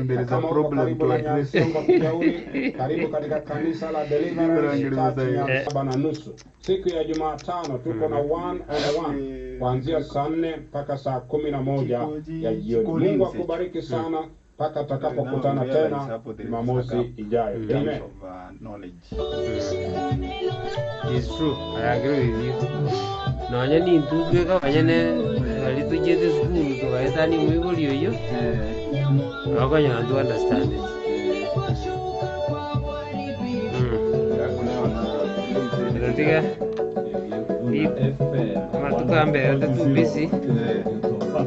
there is a Kama uko problem karibu to na address. Nyansiongo Kijauri, karibu katika kanisa la Deliverance Nibarangire Church Musayi. Nyansaba na nusu. Siku ya Jumatano tuko na one on one kuanzia saa 4 mpaka saa 11 Chikoji ya jioni. Mungu chikolinse akubariki sana mpaka Now you tutakapokutana realize tena hapo there is a Jumamosi gap ijayo. in terms Amen. of knowledge. It's true. I agree with you. Nonya nintwe kabanyene bari tuchiete sukuru tugaetania moibori oyio Eh, okonyora ntu understand it. eh, Mm. hakuna wana Ero tiga amatuko amberete too busy Eh,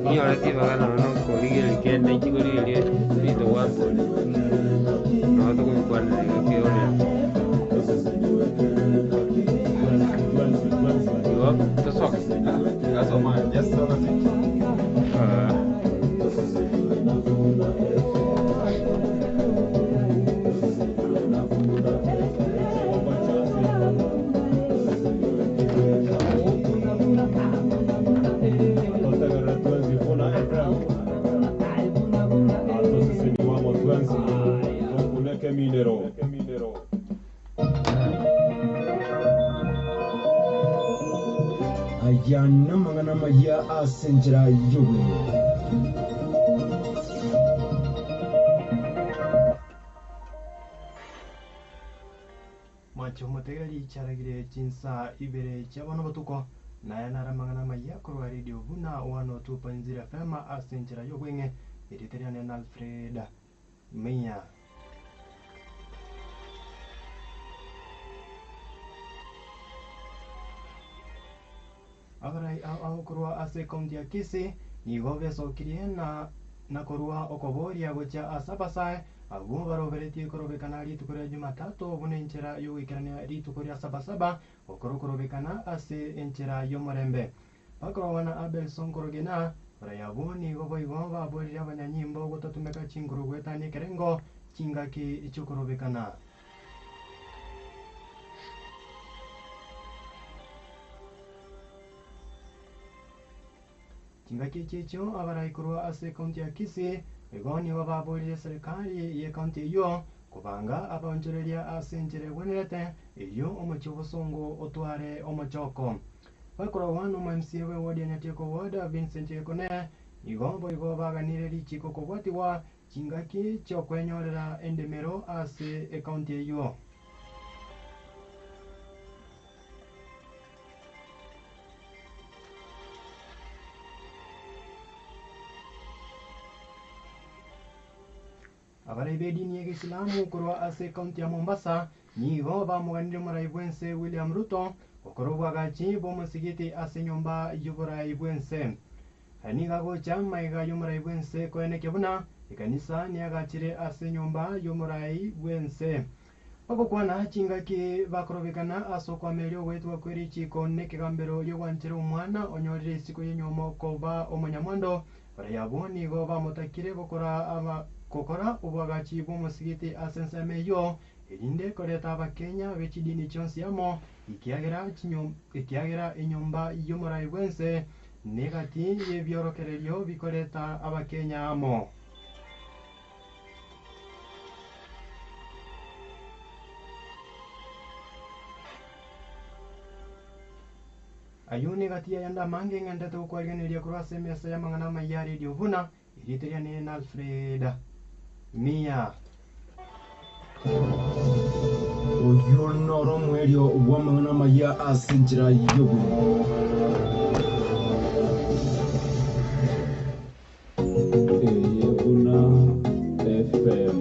ninyore tibaga nonya na okorigereria kende nchikorigereria ebinto gwankore nonya tokobikwanera iga keorera igo tosoke. Gasoma, just solo sit. Ah. Aya n'amang'ana amaya ase enchera y'obweng'e. Mwanche omotegereri charagire chinsa ibere chiabana botuko naye naramang'ana maya korwa radio buna 102.0 FM ase enchera y'obweng'e eriteriane na Alfred Mia. Abarai ao korwa ase ekaunti ya Kisii nigo besokirie na na korwa okoboria gochia ase abasae abwo baroberetie korobekana rituko ria Jumatatu buna enchera yogoikerania rituko ria sabasaba okoro korobekana ase enchera y'omorembe. Bakorogwa na Abel Sonkorogena barai abwo nigo boigo baborire abanyanyimbo gotatumeka chinguru goetania ekerengo chingaki chiokorobekana. Chingaki echi echio abarai korwa ase ekaunti ya Kisii igo nigo baborire serikali ya ekaunti eywo kobanga abaonchoreria ase enchera egwenerete erio omochie obosongo otware omochoko. Bakorogwa na omo MCA bwa eward ya Nyatieko ward Vincent Gekone igo boigo baganire richiko kobwatigwa chingaki chiokwenyorera endemero ase ekaunti eywo. Abarai ba edini ya egesilamu korwa ase ekaunti ya Mombasa nigo bamoganire omorai bwense William Ruto gokora obwagachi bwa omosigiti ase enyomba y'oborai bwense. Aya nigo agocha maiga y'omorai bwense koenekia buna ekanisa niagachire ase enyomba y'omorai bwense. Bagokwana chingaki bakorobekana ase okwameria ogoetwa kwe richiko na ekegambero ri'ogwanchera omwana onyorire isiko y'enyomo koba omonyamwando barai abwo nigo bamotakire gokora aba gokora obwagachi bwa omosigiti ase ensemo eywo erinde koreta abakenya b'echidini chionsi amo ekiagera chinyo- ekiagera enyomba y'omorai bwense negati y'ebiorokererio bikoreta abakenya amo. Ayio negati y'ayande amange ng'endete gokwarigeneria korwa ase emesa y'amang'ana amaya ya radio buna erieta riane na Alfred Mia. Oyio noro omwerio bw'amang'ana amaya ase enchera y'obweng'e. Eye buna FM.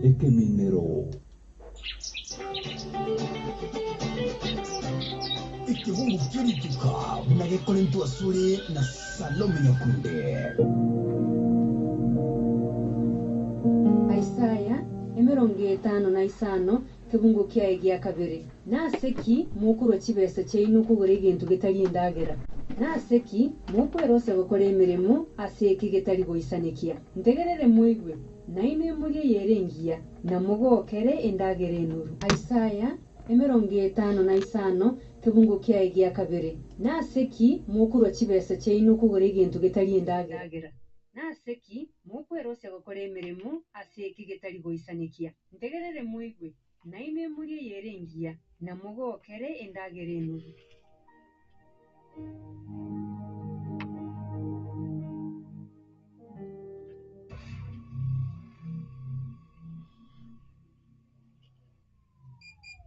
Ekeminero. Ekebungu ky'erituka buna gekorentwa asore na Salome Nyakunde. 55 kebungo kiaye gia kabere. Nase ki mokorwa chibesa chiaino kogora egento getari endagera? Nase ki mokwerosia gokora emeremo ase eke getari goisanekia? Ntegerere moigwe, nainwe morie eyere engiya, na mogokere endagera enoru. Isaya 55 kebungo kiaye gia kabere. Nase ki mokorwa chibesa chiaino kogora egento getari endagera? Nase ki mokwerosia gokora emeremo ase eke getari goisanekia? Ntegerere moigwe, nainwe morie eyere engiya, na mogokere endagera enoru.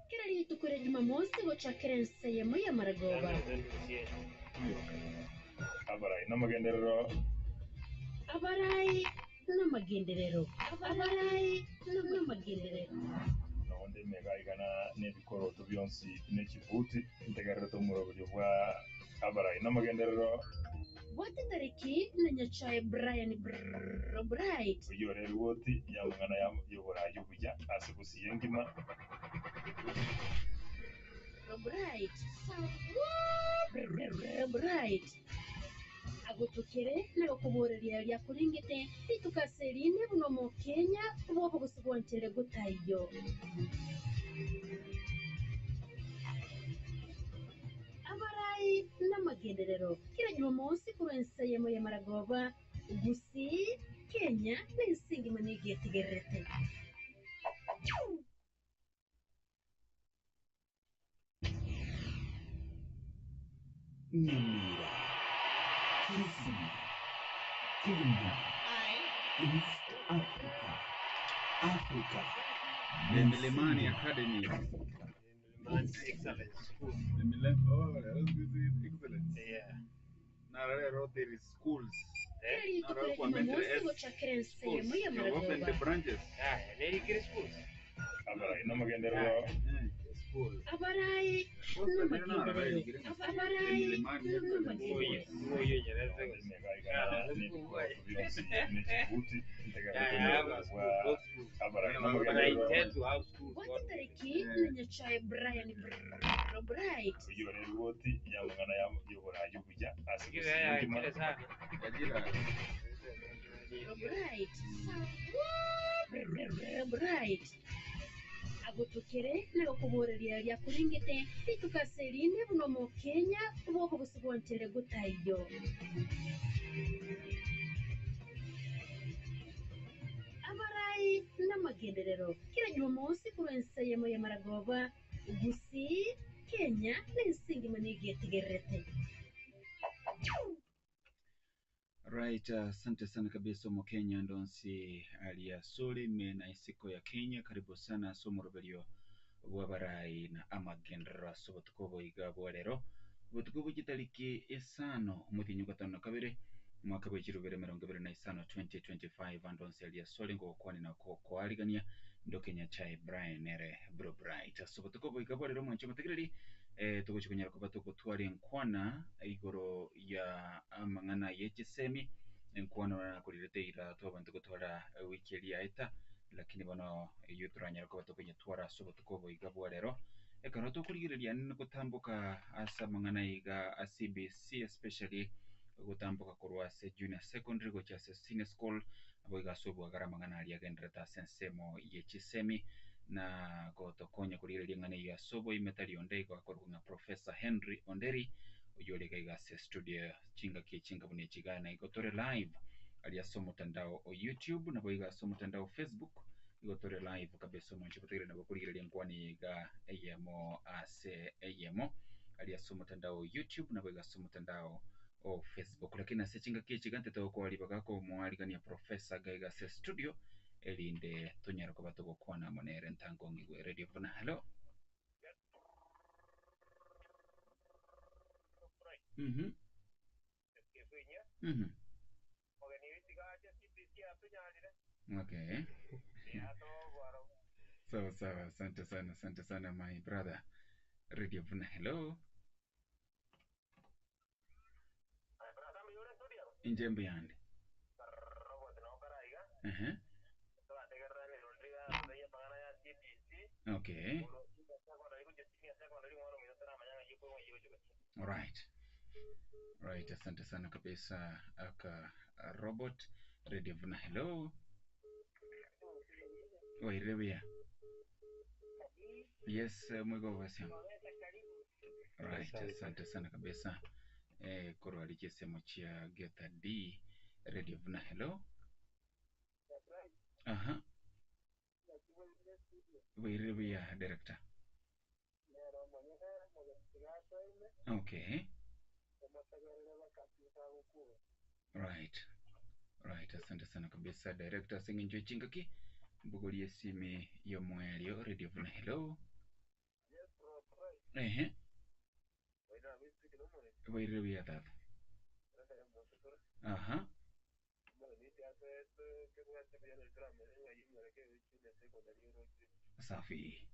Kera rituko ria Jumamosi gochakera ensa eyemo y'amaragoba. Abarai namagenderero. Abarai namagenderero. Abarai namagenderero. Noonde emega igana nebikoroto bionsi ne chibuti, ntegererete omoroberio bwa abarai namagenderero. Bwate tariki na Nyachae Brian Brrrr Bright. Oyio ore erigoti y'amang'ana y'oboraai obuya ase bosio engima. Brrrr Bright. Brrrr Bright. Agotokere na gokoboreria riria akorengete rituko ase erinde buna Omokenya bw'obogosi bwanchere gotaiyo. Abarai namagenderero kera Jumamosi korwa ense eyemo y'amaragoba, Gusii, Kenya na ense engima nigo etigererete. Nyamira, Kisii, Kenya, East Africa, Africa, The Milimani Academy. Milimani Excellence School. The Milan, oh, this is excellence. Yeah. Now there is schools. Kera Now rituko ria elementary Jumamosi S gochakera ense schools. eyemo You open the y'amaragoba. branches. Ah, nerikire schools. Abarai namagenderero. School. Abarai namagenderero. Abarai namagenderero. Moyo nyerere. Emega igana nebikoroto bionsi ne chibuti, ntegererete Yeah, I have omoroberio a school, bwa both schools. abarai But I namagenderero. intend to have schools. Bwate God tariki willing. na Nyachae Brian Brrrr Bright. Oyio ore erigoti y'amang'ana y'oboraai obuya ase Kile bosio ya engima. kile sana. Ajira. Bright. Brrrr Bright. Agotokere na gokoboreria riria akorengete rituko ase erinde buna Omokenya bw'obogosi bwanchere gotaiyo. Abarai namagenderero kera Jumamosi korwa ense eyemo y'amaragoba, Gusii, Kenya na ense engima nigo etigererete. Right, asante sana kabisa Omokenya ndonsi aliasuli mena isiko ya Kenya. Karibu sana ase omoroberio bw'abarai na amagenderero ase obotuko boiga bwa rero, obotuko bw'echitariki isano omotienyi gatano na kabere omwaka bwa 2025 2025 andonsi aliasoli ngogokwania na kokoarigania ndo Kenya Chai Brian ere Bro Bright ase obotuko boiga bwa rero mwanche motegereri tugochi konyara koba togotwara enkwana igoro ya amang'ana y'echisemi enkwana nakorire ira twabantu gotwara wiki eria yaeta lakini bono eywo toranyara koba tokonyetwara ase obotuko boiga bwa rero ekero tokorigereria gotamboka ase amang'ana iga a CBC especially gotamboka korwa ase junior secondary gochia ase senior school abo iga ase obwagara amang'ana aria agenderete ase ensemo y'echisemi na gotokonya korigereria eng'ana eywo ase oboime tari onde igo akorokwa ng'a Professor Henry Onderi oywo ore iga iga ase studio chingaki echingabuna echiga na igo tore live aria ase omotandao o YouTube nabo iga ase omotandao o Facebook igo tore live kabisa omonche botegerere nabo korigereria enkwana eye iga eyemo ase eyemo aria ase omotandao o YouTube nabo iga ase omotandao o Facebook. Lakini ase chingaki echiga ntete gokoa ribaga komoarigania Professor iga iga ase studio erinde tonyare koba togokwana amo nere ntango ng'igwe Radio Buna. Hello. Okay. Sawa sawa, asante sana, asante sana my brother. Radio Buna, hello. Injembe yande. Okay. Alright. Right, asante sana kabisa aka Robert Radio Vuna. Hello. Wairebia. Yes, mwigo wasia. Right, asante sana kabisa. Korwa richesemo chia Geta D Radio Vuna. Hello. Aha. Wairebia director. Okay. Right. Right, asante sana kabisa director singinjo chingaki mbugorie simi yomwelio Radio Vuna. Hello. Ehe. Wairebia tata. Aha. Safi.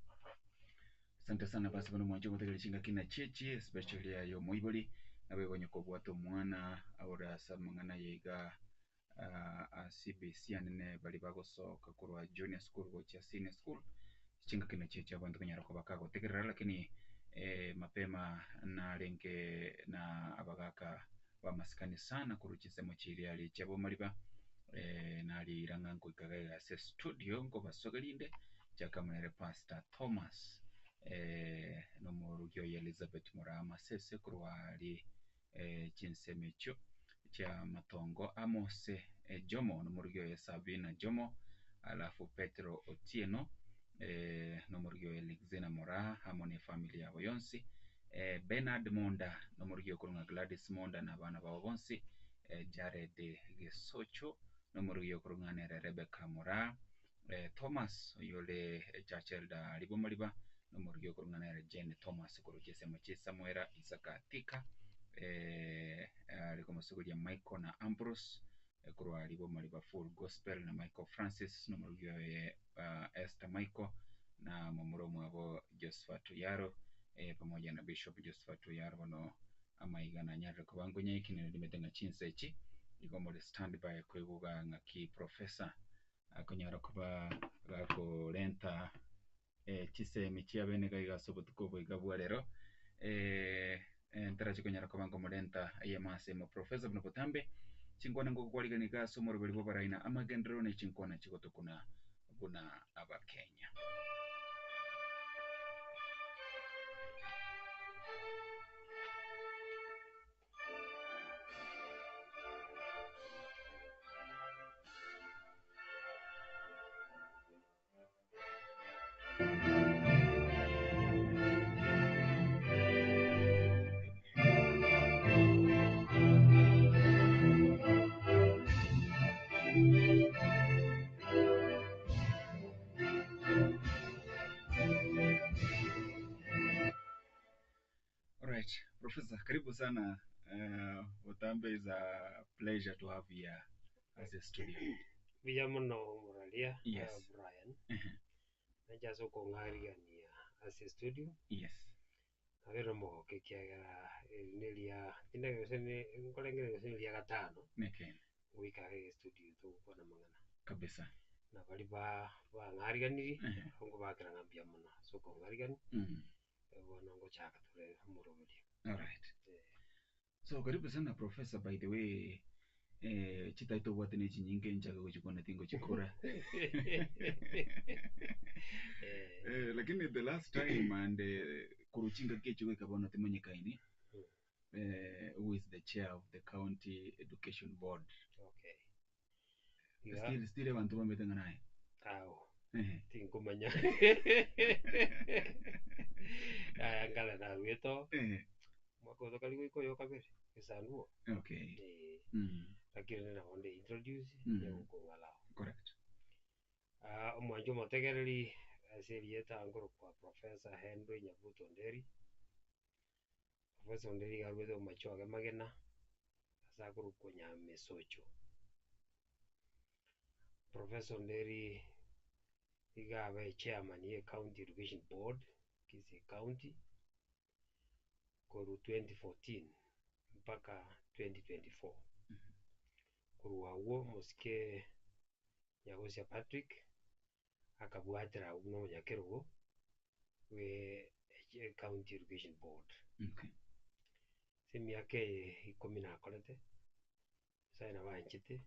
Asante sana basi bano mwancho gotegeria chingaki na chechi especially ayo moibori nabe kobwata omwana aorasa mang'ana yaiga CBC anene bari bagosoka korwa junior school gochia senior school chingaki na chechi abanto konyara koba kagotegerera lakini mapema narenge na abagaka bamasikani sana korwa chinsemo chiria ari chiabo mariba nari iranga nkoikaga ase studio nkobasogerinde chakamunere Pastor Thomas nomorugi oyo Elizabeth Murama sese korwa ari chinsemo echio chia matongo Amose Jomo nomorugi oyo Sabina Jomo alafu Petro Otieno nomorugi oyo Alexina Moraa amo ne family yabo yonsi Bernard Monda nomorugi okorong'a Gladys Monda na abana babo bonsi Jared Gesocho nomorugi okorong'a nere Rebecca Moraa Thomas oyore Churchill Ribo Mariba nomorugi okorong'a nere Jane Thomas korwa chinsemo chia Samuela Isaka Thika ariko mosogoria Michael na Ambrose korwa Ribo Mariba Full Gospel na Michael Francis nomorugi oye Esther Michael na momuro mwabo Josephat Oyaro pamoja na Bishop Josephat Oyaro bono amaiga na nyarire kobango nyaikine rimete ng'a chinsa echi igo muri standby koibuga ng'aki professor akonyara koba gakorenta chisemi chia bene gaiga ase obotuko boiga bwa rero ntarachi konyara koba nkomorenta eyemo ase emo professor buna botambe chinkwana ngokwarigania ase omoroberi bwa baraina amagenderero na chinkwana chigotokuna buna abakenya. Alright, Professor, karibu sana. Utambe is a pleasure to have you here as a studio. Mbuya mono Moraria, Yes. Brian. Nacha okong'arigania ase studio. Yes. Nabere omogoka ekiagera eri neria tindagera gose nkorengera gose neria gatano. Neken. Goika age studio togokwana mang'ana. Kabisa. Na bari ba bang'ariganirie, nkobakera ng'a mbuya mono ase okong'arigania. Bono ngochaka tore omoroberio. Alright. So karibu sana Professor, by the way, chitaito bwate ne chinyinge nchaka gochikwana tingochikora. Lakini the last time and kuruchinga kecho kabona timanyikaini who is the chair of the county education board. Okay. Still abantu bamete ng'anaye. Awo. Tinkomanya. Aya ngala narwete mwaka oyo kari goika oyo kabere esanduo. Okay. Lakini nabo nde introduce yagokong'alao. Correct. Omwancho omotegereri ase erieta nkorokwa Professor Henry Nyabuto Onderi. Professor Onderi iga arwete omomacho age magena ase akorokwa Nyamesocho. Professor Onderi iga abe chairman ye County Education Board, Kisii County, korwa 2014 mpaka 2024. Korwa agwo omosike Nyagosia Patrick akabwatera agwo buna omonyakerogo. Bwe County Education Board. Okay. Ase emiaka eye ikomi nakorete, Nyasaye nabo anchete,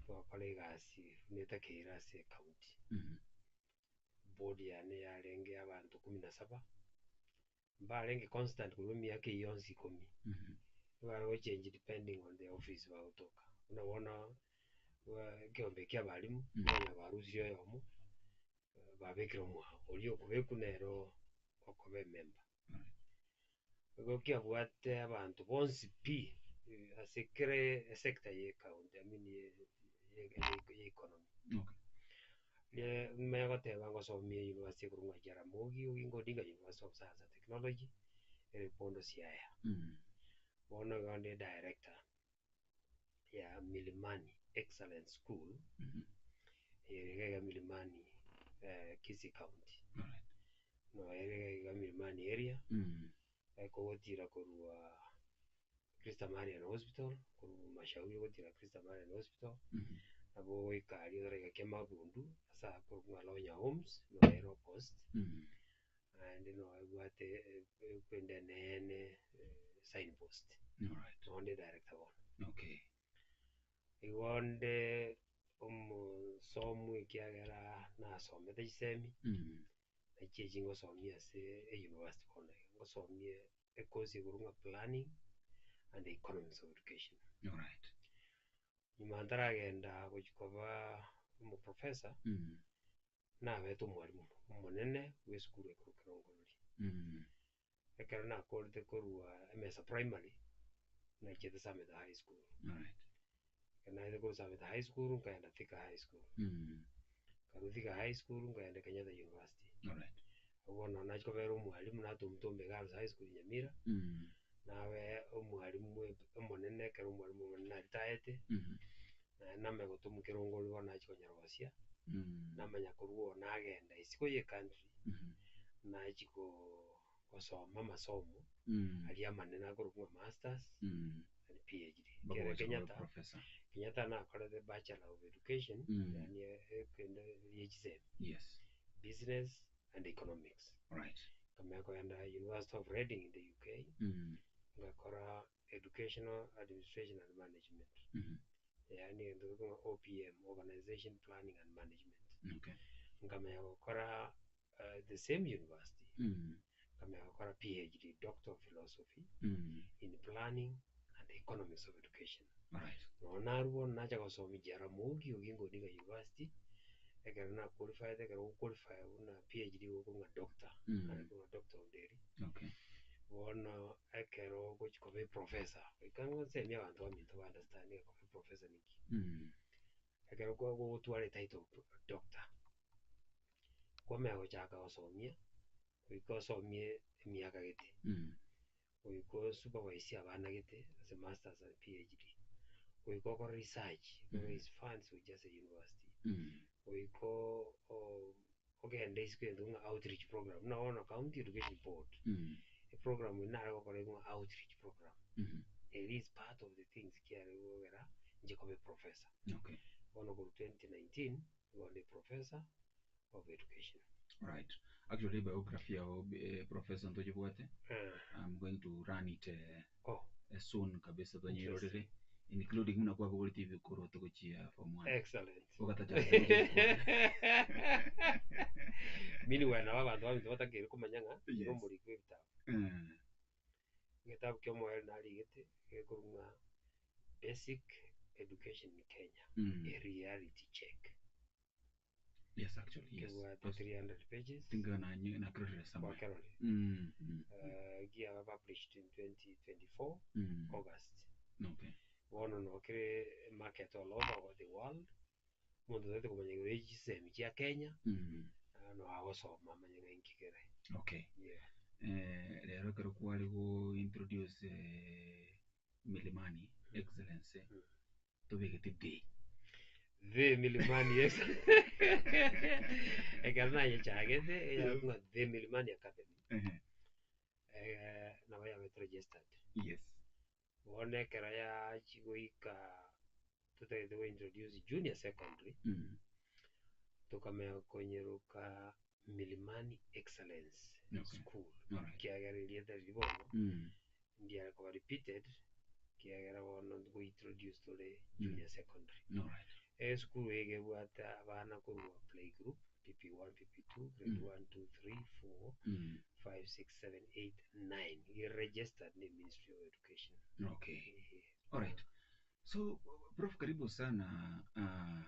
twakora egasi buna etakeire ase ecounty. Board yane yarenge abanto kumi na saba, mbarenge constant korwa emiaka eyio yonsi ikomi, ebare gochange depending on the office bagotoka. Buna bono ekeombe kia abalimu, okonyora barusirie oyomo, babekire omwabo, oria okobekwa nere okoba emember. Igo kiabwate abanto bonsi pi ase kera esector ye ecounty, I mean ye ye economy. Nimanye goteba ngosomia university ekorwa ng'a Jaramogi Oginga Odinga University of Science and Technology ere Bondo Siaya. Bono igo nde director ya Milimani Excellence School ere iga iga Milimani Kisii County. Noyo ere iga iga Milimani area ekogotira korwa Christa Marian Hospital korwa Mashauri ogotira Christa Marian Hospital nabo ogoika aria otaraika Kiamabundu ase akorokwa ng'a Lonya Homes noyo ere opposite naende noyo ebwate ekwenda eneene sign post noyo nde director bono. Okay. Igo onde omosomu ekiagera nasomete chisemi, nachi echi ngosomia ase eyunivasiti bono iga, ngosomie ecourse igoro ng'a planning and economics of education. Alright. Nyuma ntaragenda gochia koba omoprofessor, nabete omwalimu omonene bwa esukuru ekorwa Kerongorori. Ekero nakorete korwa Emesa Primary, nachiete Sameta High School. Ekero naete korwa Sameta High School, nkaenda Thika High School. Nkarwa Thika High School, nkaenda Kenyatta University. Abwo bono nachia kobera omwalimu, natomtombe Girls High School Nyamira, nabe omwalimu omonene ekero omwalimu omonene aritayete, naende namanya gotomwa Kerongorori bono nachia konyerosia, namanya korwa oo nagenda isiko ye ecountry, nachia gosoma amasomo aria amanene akorokwa ng'a masters and PhD. Mpaka Ekere ogocha koba Kenyatta, professor. Kenyatta nakorete bachelor of education, yaani ekende ria chisemi, Yes. business and economics. Right. Nkamanya kogenda University of Reading in the UK, ngakora educational administration and management. Yaani egento gekorokwa ng'a OPM, organization planning and management. Okay. Nkamanya gokora the same university, nkamanya gokora PhD, Doctor of Philosophy in Planning and Economics of Education. Alright. Nonya narwo bono nacha gosomia Jaramogi Oginga Odinga University, ekero na qualified, ekero ogo qualify buna PhD gokorwa ng'a doctor, nare korwa Doctor Onderi. Okay. Bono ekero ogochi koba eprofessor, goika nsemie abanto baminto ba understand ng'a koba eprofessor ninki. Ekero gotwara etitle doctor, kwamanya gochaka gosomia, goika osomie emiaka gete, goika osupervise abana gete ase masters and PhD, goika okore research, oraise funds gochia ase university, goika ogende isiko egento ng'a outreach program, buna bono county education board, eprogram eye nare gokora ng'a outreach program, eri is part of the things kiare kogera inche koba eprofessor. Okay. Bono korwa 2019, nigo nde professor of education. Right. Actually, biography yao eh, professor ntochibwate. I'm going to run it eh, Oh. eh, soon kabisa tonyerorere including buna kwabogoreti ebikoroto gochia form one. Excellent. Ogatacha Meanwhile nabo abanto baminto batakeire komanya ng'a Yes. nigo omoriki bw'ebitabu. Eh, Egetabu kia omoerio narigete gekorwa ng'a Basic Education in Kenya, a Reality Check. Yes, actually, yes. Kebwate Because 300 pages. think na nakerorire somewhere. Gwakerorire. Giaba published in 2024 August. Okay. Bono nabo kere market all over the world. Omonto otagete komanya igoro ye chisemi chia Kenya, no agosoma amanye ng'a inki kere. Okay. Yeah. Eh, rero ekero kware go introduce eh, Milimani Excellence tobegete the. The Milimani Excellence. Ekero nayechagete eyarokwa ng'a The Milimani Academy. Eh, nabo yabete registered. Yes. Bono ekero yachia goika totagete go introduce junior secondary, tokamanya konyeroka. Milimani Excellence Okay. School Alright. ekiagera erieta riria bono Mm. ndiare koba repeated ekiagera bono go introduce tore junior secondary. Alright. Esukuru eye iga ebwate abana korwa playgroup, PP1, PP2, grade Mm. 1, 2, 3, 4, Mm. 5, 6, 7, 8, 9. Iga registered ne Ministry of Education. Okay. Eeh. Alright. So, Prof karibu sana uh,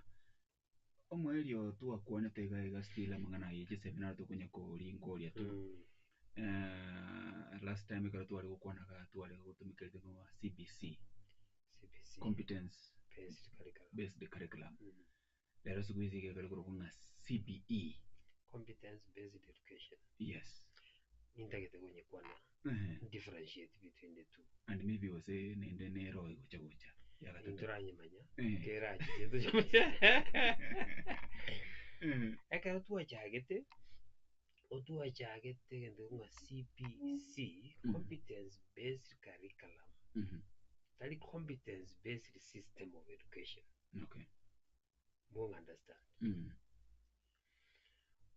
omoerio twakwanete iga iga still amang'ana aye chiseminar tokonya koringoria tu Mm. last time ekero tware gokwanaga tware gotumeka eriogo ng'a CBC, CBC. Competence Based Curriculum. Based Curriculum. Mm. Rero siku hizi iga ekero korokwa ng'a CBE. Competence Based Education. Yes. Nintagete konyekwana Ehe. differentiate between the two. And maybe gose naende nero egocha gocha ya gatato. Intoranyemanya Eh. kerachiche tochimanye. Eh. Ekero twachagete, otwachagete egento ng'a CBC, Competence Based Curriculum, tari Competence Based System of Education. Okay. Mong understand? Mm.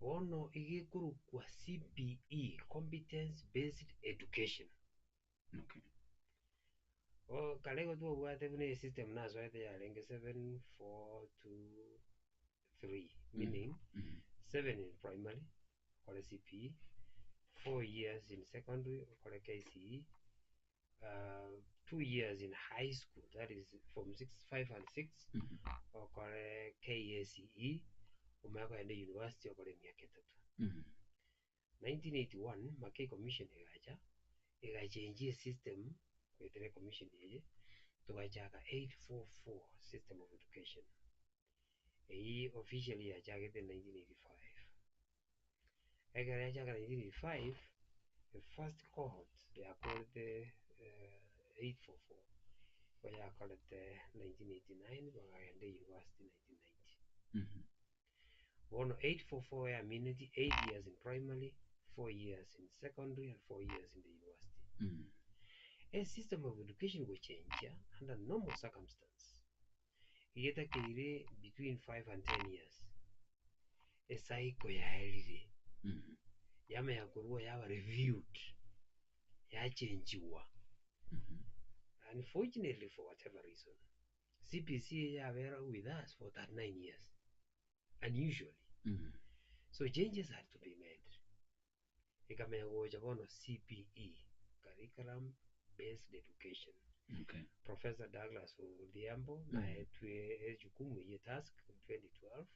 Bono iga ekorokwa CBE, Competence Based Education. Okay. O kare igo twabwate buna esystem nasoete yarenge 7 4 2 3 meaning 7 in primary okore CPE, 4 years in secondary okore KCE, 2 years in high school that is form 6, 5 and 6 okore KACE, omanye kogenda university okore emiaka etato. 1981 Mackay Commission egacha egachenjia esystem goetera ecommission eye togachaka 844 system of education eyio officially yachagete in 1985. Ekero yachaka 1985 the first cohort yakorete 844 igo yakorete 1989 bakagenda university 1990. Bono 844 yaminetie 8 years in primary, 4 years in secondary and 4 years in the university. A system of education gochenjia under normal circumstance iga etakeire between 5 and 10 years ecycle yaerire yamanya korwa yaba reviewed yachenjiwa. Unfortunately for whatever reason CBC yabera with us for 39 years unusually so changes had to be made ekamanya gocha bono CBE curriculum based education. Okay. Professor Douglas Odhiambo naetwe ejukumu eye task in 2012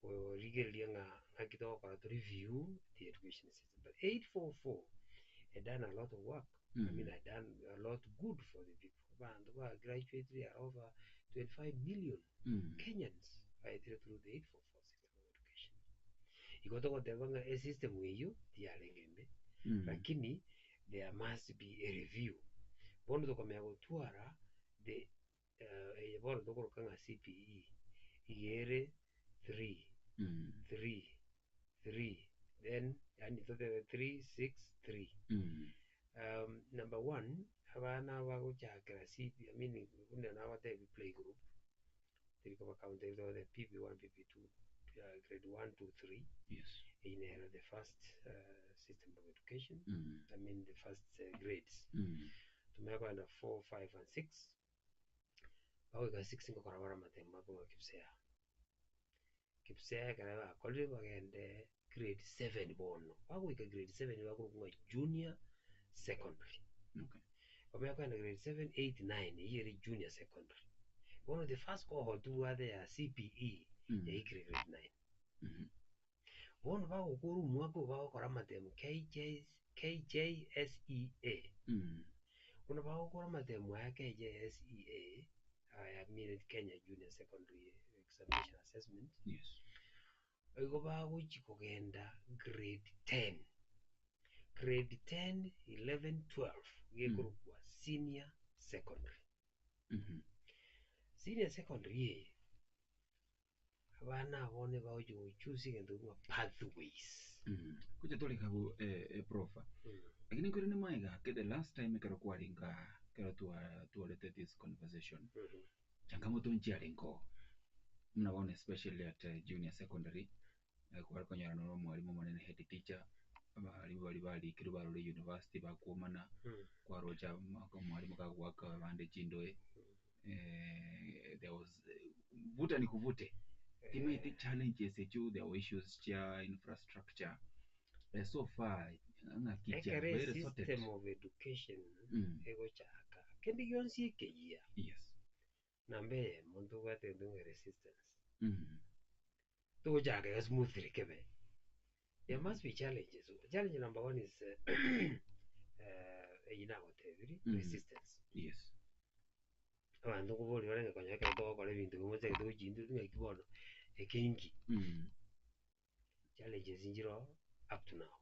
korigereria ng'a ng'aki togokora to review the education system. But 844 had done a lot of work. I mean, had done a lot good for the people. Abanto ba graduated are over 25 million Kenyans baetire through the 844 system of education. Igo togoteba ng'a esystem eyio tiyarenge embe, lakini there must be a review. Bono tokamenya gotwara the eye bono tokoroka ng'a CBE iga ere 3 3 3 then yaani totebe 3 6 3. Number one, abana bagochakera CB, I mean buna nagotebi playgroup, teri koba counted togoteba PP1, PP2, grade 1, 2, 3. Yes. Eyio nero the first system of education, I mean the first grades. Tomanye kogenda 4, 5 and 6, bagoika 6 ngokora bare amatemo akong'a KPSEA. KPSEA ekero bakorire bagende grade 7 bono. Bagoika grade 7 bakorokwa ng'a junior secondary. Okay. Bamanye kogenda grade 7, 8, 9 eyio ere junior secondary. Bono the first cohort tobwate ya CBE yaikire grade 9. Bono bagokora omwaka oyo bagokora amatemo KJ, KJSEA. Bono bagokora amatemo aya KJSEA, aya meaning Kenya Junior Secondary Examination Assessment. Yes. Igo bagochi kogenda grade 10. Grade 10, 11, 12 gekorokwa senior secondary. Senior secondary eye abana abo nigo bagochi gochoose egento ng'a pathways. Gocha tore kabu prof. Lakini nkorende maega ake the last time ekero kwarenga ekero twarete this conversation changamoto nchiarenge oo buna bono especially at junior secondary. Kware konyora noro omwalimu omonene head teacher, abalimu baria barikirwe barure university bakwomana, kwaroche omwalimu kagoaka abande chindoe, there was vuta ni kuvute. Timaeti challenges echio there were issues chia infrastructure, so far ng'aki Ekero chiabeire sorted? esystem of education egochaka, kende gionsi ekeyia, namba eyemo ntobwate egento ng'a resistance. Togochaka iga smoothly kebe, there must be challenges. Challenge number one is eyio nagotebirie, resistance. Abanto nkoboria bare ng'a konya ekero togokora ebinto bimwe mochake togochindwe ng'aki bono, eke inki? Challenges nchire oo up to now.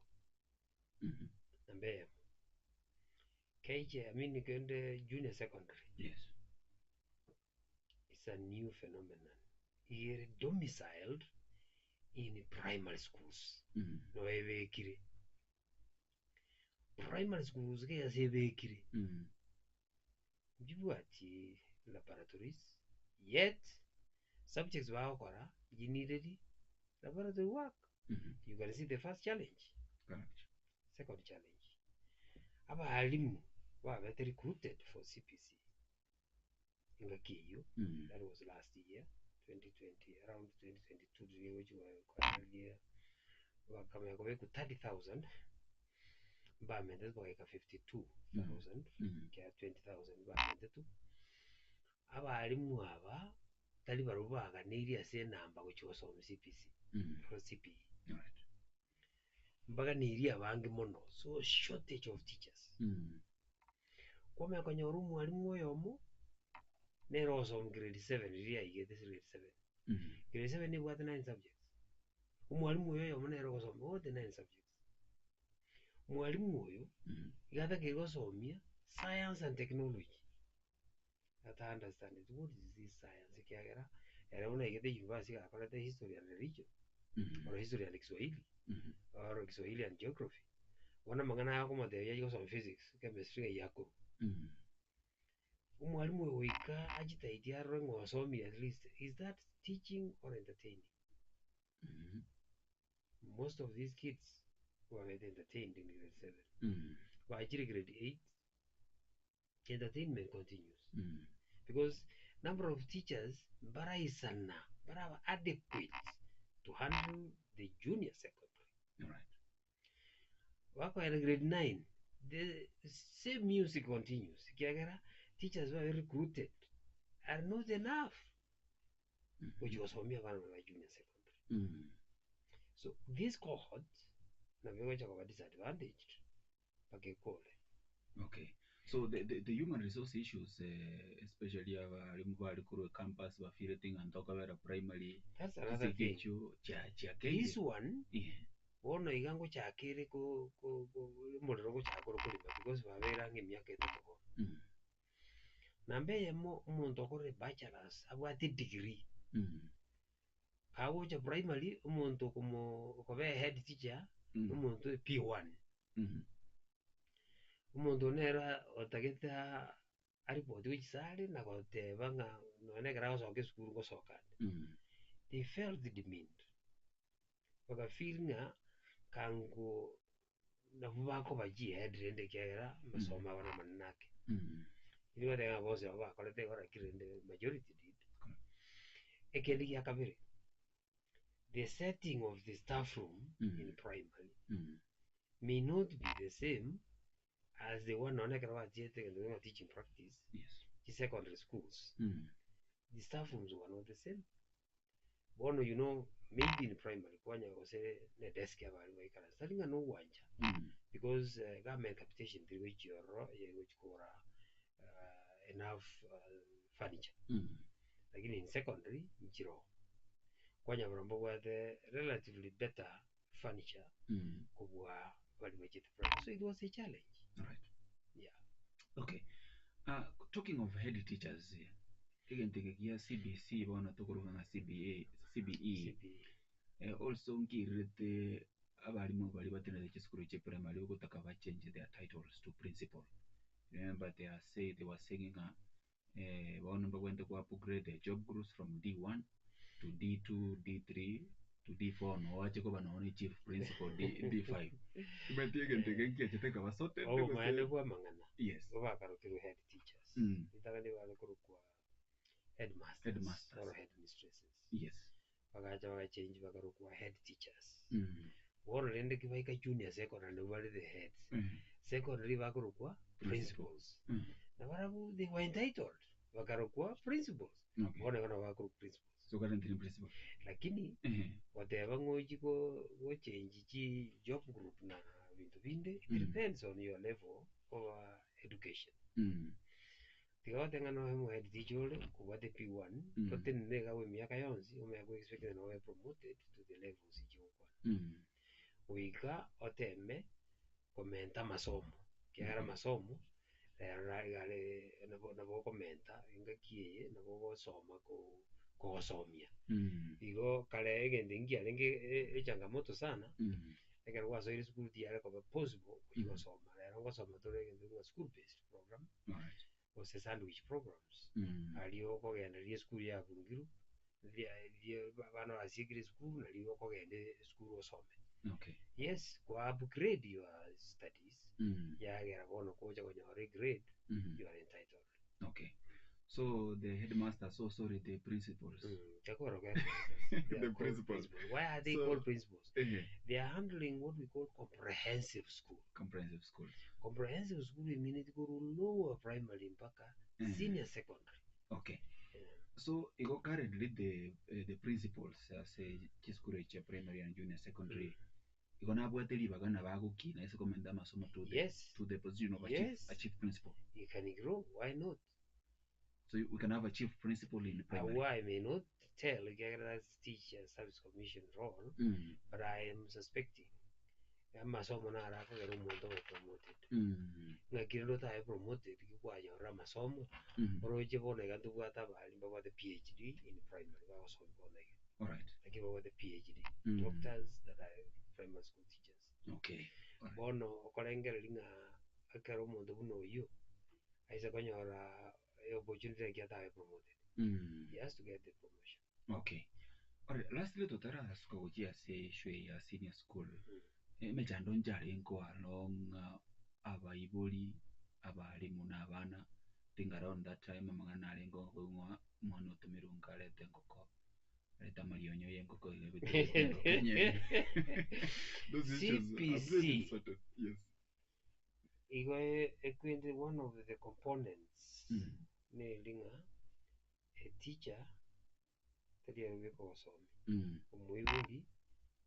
Namba eyemo, KJ I mean kende junior secondary is a new phenomenon. Iga ere domiciled in primary schools. Noo ebekire. Primary schools iga ase ebekire, mbibwati laboratories, yet subjects bagokora nchineeded laboratory work. You can see the first challenge. Second challenge, abalimu babete recruited for CBC engaki eyio, that was last year, 2020, around 2022 riria gochi koereria bakamanya kobekwa 30,000, mbamentetwe bagaika 52,000, ekiagera 20,000 bamentetwe. Abalimu aba tari barobwo baganeirie ase enamba gochia gosoma CBC or CBE. Mbaganeirie abange mono, so shortage of teachers. Kwamanya konyora omwalimu oyomo, nere ogosoma grade seven riria aigete ase grade seven. Grade seven nebwate nine subjects, omwalimu oyo oyomo nere ogosoma all the nine subjects. Mwalimu oyo, iga atakeire gosomia science and technology, ata understand what is this science ekiagera ere buna aigete university iga akorete history and religion, or history and kiswahili, or kiswahili and geography. Bono amang'ana aya okomotebia aye gosoma physics, chemistry ng'ai akorwa. Omwalimu oyo goika ajitahidi arore ng'a osomire at least, is that teaching or entertaining? Most of these kids babete entertained in grade seven, bachire grade eight, entertainment continues because number of teachers mbaraisana mbaraba adequate to handle the junior secondary. Bakoenda grade 9 the same music continues ekiagera teachers babe recruited are not enough gochia gosomia abana baria ba junior secondary. So this cohort nabo egocha koba disadvantaged mpaka ekore. Okay. So the human resource issues eh, especially abarimu bari korwa campus bafirete ng'a ntokobera primary That's another chisegi thing. echio chia chiakeire. This one Yeah. bono iga ngochakere ko ko ko omorero ngochaka ore korima because babeire ang'e emiaka etato bono. Namba eyemo omonto okorire bachelors abwate edegree, kagocha primary omonto okomo okoba ehead teacher, omonto P1. Omonto oyio nere otagete aripoti gochia are na goteba ng'a nonye ekero agosoka esukuru ngosoka ande. They felt demeaned, baga feel ng'a kango nabwo bakoba chihead rende ekiagera amasomo abo namanene ake. Inwe goteba ng'a bonsi nabo bakorete igo lakini rende majority did. Ekende gia kabere, the setting of the staff room in primary may not be the same as the one nonya ekero bachiete egento kere ng'a teaching practice, chi secondary schools, the staff rooms were not the same. Bono you know maybe in primary kwanyora gose ne desk abarimu baikaranse tari ng'a nogwancha because government capitation teri gochia ororo eye egochi kogora enough furniture. Lakini in secondary nchire oo, kwanyora mbabwate relatively better furniture kobua baria bachete primary. So it was a challenge. Yeah. Okay. Talking of head teachers, egento eke gia CBC bono tokoroka ng'a CBA, CBE, also nkirirete abarimu baria batenenete chisukuru chia primary ogotaka ba change their titles to principal. Remember they are say they were saying ng'a bono mbabwenerete ko upgrade their job groups from D1 to D2, D3 to D4 no wache koba nonya ne chief principal D, D5. Omanyete egento eke nkiachete ekaba sorted Obomaene gose bwa amang'ana Yes. igo bakarokirwe head teachers. Ritang'ani bare korokwa headmasters Headmasters. or headmistresses. Yes. Bagacha bagachange bakarokwa head teachers. Bono rende ki baika junior secondary nabo bare the heads. Secondary bakorokwa principals. Na barabwo they were entitled bakarokwa principals. Okay. Bono igo nabo bakorokwa principals. So currently ni principal. Lakini goteba ng'a ochi go gochange chi job group na binto binde, it depends on your level of education. Tiga goteba ng'a noe omo head teacher ore kobwate P1, otenene iga bwa emiaka yonsi omanye ko expect ng'a nobe promoted to the levels echi ogokwana. Goika oteme komenta amasomo, ekiagera amasomo rero na iga are nabo nabo okomenta engaki eye nabo ogosoma ko kogosomia. Igo kare egento nkiarenge e- echangamoto sana, ekero gwasoire esukuru tiyare koba possible gochia gosoma, rero ngosoma tore egento buna school based program, gose sandwich programs, aria okogenda riria esukuru yabungirwe, riria riria abana basiekire esukuru nario okogenda esukuru osome. Okay. Yes, kwa upgrade your studies, yagera bono gocha konyora egrade, you are entitled. Okay. So the headmaster, so sorry, the principals. Chakoro headmasters. They The are called principals. principals. Why are they So- called principals? Eh, They are handling what we call comprehensive school. Comprehensive schools. Comprehensive school means go to lower primary mpaka senior secondary. Okay. So igo currently the the principals ase chisukuru echi chia primary and junior secondary igo nabwate ribaga nabagokina ase komenta amasomo to the, Yes. to the position of a, Yes. chief, a chief principal. You can grow, why not? So we can have a chief principal in primary. Why I may not tell ekiagera that's Teacher Service Commission role, but I am suspecting amasomo naro akogera omonto obe promoted. Ng'aki rende otabe promoted kikwanyora amasomo, oroche bono iga ntobwate abalimu babwate PhD in primary bagosomia bono iga. Alright. Lakini babwate PhD, doctors that are primary school teachers. Okay. Bono okorengereria ng'a ekero omonto buna oyio, aise konyora opportunity naki atabe promoted. He has to get the promotion. Okay. Alright, lastly totarasuka gochia ase issue ya senior school. Emechando nchiarenge along abaibori, abalimu na abana, think around that time amang'ana narenge ng'a omwana otomirwe nka arete engoko, arete amarionyo ya engoko iga ebete engoko enyene. Those issues have they been CPC sorted? Yes. igo ekwende one of the components neri ng'a a teacher tari ere bweka ogosomia. Omoibori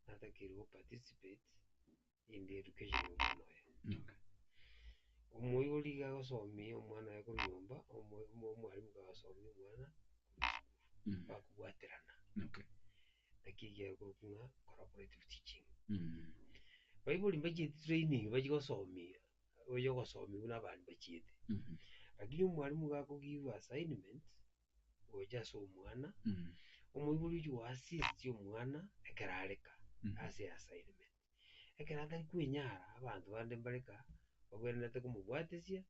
natakeire go participate in the education ya omwana oye. Okay. Omoibori iga agosomia omwana oye korwa nyomba, omo- omo- omwalimu kagosomia omwana korwa esukuru, bakobwaterana. Okay. Naki egiakorokwa ng'a collaborative teaching. Baibori mbachieti training bachie gosomia, oyo ogosomia buna abande bachiete. Lakini omwalimu iga akogive assignment, gocha ase omwana, omoibori ochia goassist omwana ekero areka ase assignment. Ekero atari kwenyara, abanto bande mbareka, babwenerete komobwatesia,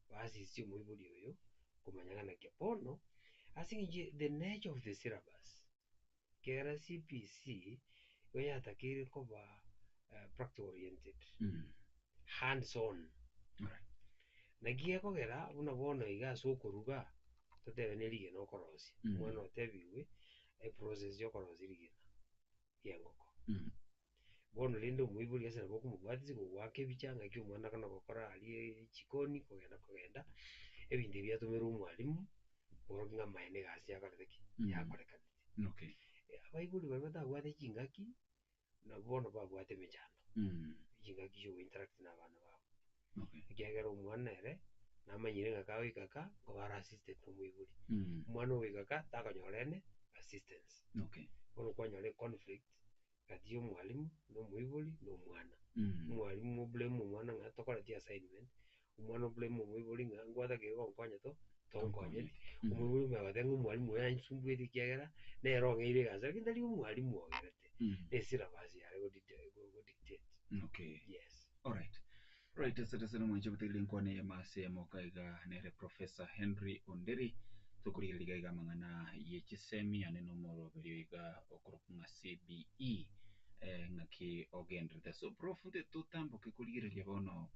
baassist omoibori oyo, komanya ng'a naki. Bono, ase eng'encho the nature of the syllabus, ekiagera CBC, igo yatakeire koba practical oriented, hands on. Naki gekogera buna bono iga ase okoruga, totebe ne rigena okorosia, omwana otebiwe eprocess ya okorosia rigena ria engoko. Bono rende omoibori ase nabo okomobwatisia gogoaka ebicha ng'aki omwana akona gokora aria echikoni kogenda kogenda, ebinto ebi biatomerwe omwalimu, korokia ng'a amaene egasi yakorete ki? Yakorekanete. Okay. Abaibori baria batabwate chingaki, nabo bono babwate emechando. Chingaki chia ogointeract na abana babo. Okay. Ekiagera omwana ere, namanyire ng'a kagoika ka, nkoba are assisted na omoibori. Omwana ogoika ka, takonyora ene assistance. Okay. Bono kwanyora econflict gati ya omwalimu, na omoibori, na omwana. Omwalimu oblame omwana ng'a tokoreti assignment, omwana oblame omoibori ng'a ngwatakeire gonkonya to tonkonyeti. Omoibori omanya goteba ng'a omwalimu oyo ansumbuete ekiagera, nere ong'eire egasi, lakini tari omwalimu ogerete, ne esyllabus yare godictate. Okay. Yes. Alright. Right, asante sana mwancho butegere nkwane ya mase ya moka iga nere Professor Henry Onderi tokorigereria iga amang'ana ye chisemi ane nomoroberio iga okorokwa ng'a CBE. Eh, ng'aki ogenderete. So prof nte totamboke korigereria bono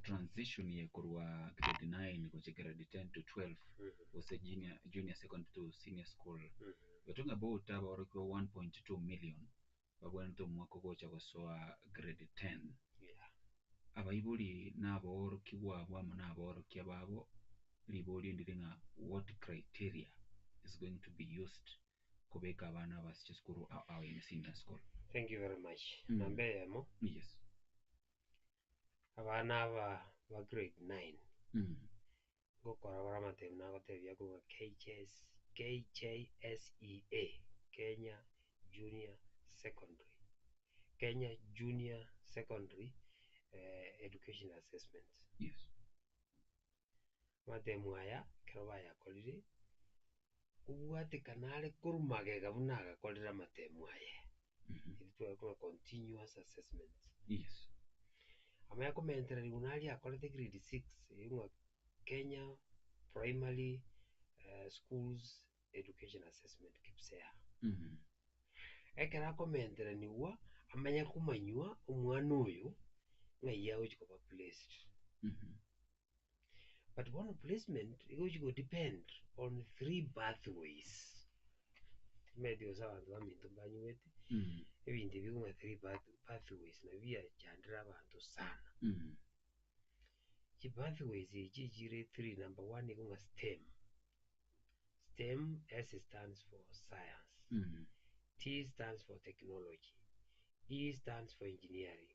transition ye korwa grade 9 gochia grade 10 to 12 gose junior, junior secondary to senior school. We're talking about abaorokigwa 1.2 million babwenerete omwaka ogocha gosoa grade 10. Abaibori na abaorokigwa abwo amo na abaorokia babo, riborio ndire ng'a what criteria is going to be used kobeka abana aba ase chisukuru ao ao in senior school? Thank you very much. Namba eyemo, Yes. abana aba ba grade 9 ngokora bare amatemu nagotebia korwa KJS, KJSEA, Kenya Junior Secondary, Kenya Junior Secondary Education Assessment. Yes. Amatemu aya ekero bayakorire, kobwatekana are korwa magega buna agakorire amatemu aye. Eri tware korwa continuous assessment. Yes. Amanye komentereri buna aria akorete grade 6 eywo ng'a Kenya Primary Schools Education Assessment, KPSEA. Ekero akomenteraniwa amanye komanywa omwana oyo ng'ai agochi koba placed. But bono placement egochi go depend on three pathways. Timanyeti gose abanto baminto mbanyigwete, ebinto ebi ng'a three pathways nabio biachandire abanto sana. Chipathways echi chire three, number one igo ng'a STEM. STEM, S stands for science, T stands for technology, E stands for engineering,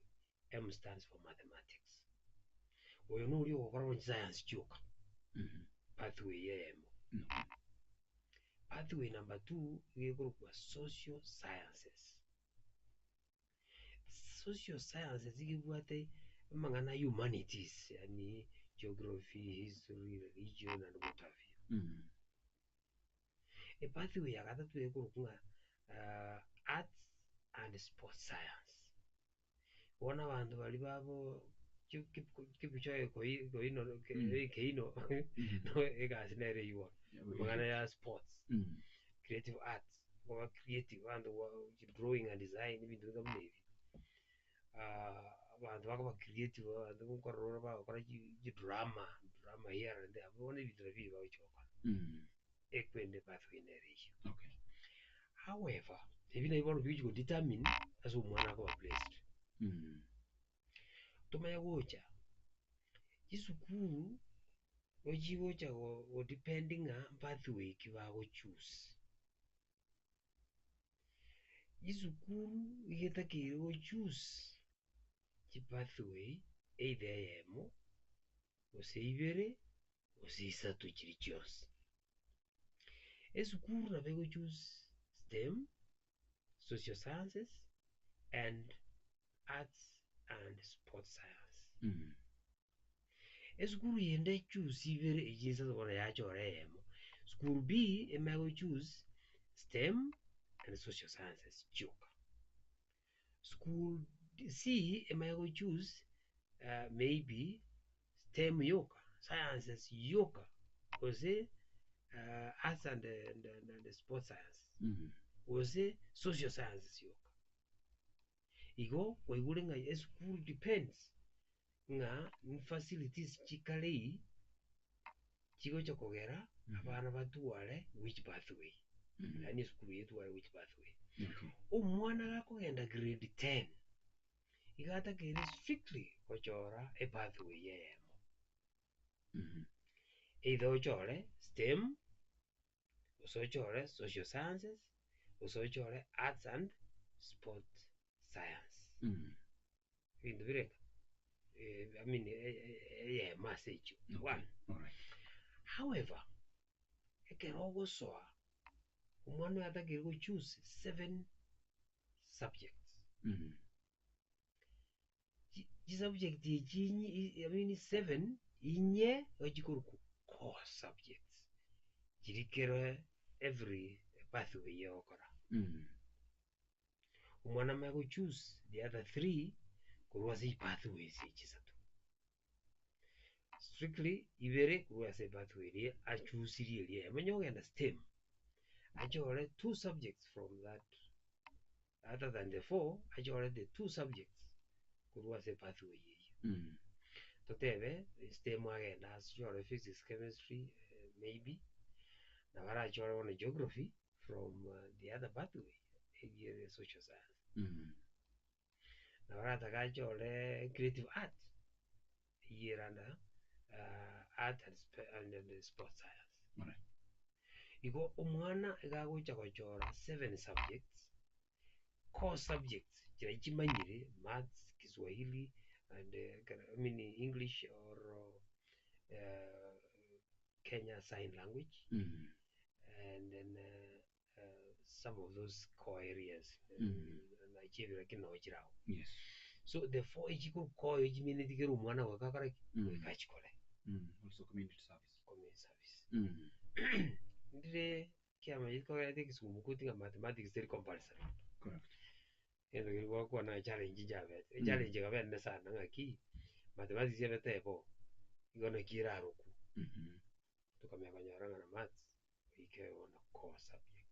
M stands for mathematics. Oyo noria ogokora bono chiscience chioka, pathway eyemo. Pathway number two iga ekorokwa social sciences. Social sciences iga ebwate amang'ana a humanities, yaani geography, history, religion and what have you. Epathway ya gatato ekorokwa ng'a arts and sports science. Bono abanto baria babo Kipchoge Keino Keino egasi nere eywo bono, amang'ana ya sports, creative arts, koba creative abanto drawing and design ebinto bika buna ebi. Abanto bakoba creative abanto nkorora ore bagokora chidrama, drama here and there, bono ebinto nabio ebi bagochi gokora. Ekwende pathway nere eyio. However, ebi nabio bono bigochi go determine ase omwana akoba placed. Tomanye gocha, chisukuru gochigocha go depend ng'a pathway ki bago choose. Chisukuru iga etakeire go choose chipathway either eyemo, gose ibere, gose isato chiria chionsi. Esukuru nabo ego choose STEM, social sciences and arts and sports science. Esukuru yende echoose ibere echi isato bono yachora eyemo. School B emanye go choose STEM and social sciences chioka. School C emanye go choose maybe STEM yoka, sciences yoka, gose arts and and sports science, gose social sciences yoka. Igo kwaigure ng'a esukuru depends ng'a facilities chikare ii chigocha kogera abana batware which pathway, yaani esukuru eye etware which pathway. Omwana gakogenda grade ten, iga atakeire strictly gochora epathway eyemo. Either ochore STEM, gose ochore social sciences, gose ochore arts and sport science. Ebinto bire nka I mean eyemo ase echio, one. However, ekero ogosoa, omwana oyo atakeire go choose seven subjects. Chisubject echi I mean seven, inye nigo chikorokwa core subjects, chiria kera every pathway ogokora. Omwana amanye go choose the other three korwa ase chipathways echi isato. Strictly ibere korwa ase epathway eria achusirie eria eyemo. Onye ogenda STEM, achore two subjects from that. Other than the four, achore the two subjects korwa ase epathway eyio. Totebe STEM agende achore physics, chemistry maybe, nabo arachore bono geography from the other pathway eyio ere social science. Nabo aratake achore creative art eyio ere under art and and sports science. Igo omwana iga agocha gochora seven subjects, core subjects chiria chimanyire maths, kiswahili and I mean English or Kenya sign language and then some of those core areas nachio lakini noo chire agwo. Yes. So the four echikokoyo chimineti kera omwana goika akore ki? Goika achikore. Also community service. Community service. Ndire kiama kogerete egesungumukuti ng'a mathematics teri compulsory. Correct. Egento keria gwakwana echallenge nchabete, echallenge ekaba enene sana ng'aki, mathematics ebete ebo, igo naki erarokwe. Tokamanya konyora ng'a na maths goika ebe bono core subject.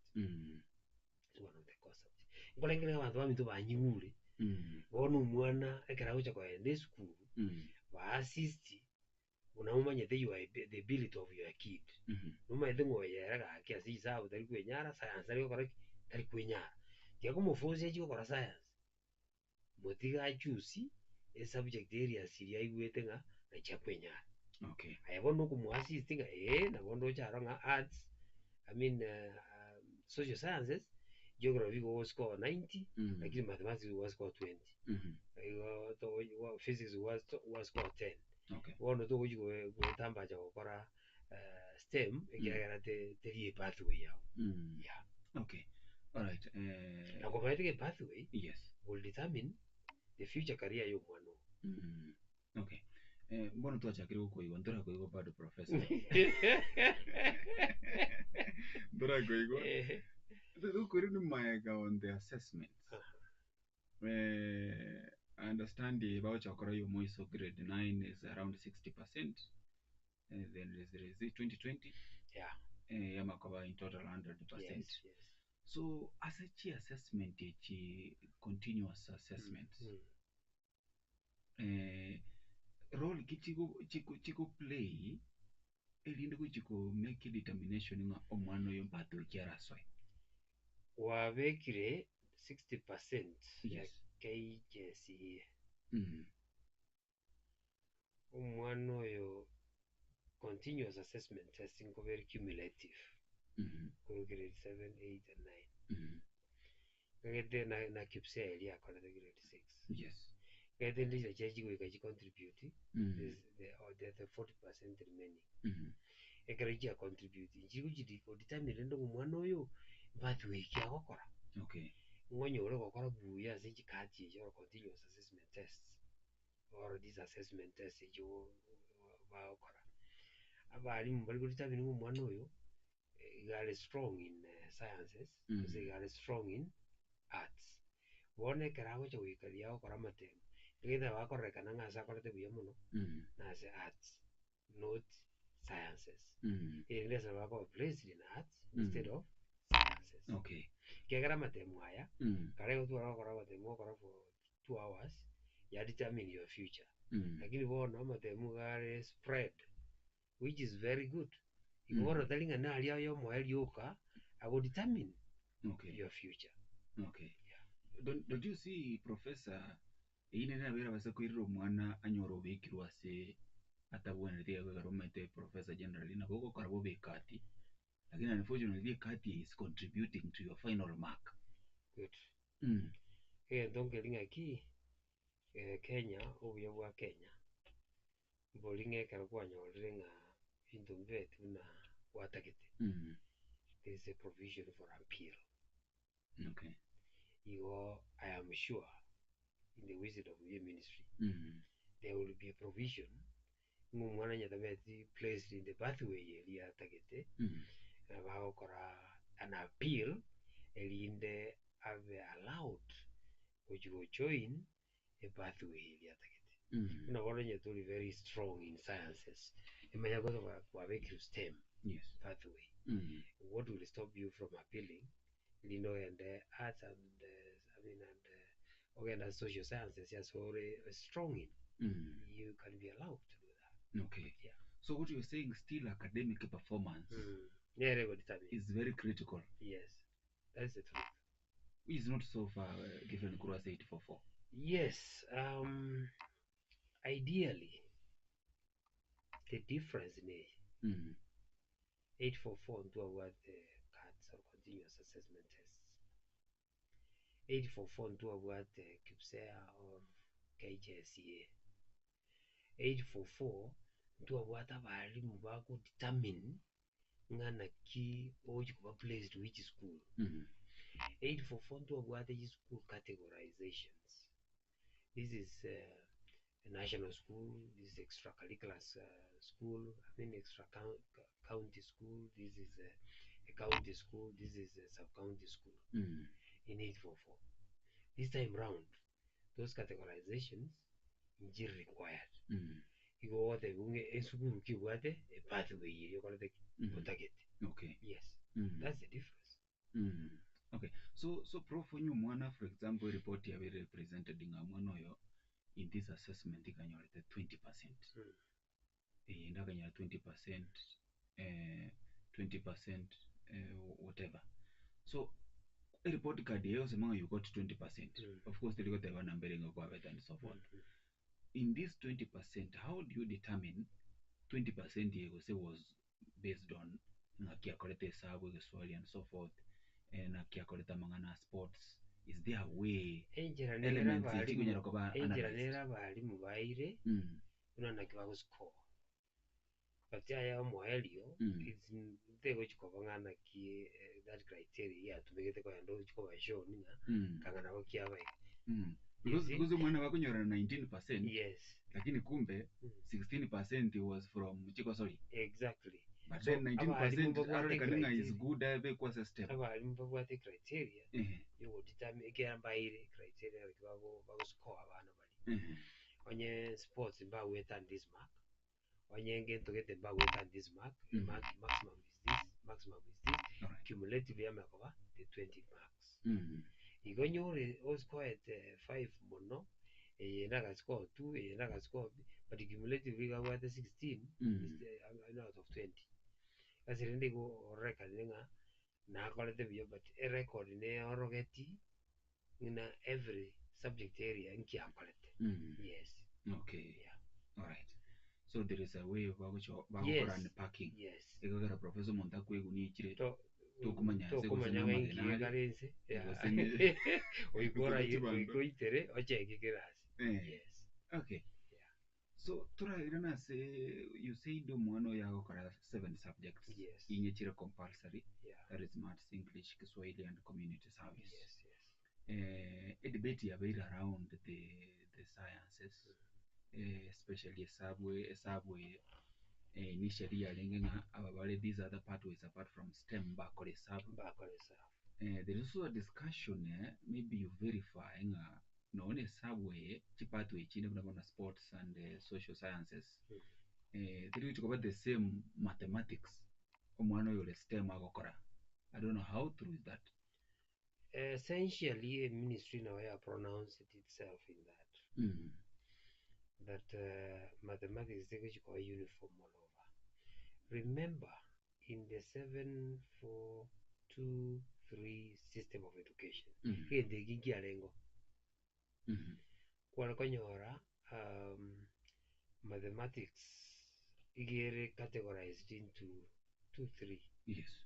Is one of the core subject. Nkorengera ng'a abanto baminto banyigure, bono omwana ekero agocha kogenda esukuru, ba assist buna omanyete your the ability of your kid. Nomanyete ng'a oyo ere gaki ase chisabu tari kwenyara, science tari gokora ki? Tari kwenyara. Tiga komoforce achie gokora science, motige achoose esubject areas chiria aigwete ng'a nachi akwenyara. Okay. Aye bono okomoassist ng'a eh nabo ndoche aro ng'a arts, I mean social sciences, geography igo ogoscore 90, lakini mathematics igo gwascore 20. Igo togo physics gwascore 10. Okay. Bono togochi goetambacha gokora STEM ekiagera teri epathway yago. Yeah. Okay. Alright. Na komanyete ng'a epathway Yes. will determine the future career ya omwana oo. Okay. Bono twachakire gokoigwa, ntorakoigwa bado professor. Ntorakoigwa. Tokoirwa ni maega on the assessments. I understand bagocha gokora oyo omoiso grade 9 is around 60%. Then there is 2020. Yeah. Yamakoba in total 100%. Yes, yes. So ase chi assessment echi continuous assessments. Role ki chigo chigo chigo play erinde gochi ko make determination ng'a omwana oyo mpate ki arasoe. Gwabekire 60% ya Yes. KJSE. Omwana oyo continuous assessment testing nkobere cumulative korwa grade 7, 8 and 9. Gete na na KPSEA eria akorete grade 6. Yes. Gete ndire chiria chigoika chi contribute is the or the 40% remaining. Ekero chia contribute nchigochi go determine rende ng'a omwana oyo pathway ki agokora. Okay. Ng'onyore gokora buya ase chikati echi or continuous assessment tests or these assessment tests echio bagokora. Abalimu bari go determine ng'a omwana oyo iga are strong in sciences gose iga are strong in arts. Bono ekero agocha goika riria agokora amatemo, egento bakorekana ng'a ase akorete buya mono na ase arts not sciences. Erinde ase bakoba placed in arts instead of sciences. Okay. Ekiagera amatemo aya, kare igo tware gokora amatemo ogokora for 2 hours ya determine your future. Lakini bono amatemo iga are spread which is very good. Igo bono tari ng'a naria oyomoerio oka ago determine Okay. your future. Okay. Don't you see professor eyio nere nabere abase koirera omwana anyore obekirwe ase atabwenereti egekogera omanyete professor generally nabo ogokora bobe ekati lakini unfortunately ekati is contributing to your final mark. Good. Egento nkeri ng'aki Kenya obuya bwa Kenya mbori ng'a ekero kwanyorire ng'a ebinto mbibeti buna gwatagete there is a provision for appeal. Okay. Igo I am sure in the wisdom of your ministry there will be a provision ng'a omwana onye tabeti placed in the pathway eria atagete bagokora an appeal erinde abe allowed gochi gojoin a pathway eria atagete. Buna bono onye tori very strong in sciences emanya gose kwabekirwe STEM Yes. pathway what will stop you from appealing erinde ogende arts and I I mean, and uh, ogenda social sciences ase ore strong in, you can be allowed to do that. Okay. Yeah. So what you're saying, still academic performance Nere go determine. is very critical. Yes, that's the truth. Which is not so far given Kurasa 844. Yes, ideally, the difference in a 844 into what the CATs or continuous assessment tests. 844 into what the KPSEA or KJSEA. 844 into what abalimu baku determine ng'ana ki ochikuba placed which school. 844 into what the school categorizations. This is a national school, this is extracurricular school, I mean extra county school, this is a county school, this is a sub-county school in 844. This time round, those categorizations njiri required. Igo wote bunge esukuru kibwate a pathway iri okorete otarget. Okay. Yes. That's the difference. Okay. So Prof onye mwana for example report yabere presented nga mwana oyo in this assessment ikanyorete 20%. Ndakanyora 20%, 20%, whatever. So a report card yose manga you got 20%. Of course they got the number and and so forth. In this 20%, how do you determine 20% yego say was based on ngakiakorete hesabu Kiswahili and so forth and akiakorete mangana sports? Is there a way Enjera nera elements abalimu chikunyara kuba enjera analyzed? nera abalimu baire una nakibaguscore. But aya omwelio it's ntego chikoba ng'ana ki that criteria yatumigete kwenda chikoba show ninga kang'ana bokiabai. You Because see? because mwana wakunyora 19% Yes. lakini kumbe 16% was from chiko sorry. Exactly. But So, then abalimu 19% babwate arorekana is criteria. good abe kwa step. Abalimu babwate criteria yogodetermine ekera mbaire criteria like bago bagoscore abana bari. Onye sports mbagweta this mark. Onye ngento gete mbagweta this mark. Mark maximum is this, maximum is this. Alright. Cumulative yamakoba the 20 marks. Igo nyore o score at 5 mono naga score 2 naga score but cumulatively gabwate 16 is the, out of 20. Kasi rende go record nga nakorete buya but a record ne orogeti na every subject area nkiakorete. Yes. Okay. Yeah. All right. So there is a way bagucho Yes. bagukora unpacking. Yes. Ekagera professor muntu akwegunichire To tokumanya ase tokumanya gose ng'inki n'amagena ari, karense. Yeah. gose ne- Oikora gose chibando. oikoitere ocheke kirasi. Yes. Okay. So turaira nase you said omwana oyo agokora 7 subjects. Yes. Inye chire compulsory. Yeah. That is maths, English, Kiswahili and community service. Yes, yes. A debate yabeire around the sciences. Especially esabwe initially yarenge ng'a ababare these other pathways apart from STEM bakore esabu. Bakore esabu. There is also a discussion maybe you verify ng'a noone esabu eye chipathway chinde buna bono sports and social sciences. Tiri gochikoba the same mathematics omwana oyo ore STEM agokora. I don't know how true is that. Essentially, a ministry now have pronounced itself in that. That mathematics is uniform all over. Remember, in the 7-4-2-3 system of education, gende ginkiarengo. Kwara konyora mathematics igere categorized into 2-3. Yes.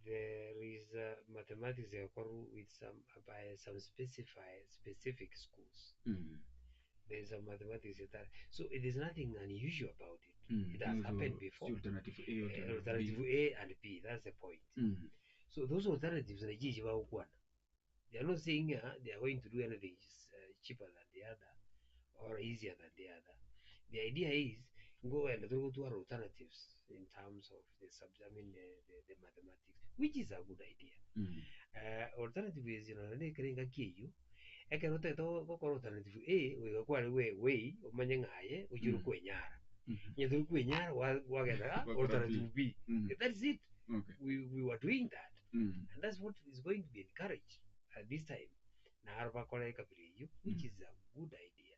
There is mathematics with some by some specific schools. There is a mathematics that, so it is nothing unusual about it. It has So, happened before. Alternative A, alternative B. Alternative A and B. That's the point. So those alternatives, they are not saying they are going to do anything cheaper than the other or easier than the other. The idea is go and go to our alternatives in terms of the subject. I mean the mathematics, which is a good idea. Alternative is you know ne kiyu ekero otaete gokora alternative A oiga kware we way omanye ng'aye ochire kwenyara nye turi kwenyara wagenda alternative B. That's it. Okay. We were doing that. And that's what is going to be encouraged. at this time naro bakore ekabira eyio which is a good idea.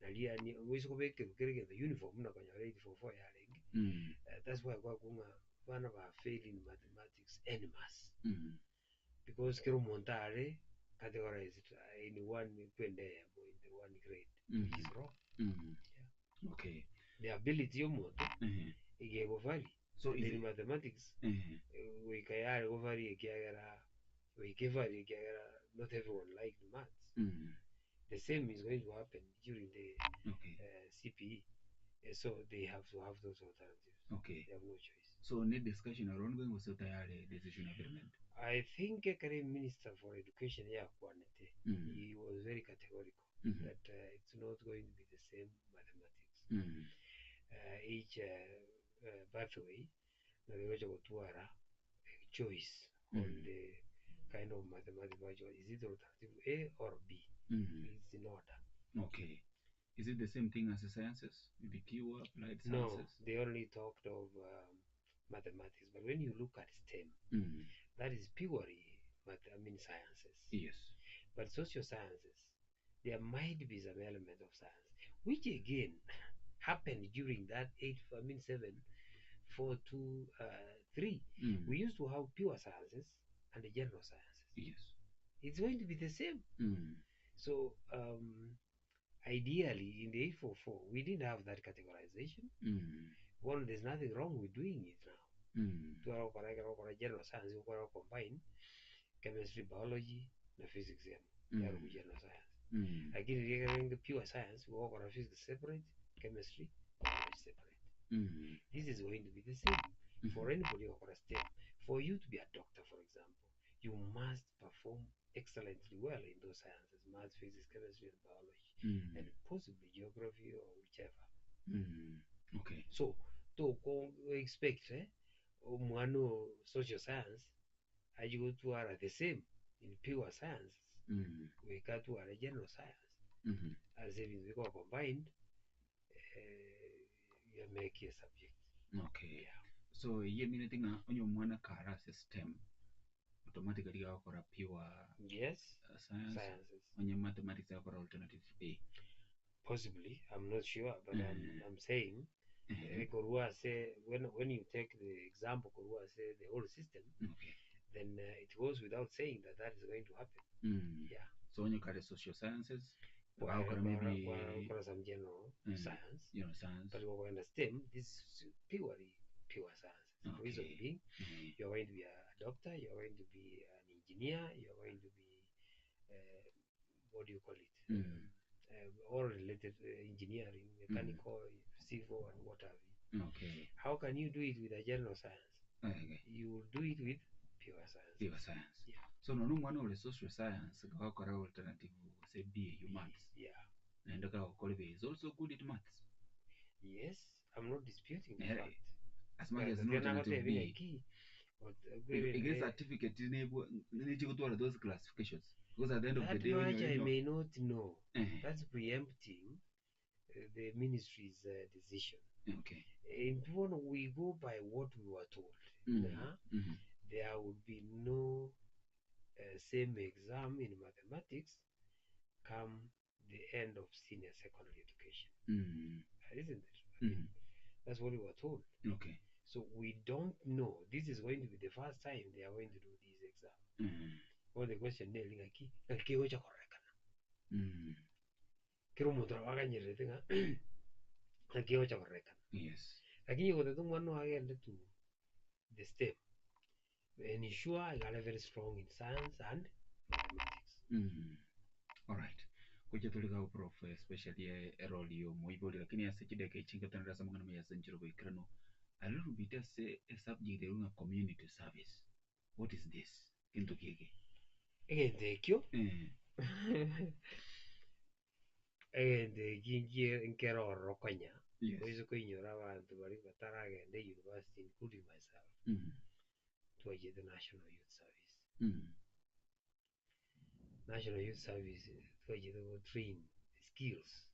Nari yaani oise kobekerwa kera egento uniform buna konyora 844 yarenge, that's why kwakwa ng'a abana ba fail in mathematics en masse. Because kera omonto are categorized in one kwenda eyemo in the one grade which is wrong. Yeah. Okay. The ability ya omonto iga ego vary. So And is in it- mathematics goika yare go vary ekiagera goika e vary ekiagera not everyone liked maths. The same is going to happen during the CPE. So they have to have those alternatives. They have no choice. So ne discussion around going gose tayari decision agreement. I think ekere Minister for Education yakwanete, he was very categorical that it's not going to be the same mathematics. Each pathway nabo egocha gotwara a choice on the kind of mathematics bagocha is it alternative A or B? It's in order. Okay. Is it the same thing as the sciences? Maybe pure applied No, sciences? they only talked of mathematics. But when you look at STEM, that is purely math, I mean sciences. But social sciences, there might be some element of science, which again happened during that 8, I mean 7, 4, 2, 3. We used to have pure sciences and the general sciences. It's going to be the same. So ideally, in the 844, we didn't have that categorization. Well, there's nothing wrong with doing it now. Twakora kora general science, ukora combine chemistry, biology, na physics yamo. Yaro general science. Lakini rĩrĩa pure science, wakora physics separate, chemistry, biology separate. This is going to be the same for anybody who wakora STEM. For you to be a doctor, for example, you must perform excellently well in those sciences, maths, physics, chemistry, and biology, and possibly geography or whichever. Okay. So, to expect omwana o social science aje gotwara the same in pure science goika atware general science ase ebinto bikoba combined you make a subject. Okay. So iye minute ng'a onye omwana kara ase STEM automatically gakora pure Yes, science, sciences. Onye mathematics gakora alternative A. Possibly, I'm not sure, but I'm saying korwa ase when you take the example korwa ase the whole system, then it goes without saying that that is going to happen. Yeah. So onye kare social sciences gakora maybe Wakora some general science. General science. But wakora STEM, this is purely pure science. The reason being, you are going to be a doctor, you are going to be an engineer, you are going to be what do you call it? All related engineering, mechanical, civil, and what have you. How can you do it with a general science? You will do it with pure science. Pure science. Yeah. So nono omwana ore social science gakora alternative say B you maths. Naende gakora B is also good at maths. Yes, I'm not disputing the fact. As much as But no then alternative akotebia B. ng'aki, but, Against certificate nechigotwara those classifications. Because at the end of the That day, when much you're I in your may not know. That's preempting the ministry's decision. In Buono, we go by what we were told. Now, there would be no same exam in mathematics come the end of senior secondary education. Isn't it? That's what we were told. So we don't know. This is going to be the first time they are going to do this exam. Well, the question is, ng'aki, ng'aki gocha korekana. Kero omonto nabo aganyererete ng'a ng'aki gocha korekana. Lakini gotete omwana oyo agende to the STEM, ensure you are very strong in science and mathematics. All right. Kuja tuli gao prof, especially role yo moibori lakini ase chideka echinga tanara samangana maya senchero boikrano a little bit ase a subject erunga community service. What is this? Kintu kiki? Egento ekio egento eki nkere ororo konya oise koinyora abanto bari bataragenda university including myself. Twachete National Youth Service. National Youth Service twachete go train skills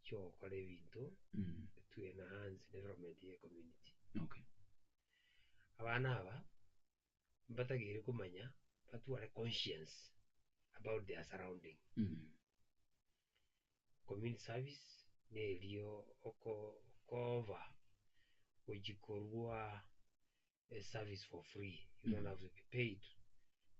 chiogokora ebinto to enhance development ya community. Abana aba mbatagire komanya Batware conscience about their surrounding. Community service nerio oko okoba gochi korwa a service for free, you don't have to be paid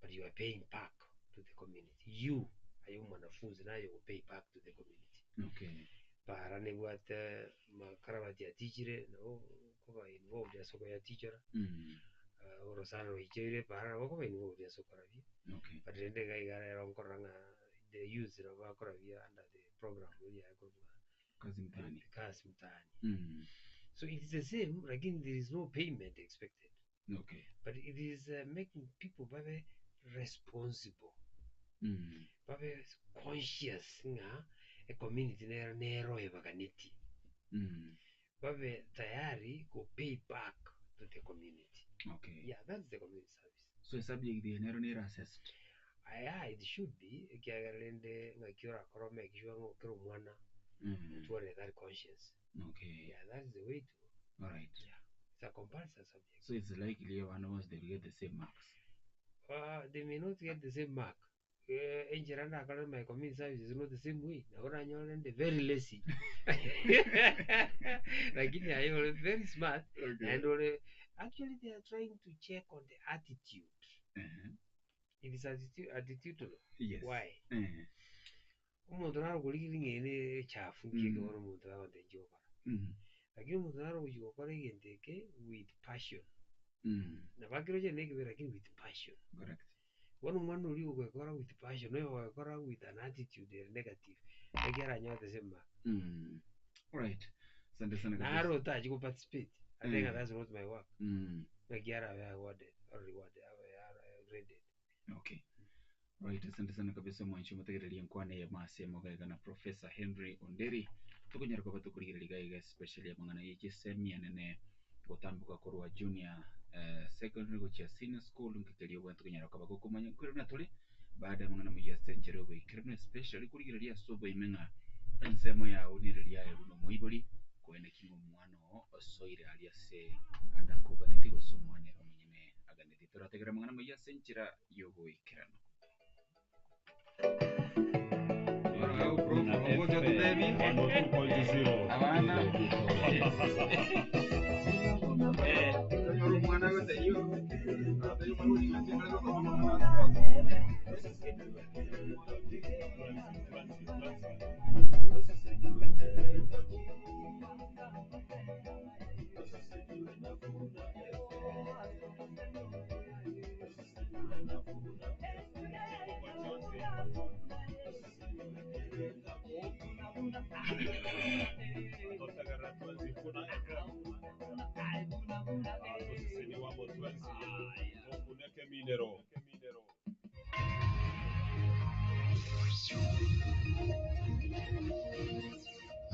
but you are paying back to the community, you aye omwanafunzi naye ogo pay back to the community. Okay. Para nebwate makarabati atichire nabo okoba involved ase okoyatichora, orosana roichoire para nabo okoba involved ase okorabia. Okay. But rende iga iga rero nkorora ng'a the youths nabo bakorabia under the program eria yakorwa Kazi mtaani. Kazi mtaani. So it is the same lakini there is no payment expected. Okay. But it is making people babe responsible. Babe conscious ng'a ecommunity nero nero ebaganeti. Babe tayari go pay back to the community. Okay. Yeah, that's the community service. So esubject eye nero nere assessed. Aya it should be ekiagera rende ng'aki orakore omake sure ng'a kera omwana otwarire that conscience. Okay. Yeah, that is the way to go. Alright. Yeah, it's a compulsory subject. So it's likely abana bonsi they will get the same marks. They may not get the same mark. Enchera ndakore my community service is not the same way. Nabo oranyore nde very lazy. Lakini aye ore very smart. Okay. Naende ore actually they are trying to check on the attitude. It is attitudinal. Yes. Why? Eh. Omonto naro okorigereria ng'a eye ne echafu nki eke bono omonto agotebi nchi gokora. Lakini omonto naro ogochia gokora egento eke with passion. Nabo akeroche na ekebe lakini with passion. Correct. Bono omwana oria ogokora with passion na oyogokora with an attitude ere negative, naki aranyore the same mark. Alright. Asante sana kabisa. Naro otachi go participate, atebe ng'a Mm. that's not my work. Naki arabe awarded or rewarded, abe graded. Okay. Right, asante sana kabisa omwanchi omotegereria enkwana eye mase mogaiga na Professor Henry Onderi tokonyara koba tokorigereria iga iga especially amang'ana ye chisemi anene gotamboka korwa junior eh, secondary gochia senior school nkekeria obwenerete konyara koba gokomanya nkoirana tore baada amang'ana amayia ase enchera y'oboikeranu especially korigereria ase oboime ng'a ensemo yao nere riaye buna omoibori koeneki ng'a omwana oo osoire aria ase ande akoganetie gose omwana ere omonyene aganetie. Torategere amang'ana amayia ase enchera y'oboikeranu.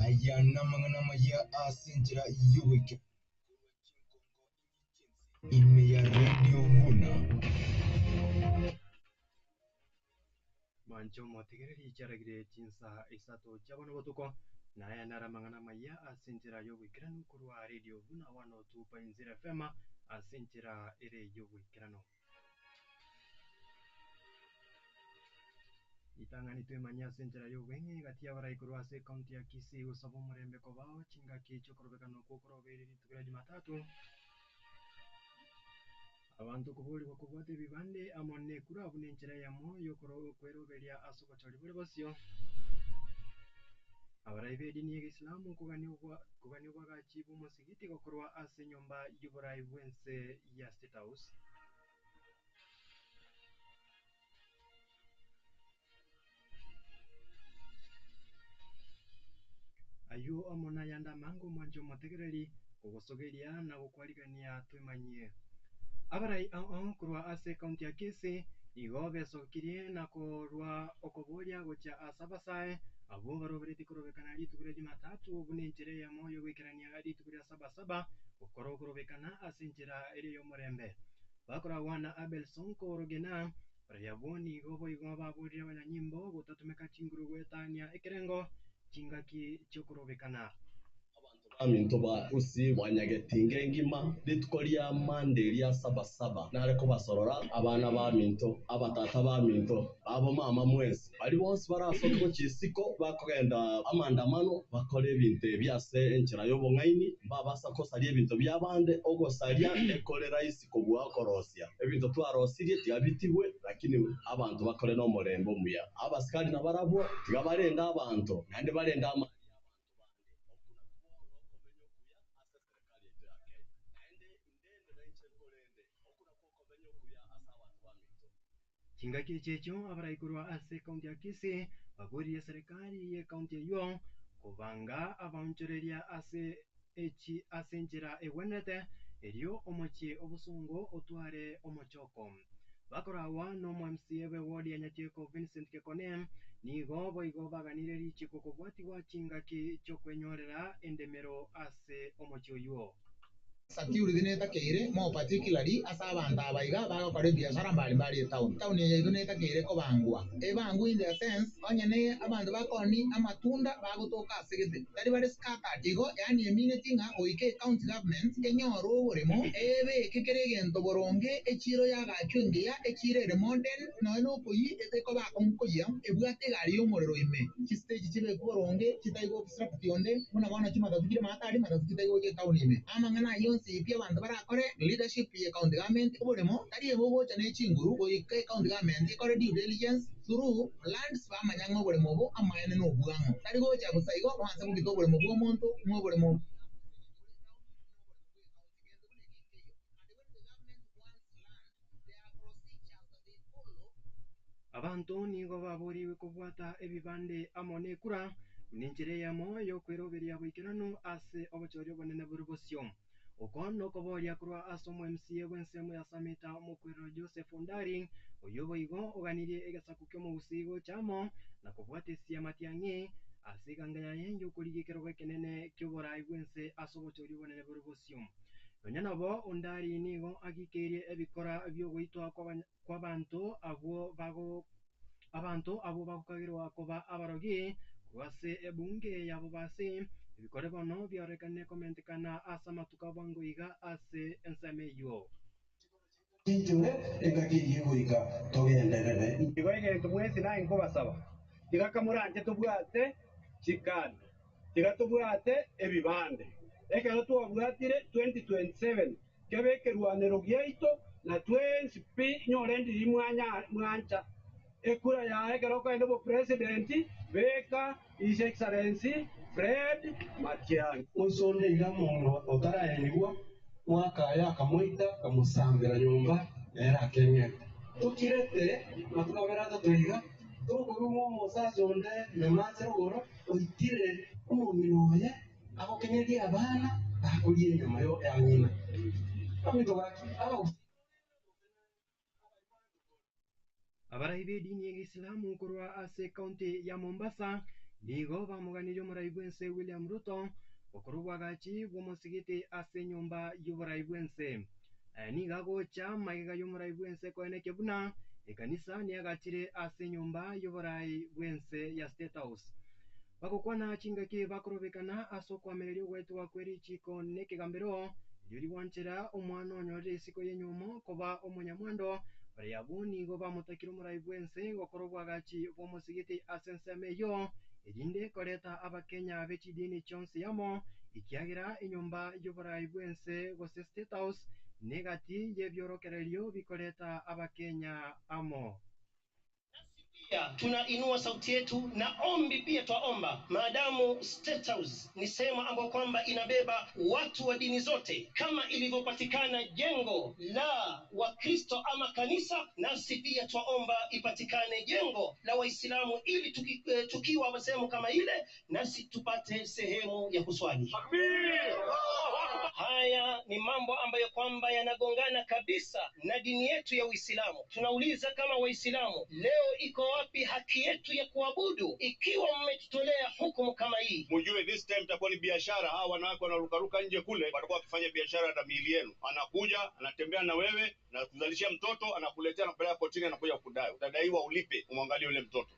Aya namang'ana amaya ase enchera y'ogoika ime ya Radio Buna. Mwanche omotegereri chiaragire chinsa isato chia bono botuko, na aya naro amang'ana amaya ase enchera y'oboikeranu korwa Radio Buna 102.0 FM ase enchera ere y'oboikeranu. Ritang'ani twemanye ase enchera y'obweng'e gati y'abarai korwa ase ekaunti ya Kisii gosaba omorembe kobao chingaki chi'okorobekana okwo okorobeire rituko ria Jumatatu. Abanto koborigwa kobwata ebibande amo nekura buna enchera eyemo y'okweroberia ase obochori bore bosio. Abarai b'edini y'Egeisilamu kogania obwagachi bw'omosigiti gokorwa ase enyomba y'oborai bw'ense ya State House. Ayio amo nayande amange omwanche omotegereri, kogosogeria na gokwarigania twemanyie. Abarai ao ao korwa ase ekaunti ya Kisii nigo besokirie na korwa okoboria gochia ase abasae abwo baroberetie korobekana rituko ria Jumatatu buna enchera eyemo y'ogoikerania rituko ria Sabasaba gokora okorobekana ase enchera ere y'omorembe. Bakoragwa na Abel Sonko Rogena, abarai abwo nigo boigo baborire abanyanyimbo gotatumeka chinguru goetania ekerengo chingaki chi'okorobekana. Abaminto ba Gusii mwanyagetinga engima, rituko ria Monday ria Saba Saba nare kobasorora abana baminto, abatata baminto, abamama mwensi, baria bonsi barasoke gochia isiko bakogenda amaandamano bakore ebinto ebi ase enchera y'obong'aini, mbabasa kosaria ebinto bi'abande, ogosaria ekore rahisi kobua okorosia. Ebinto twarosirie tiga bitigwe, lakini abanto bakore nomorembe omuya. Abasikari nabarabwo tiga barende abanto, naende barende amali y'abanto bande. Okwo nakwo bono okomenya okuya ase eserekari yaito ya Kenya. Naende indende nainche nkorende, okwo nakwo okomenya okuya ase abanto baminto. Chingaki echi echio abarai korwa ase ekaunti ya Kisii baboririe eserekari y'ekaunti eyio kobanga abaonchoreria ase echi ase enchera egwenerete erio omochie obosongo otware omochoko. Bakoragwa nomo MCA bw'eward ya Nyatieko Vincent Gekone nigo boigo baganire richiko kobwatigwa chingaki chiokwenyorera endemero ase omochie oyio. Security netakeire, more particularly ase abanto aba iga bagokora ebiashara mbari mbari etown. Etown eye yaito netakeire kobangwa. Ebangwe in the sense onye ne abanto bakoonia amatunda bagotoka ase gete tari bare scattered. Igo yaani emineti ng'a goika ecounty government enyore oboremo ebeke kera egento boronge echiro yagachwe engiya echiro ere modern nonya nokoyia ekoba akong'u koyia ebwate egari yomorero ime chistage chibekwe boronge chitari go obstruct onde buna bono chimatatu chire maatari matatu chitari gocha etown ime. Amang'ana ayio onsi pi abanto barakore leadership ye county government oboremo tari ebe ogocha ne chinguru goika ecounty government ekore due diligence through lands bamanya ng'a oboremo obo amaene nobwang'o tari gocha bosa igo oanse gokita oboremo bwa omonto ng'a oboremo Abanto nigo baborigwe kobwata ebibande amo nekura, buna enchera eyemo y'okweroberia boikeranu ase obochori obonene bore bosio. Oko nokoboria korwa ase omo MCA bw'ensemo ya Sameta omokwerero Joseph Ondari, oyio boigo oganirie egesaku ki'omogusii gocha amo na kobwatesia Matiang'i ase eganga yaye y'okorigia ekerogo ekenene ki'oborai bw'ense ase obochori obonene bore bosio. Nonya nabo, Ondari nigo agikeirie ebikora bi'ogoitwa kw'abanto abwo bago abanto abwo bagokagerwa koba abarogi korwa ase ebunge ya bobasi, ebikore bono biarorekanire komentekana ase amatuko a bwango iga ase ensemo eyio. Chinchore engaki eyio egoika togenderere. Igo egento mwensi naye nkobasaba, tiga kamoranche tobwate chikadi, tiga tobwate ebibande. Ekero twabwatire 2027 kebe ekerwanero giaito na twensi pi nyore ndiri mwancha ekura yaye ekero okogenda obopresident beka His Excellency Fred Matiang'i. Moisonde iga omonto otaraenigwa, mwaka aye akamoita, akamosambera nyomba, nere akeng'enta. Tokirete matuko abere atato iga, tokoigwa omosacha onde nyamache rogoro oitire omong'ina oye, agokenyeria abana bakoria enyama ya ng'ina. Aminto gaki, abagusii. Abarai b'edini y'Egeisilamu korwa ase ekaunti ya Mombasa nigo bamoganirie omorai bw'ense William Ruto gokora obwagachi bw'omosigiti ase enyomba y'oborai bw'ense. Aya nigo agocha magega y'omorai bw'ense koenekia buna ekanisa neagachire ase enyomba y'oborai bw'ense ya State House. Bagokwana chingaki bakorobekana ase okoamereria ogoetwa kwe richiiko nekegambero, erio rigwanchera omwana onyorire isiko y'enyuomo koba omonyamwando, baria abwo nigo bamotakire omorai bw'ense gokora obwagachi bw'omosigiti ase ensemo eyio, erinde koreta Abakenya be chidini chionsi amo, ekiagera enyomba y'oborai bw'ense gose State House negati y'ebiorokererio bikoreta Abakenya amo. Pia tunainua sauti yetu na ombi pia twaomba, maadamu State House ni sehemu ambayo kwamba inabeba watu wa dini zote, kama ilivyopatikana jengo la Wakristo ama kanisa, nasi pia twaomba ipatikane jengo la Waislamu ili tukiwa sehemu kama ile, nasi tupate sehemu ya kuswali. Haya ni mambo ambayo kwamba yanagongana kabisa na dini yetu ya Uislamu. Tunauliza kama Waislamu, leo iko wapi haki yetu ya kuabudu ikiwa mmetutolea hukumu kama hii? Mjue this time itakuwa ni biashara. Hawa wanawake wanarukaruka nje kule, watakuwa wakifanya biashara na miili yenu. Anakuja anatembea na wewe na kuzalishia mtoto, anakuletea, anakupeleka kotini, anakuja kudai, utadaiwa ulipe, umwangalie yule mtoto.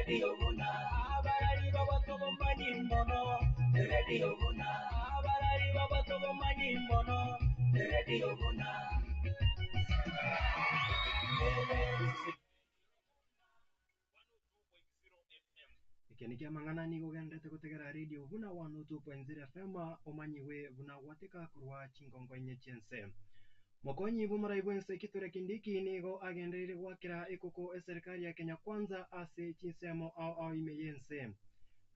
Radio Buna, abarari babatobombanyi mono. Radio Buna, abarari babatobombanyi mono. Radio Buna. Eke niki amang'ana nigo ogenderete gotegera Radio Buna 102.0 FM omanyiwe buna gwateka korwa chingongo inye chi'ense. Mokonyi bw'omorai bw'ense Kithure Kindiki nigo agendereire goakera ekoko eserikari ya Kenya Kwanza ase chinsemo ao ao ime y'ense.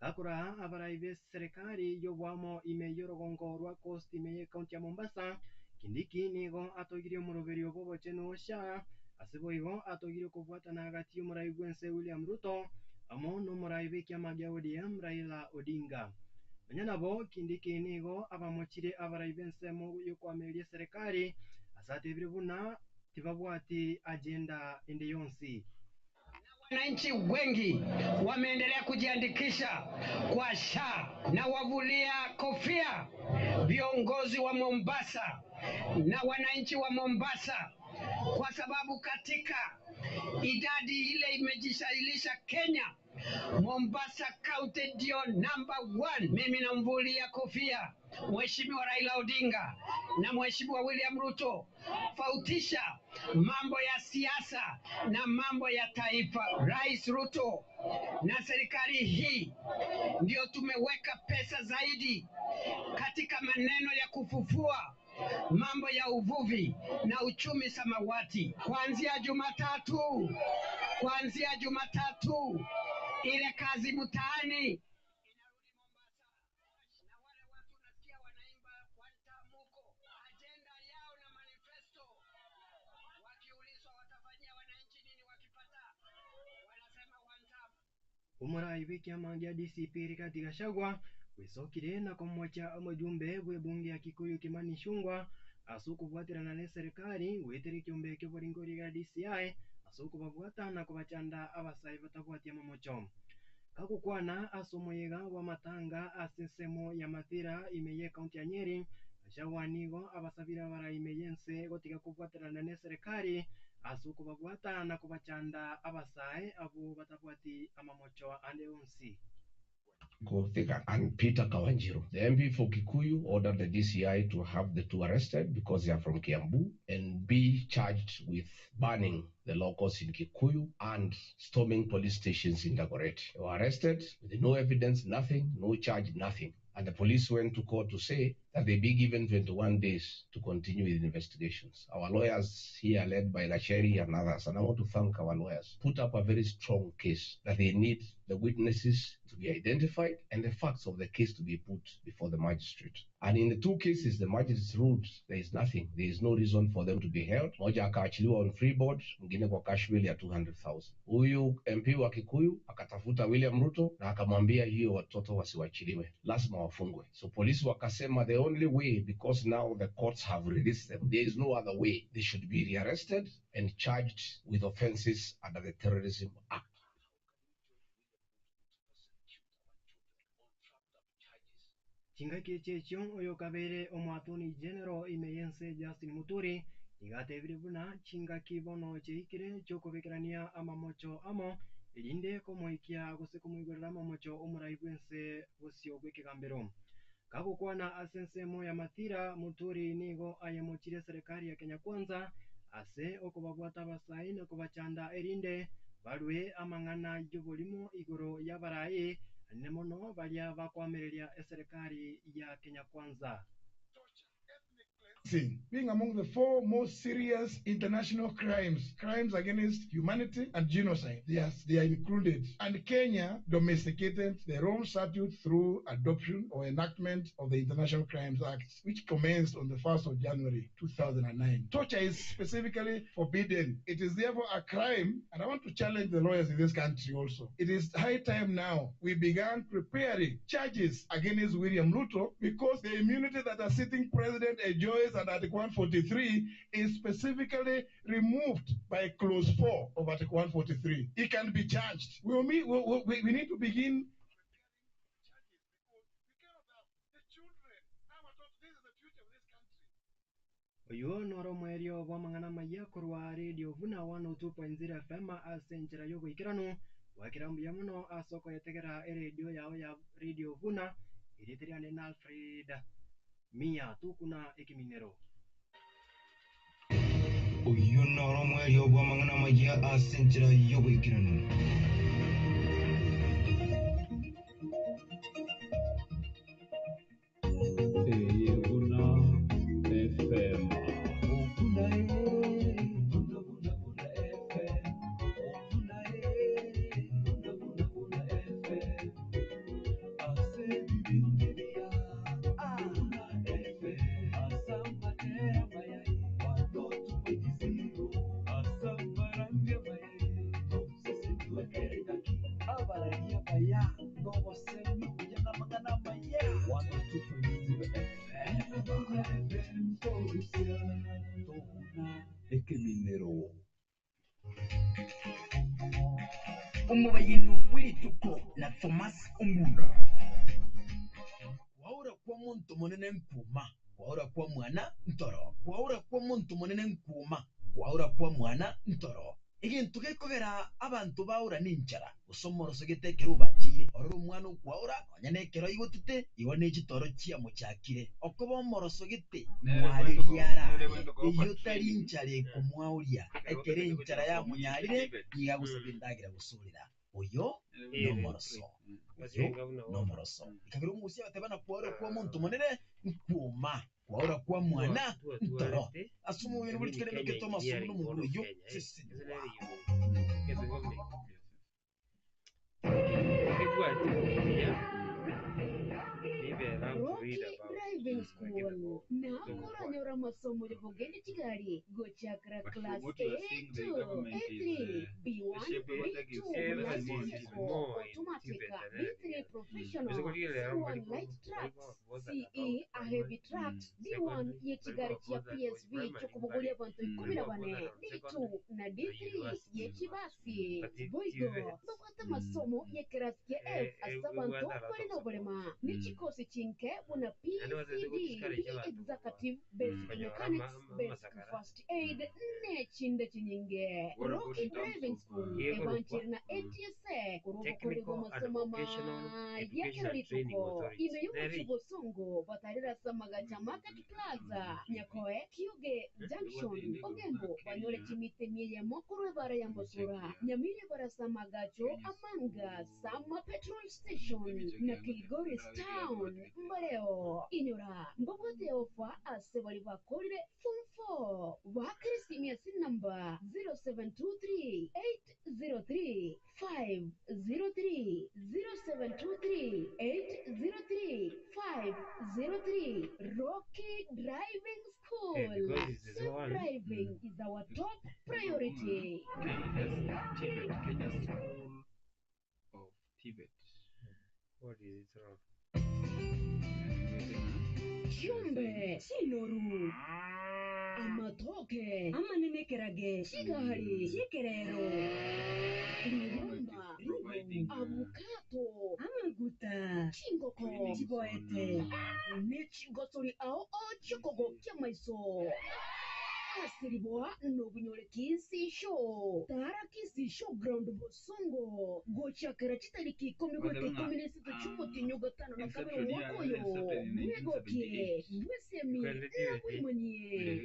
Gakoraa abarai b'eserekari y'oboamo ime y'orogongo rwa Coast ime y'ecounty ya Mombasa, Kindiki nigo atogirie omoroberio bw'obochenu o SHA ase boigo atogirie okobwatana gati y'omorai bw'ense William Ruto amo n'omorai bw'ekiama gia ODM Raila Odinga. Nonya nabo, Kindiki nigo abamochire abarai b'ensemo y'okoamereria eserekari ase atebire buna tibabwati agenda ende yonsi. Wananchi wengi wameendelea kujiandikisha kwa SHA na wavulia kofia viongozi wa Mombasa na wananchi wa Mombasa, kwa sababu katika idadi ile imejisailisha Kenya, Mombasa County ndio number one. Mimi namvulia kofia Mheshimiwa Raila Odinga na Mheshimiwa William Ruto, fautisha mambo ya siasa na mambo ya taifa. Rais Ruto na serikali hii ndio tumeweka pesa zaidi katika maneno ya kufufua mambo ya uvuvi na uchumi samawati. Kuanzia Jumatatu, kuanzia Jumatatu ile kazi mtaani Omorai bw'ekiama gia DCP Rigathi Gachagua gwesokire na komocha omojumbe bw'ebunge ya Kikuyu Kimani Ichung'wa ase okobwaterana na eserikari goetera ekiombe ki'oboringori gia DCI ase okobabwata na kobachanda abasae batabwati amamocho. Gagokwana ase omoyega bw'amatanga ase ensemo ya Mathira ime y'ekaunti ya Nyeri, Gachagua nigo abasabire abarai ime y'ense gotiga kobwaterana na eserikari ase okobabwata na kobachanda abasae abwo batabwati amamocho ande onsi. Thika and Peter Kawanjiru. The MP for Kikuyu ordered the DCI to have the two arrested because they are from Kiambu and be charged with burning the locals in Kikuyu and storming police stations in Dagoretti. They were arrested with no evidence, nothing, no charge, nothing. And the police went to court to say that they be given 21 days to continue with investigations. Our lawyers here, led by Lacheri and others, and I want to thank our lawyers, put up a very strong case that they need the witnesses to be identified and the facts of the case to be put before the magistrate. And in the two cases, the magistrate ruled there is nothing. There is no reason for them to be held. Moja akaachiliwa on free board, mwingine kwa cash bail ya 200,000. Huyu MP wa Kikuyu akatafuta William Ruto na akamwambia hiyo watoto wasiwachiliwe, lazima wafungwe. So polisi wakasema the only way, because now the courts have released them, there is no other way. They should be rearrested and charged with offenses under the Terrorism Act. Chingaki echi echio oyokabeire Omoatoni General ime y'ense Justin Muturi nigo atebire buna chingaki bono chiaikire chiokobekerania amamocho amo erinde komoikia gose komoigorera amamocho omorai bw'ense bosio bw'ekegambero. Kagokwana ase ensemo ya Mathira, Muturi nigo ayemochire eserekari ya Kenya Kwanza ase okobabwata abasae na kobachanda erinde barwe amang'ana y'oborimo igoro y'abarai anene mono baria bakoamereria eserekari ya Kenya Kwanza. Being among the four most serious international crimes, crimes against humanity and genocide. Yes, they are included. And Kenya domesticated the Rome Statute through adoption or enactment of the International Crimes Act, which commenced on the 1st of January 2009. Torture is specifically forbidden. It is therefore a crime, and I want to challenge the lawyers in this country also. It is high time now we began preparing charges against William Ruto because the immunity that a sitting president enjoys under Article 143 is specifically removed by Clause 4 of Article 143. He can be charged. We, will meet, we, we, we need to begin Oyo noro omoerio bw'amang'ana amaya korwa Radio Buna 102.0 FM ase enchera y'oboikeranu. Gwakera mbuya mono ase okoyetegera eredio yao ya Radio Buna, erieta riane na Alfred Mia Tukuna ekeminero. Oyio noro omoerio bw'amang'ana amayia ase enchera y'oboikeranu. Eye buna FM. Ekeminero. Omobayeno bw'erituko na Thomas Omuna. Kwaura kw'omonto monene nkwoma, kwaura kwa mwana ntoro. Kwaura kw'omonto monene nkwoma, kwaura kwa mwana ntoro. Egento gekogera abanto baura nenchara, gose omoroso gete ekero obacheire. Orore omwana okwaura, nonya nekero aigotete, igo ne chitoro chiamochakire. Okoba omoroso gete, mwareria arare, eyio tari nchara ekomwaoria. Ekero enchara yamonyarire, nigo agosaba endagera gosorera. Oyo nomoroso. Oyo nomoroso. Ekagera omogusia agateba na kwaura kw'omonto monene nkwoma, kwaura kwa mwana ntoro. Ase omobere bwe rituko ri'emeke Thomas buna omomura oyio sesenigwa. Rocky Driving School nao oranyore amasomo y'okogenda chigari gochakera But class from what you are seeing, the A2, government is A3, the B1, shape they take is B2, less light more in vehicle, Tibet. More in automatic, Tibet than anything B3 else. professional, Basically, C1 light trucks, CE a heavy trucks, D1 y'ekigari kya PSV ky'okubogoria abantu 14, D2 na D3 y'ekibasi. Boigo babwate amasomo y'ekerasi kia F ase abantu bari n'oburema n'ekikosi kinke buna PCD, B Executive, Basic Mechanics, Basic First Aid n'ekindi kinyinge. What about Rocky in terms Driving of School ebanchire na ATSA korwa Technical obokorerwa and amasomo Vocational amaya Educational kera Training rituko Authority. ime Neri y'omochi bosongo batarira samagacha market plaza nyakoe kiuge junction ogembo banyore chimite mieyemo korwa ebara ya mbosura nyamire barasa magacho amanga sama petrol station na kilgoris town mbareo inyora mbabwate ofa ase bari bakorire form 4 bakirisimia namba 0723 803 503 0723 803 503 Rocky Driving School. because it's the Safe one. driving is our top priority. KS Tibet, Kenya School of Tibet. What is it wrong? Chumbe, Chinoru, Amatoke, Amanenekerage, Chigari, Chikerero, Ribomba, Providing Abukato, Amaguta, Chingoko, Chiboete, Nechigosori ao o chikogo kyamaiso. Asiriboa n'obunyore kinsi show tara kinsi show ground bosongo gochakera chitariki ikumi goika ikumi n'esatu cy'umutinyo gatano na kabiri Inception umwaka ya uyu incepted in mwegoke 1978. bwesemi Kwende TVET. nabwimanye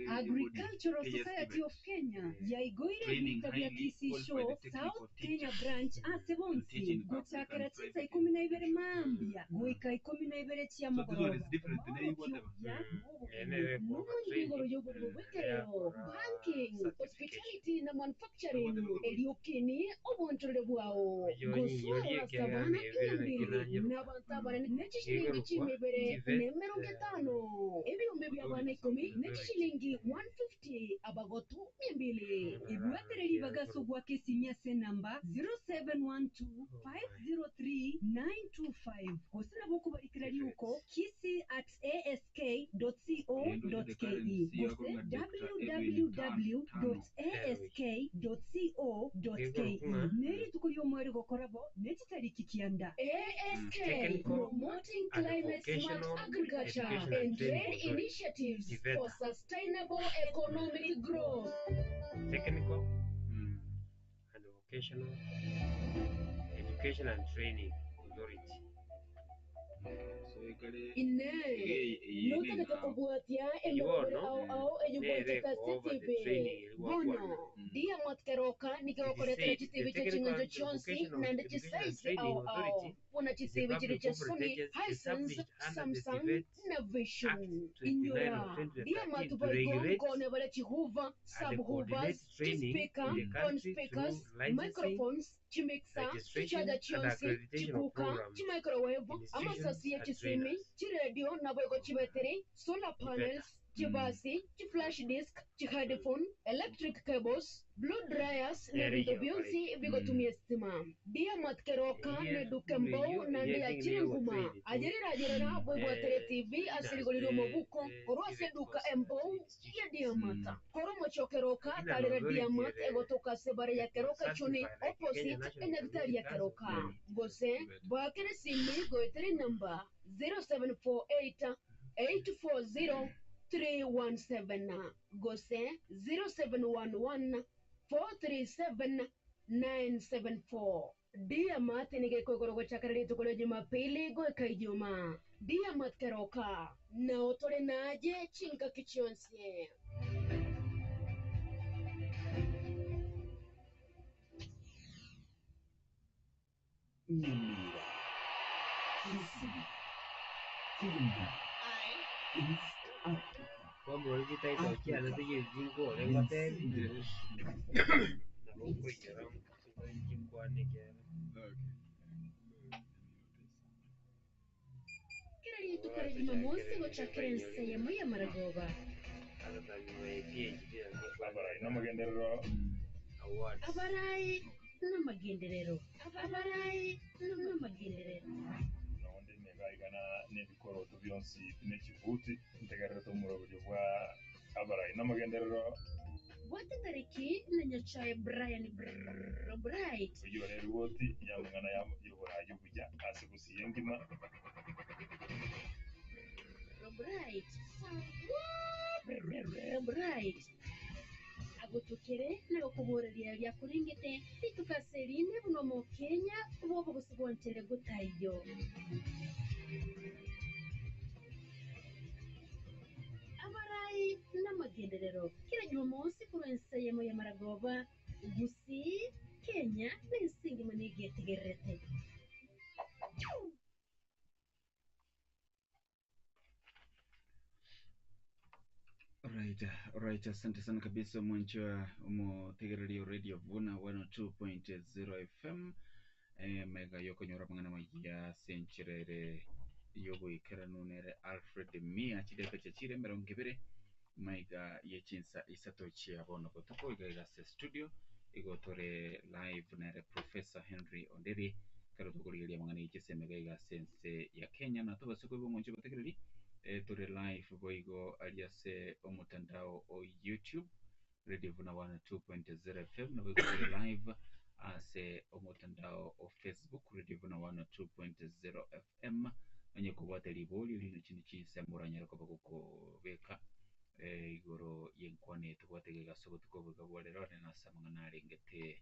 Agricultural KS Society Tibet. of Kenya yaigoire Training ebita bya highly Kisii Show qualified technical South Kenya teachers Branch ase to teach bonsi in public gochakera and chinsa private ikumi na ibere mambia goika ikumi na ibere chia So this one mugoroba is different than any whatever. n'umwanya igoro y'oburimo bw'ekerero banking hospitality na manufacturing eriokini obonchorere bwawo goswara sabana iyambiri n'abantu abanene n'ekishilingi kimibere n'emirongo etano ebihumbi by'abana ikumi n'ekishilingi 150 abagotu 200 Ibwatereri bagaso gwa kesimia se namba 0712503925 gose nabo kubarikira riuko kisi at ask.co.ke gose www.ask.co.ke nerituko ry'omweri gokorabo nechitariki kianda ASK Technical promoting and climate smart Vocational agriculture Educational and Training trade Authority. initiatives TVETA. for sustainable economic growth. Technical and Vocational Education and Training Authority. Inee! Notagete kobwatia emerobere ao ao eyio Nere gwanchete ase over the TV? training eri Bono, gwakwana. Diamond Keroka nigo It is okoretera said chitibi the chia Technical ching'encho and chionsi Vocational naende Education and chisaizi Training ao ao Authority buna is a chitibi chiri public chia corporate Sony, agency Hisense, established under the Samsung TVET na Act Vision. 29 Inyora of 2013 Diamond to boigo regulate nkone bare chihuva, and subhoovers, coordinate training chispeaker, in the phone country speakers, through licensing, microphones, chimixa, registration, chichaja and chionsi, accreditation of chikuka, programs, chimicrowave, institutions, amasasi ya and chisimi, trainers. chiredio naboigo chibetiri, solar panels, chibasi, chiflash disk, chiheadphone, electric cables, blow dryers na Ere binto iyo bionsi bigotumia estima. Diamond Keroka Eye ne duka mbou eyo nande eye ya thing chiri niyo nguma trade tu ajererajerera bwebwatere TV asirigorire omobuko korwa ase TVET eduka course embou ya Diamond. Korwa omochokeroka Lakini an tarera authority Diamond ere egotoka ase bare ya Keroka chuni certified like Kenya opposite National enyagitari Community ya Council. Keroka. Gose bakere simi goetere namba 0748 840 317 gose 0711 437 974 Diamat nigekogoro gochakara rituko rya Jumapili goika Ijumaa. Diamat Keroka nao tore naje chingaki chionsi. Nyamira, Kisii, Kenya, East Africa, Kwamborora chititle chiane Africa, tichichinkore ngotebi Nsingi. nabo nkoinyora chinkwane ekere. Kila rituko rya Jumamosi gochakera ensemo ya Maragoba. Abarai n'amagenderero Awards. Abarai n'amagenderero. Abarai n'amagenderero. nondi negaigana n'ebikoroto byonsi n'ekibuti ntegererete omuroberi bwa abarai n'amagenderero Bwate tariki na Nyachae Brian Brrrr Bright. oyo rero woti yamang'ana y'oburayi obuya ase gusiya engima Bright. Brrrr Bright. Agotukere nagokuboreria ryakuringete ritukaserine buno mu Kenya bobo gusigwantere gutayo. Abarai n'amagenderero kila Jumamosi ku nseyemo ya Maragoba Gusii Kenya n'ensingi manigetegerete. Right, right, asante sana kabisa mwanchwa umutegererio Radio Vuna 102.0 FM mega yokonyora mang'ana maya sencherere yogoikeranu nere Alfred Mia chideka chachire mirongo ibere maiga yechinsa isato chia bono botuko iga igase studio igotore live nere Professor Henry Onderi kero tokorigeria mang'ana yechise mega igase ense ya Kenya na tobase koiba omwancho botegereri tore live boigo aliase omutandao o YouTube Radio Vuna 102.0 FM na boigo tore live ase omutandao o Facebook Radio Vuna 102.0 FM onye kobwate ribori rino chindi chinsemuranyare koba gokobeka igoro yenkwane tobwate gegaso botuko boiga bwarero ane nase amang'ana arengete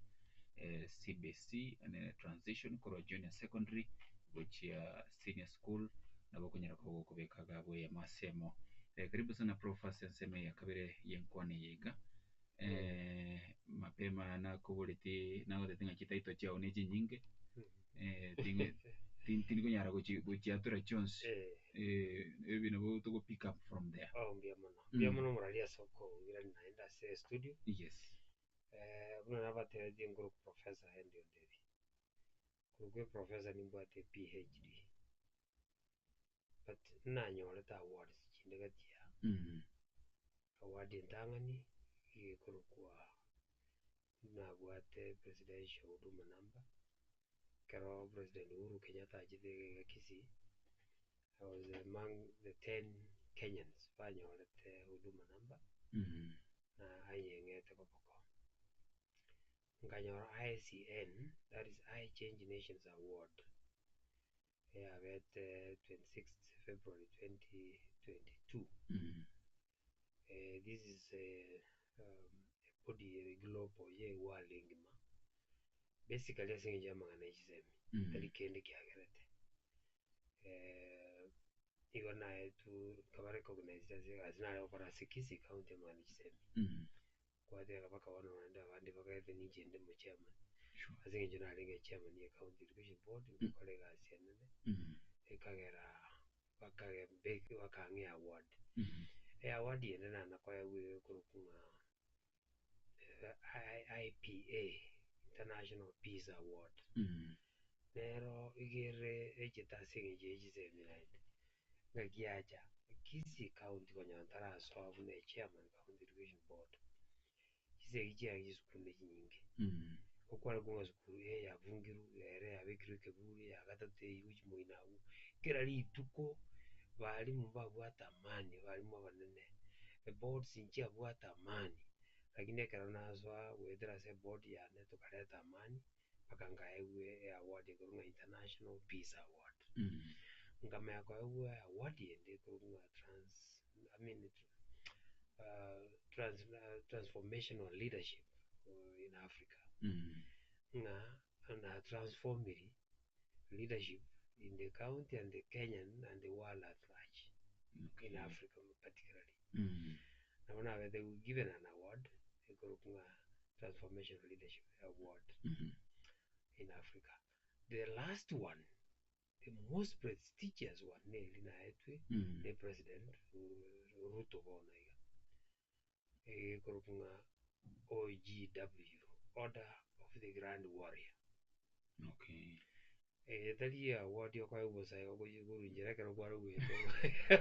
CBC ane transition korwa junior secondary gochia senior school nabo konyara koba gokobeka gabwe ya masemo karibu sana Prof enseme ya kabere yenkwane yega mapema nakoboreti nagotete ng'a chitaito chiao ne chinyinge tindikonyara gochiatura chionsi ebi nabo togo pick up from there. Oh, mbuya mono. Mbuya mono omorari ase okong'irani naende ase studio. Yes. Buna nabatebetie nkoro Professor Henry Onderi. Korwa professor nimbwate PhD. But nanyorete awards chinde gati ya award entang'ani igekorokwa nabwate presidential huduma number ekero President Uhuru Kenyatta achete iga Kisii I was among the 10 Kenyans banyorete huduma number na anyeng'ete koboko nkanyora ICN that is I Change Nations Award eyabete 26th February 2022. This is a body a global ye world engima Basically ase eng'encho ya amang'ana ya chisemi, tari kende kiagerete. Igo naetwe nkaba recognized ase egasi nare gokora ase Kisii county amang'ana ya chisemi. Kwateba mpaka bono naende abande bagaete ninche inde omochairman, ase eng'encho narenge echairman ye county education board, ngakora egasi enene, ekagera bakage bakang'ea award. Eaward ende nanakoegwa iga ekorokwa ng'a IPA, International Peace Award, nero iga ere echete ase eng'encho ye chisemi naende, ng'aki yacha Kisii county konyora ntarasoa buna echairman county education board, chisegi chiaye chisukuru ne chinyinge, okware kong'a sukuru eye yabungirwe, ere yabekirwe ekeburi, eya gatato eywo chimoino abwo, kera rituko balimu mbabwate amani, balimu abanene, eboards nchiabwate amani, lakini ekero nasoa goetera ase eboard yane tokareta amani, mpaka nkaegwa eaward ekorwa ng'a International Peace Award. Nkamanya koegwa eaward ende ekorwa ng'a trans I mean trans transformational leadership in Africa, ng'a na transformiri leadership in the county and the Kenyan and the world at large in Africa particularly. Nabo nabete given an award ekorokwa ng'a transformational leadership award in Africa. The last one, the most prestigious one neri naetwe ne president Ruto bono iga, egekorokwa ng'a OGW, Order of the Grand Warrior. Okay. Eye tari award okoegwa bosa igo korwa inchera ekero kwarogete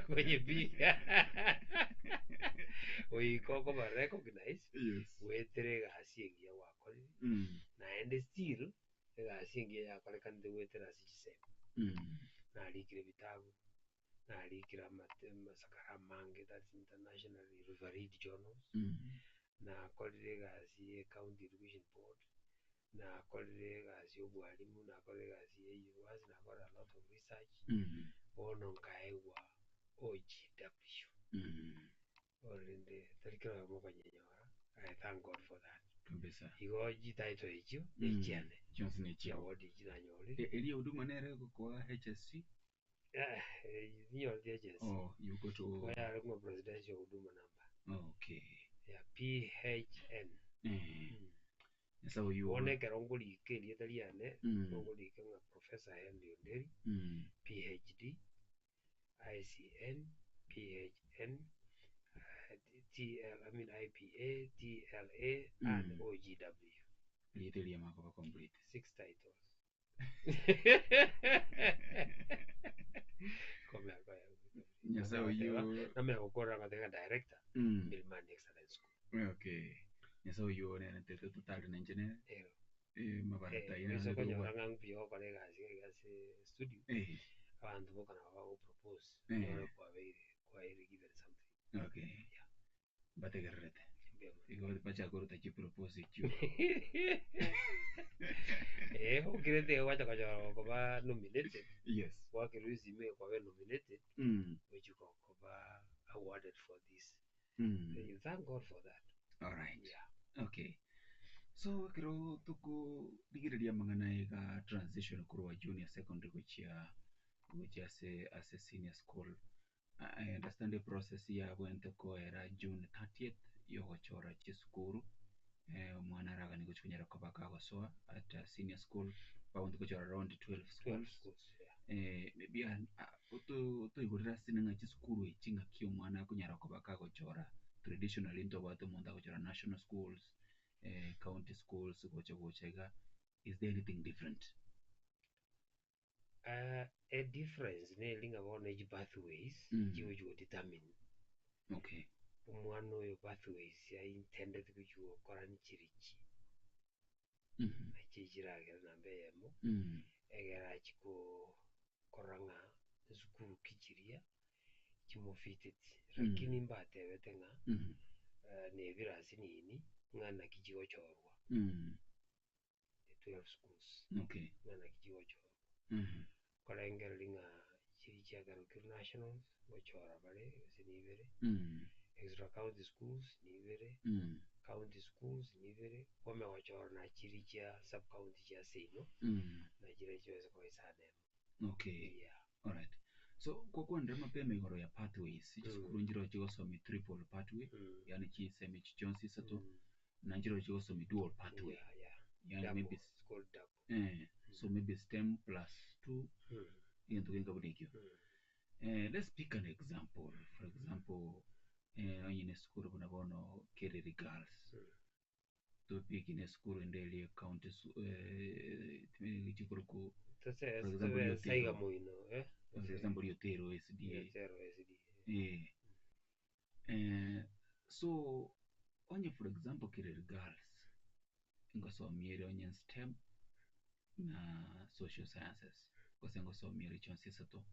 konyebiga goika okoba recognized Yes. goetera egasi engiya gwakorire naende still egasi engiya yakorekanete goetera ase chisemi. Narikire ebitabu, narikire amate amasakara amange that's internationally refereed journals, nakorire egasi ye county education board, nakorire egasi ya obwalimu, nakorire egasi ya university, nakorire a lot of research, bono nkaegwa OGW. Korende tari kera oyomo okonyenyora, I thank God for that. Kabisa. Igo chititle echio nechiane. Chionsi nechiao. Chiaward echi nanyorire. Eria huduma nere egokoa HSC? Tinyoreti HSC. Oh, you got to... Igo yare ng'a presidential huduma number. Okay. Ya PHN. Nyasae oyio Bono ekero nkorika erieta riane, nkorika ng'a Professor Henry Onderi, PhD, ICN, PHN, TL, I mean IPA, TLA and OGW. Erieta eria makoba complete. Six titles. Komea koya. Nyasae oyio Namanya gokorera ng'atebe ng'a director, Milimani Excellence School. Okay. Nyasae oyio orentete totare nainche nere. Ero. Mabarata Eh, aye oise naende konyora tobwate. ng'a mbuya gokora egasi iga ase studio, Eh. abanto boka nabo bagopropose, Eh. onyore kwabeire kwaeire given something. Okay. Mbategererete. Mbuya mono. Igo bachaka koruta chipropose echio. Eh, okirete iga gwacha konyora gokoba nominated, Yes. gwakerwa esime kwabe nominated, gochia gokoba awarded for this. You thank God for that. Alright. Yeah. Okay. So ekero tokorigereria amang'ana aya iga transition korwa junior secondary gochia gochia ase ase senior school, I understand eprocess yabwenerete koera June 30th yogochora chisukuru, omwana araganie gochia konyara koba kagosoa at senior school, babwenerete gochora around 12 12 schools. schools, yeah. Maybe otoigorere ase ng'a chisukuru echi ng'aki omwana akonyara koba kagochora traditionally ntobwate omonto agochora national schools, county schools gocha gocha iga, is there anything different? A difference neri ng'a bono echi pathways chigochi go determine Okay. omwana oyo pathways aintended gochi gokora nchirichi nachi chiragere namba eyemo egere achi korora ng'a esukuru ki chiria chimofiteti lakini mbatebete ng'a na ebirasi nini ng'a naki chigochorwa the 12 schools Okay. ng'a naki chigochorwa korengereria ng'a chiri chiagarokirwe nationals gochora bare gose nibere extra county schools nibere. County schools nibere, kwame gochora nachiri chia sub county chia seino, nachire chiweze koisana emo. Okay. Yeah. Alright. So kwakwanire mapema igoro ya pathways, chisukuru nchiro chigosomia triple pathway, yani chisemi echi chionsi isato, na nchiro chigosomia dual pathway. Yeah, yeah. Yani Double. maybe It's called double. so maybe STEM plus 2 egento genka buna ekio. Let's pick an example. For example, onye na esukuru buna bono Kereri Girls. Topiki na esukuru ende eria county chikoroku Tose for example tose Riotero. saiga moino, eh? For example Riotero SDA. Riotero SDA. So onye for example Kereri Girls ngosomiere onye STEM na social sciences gose ngosomiere chionsi isato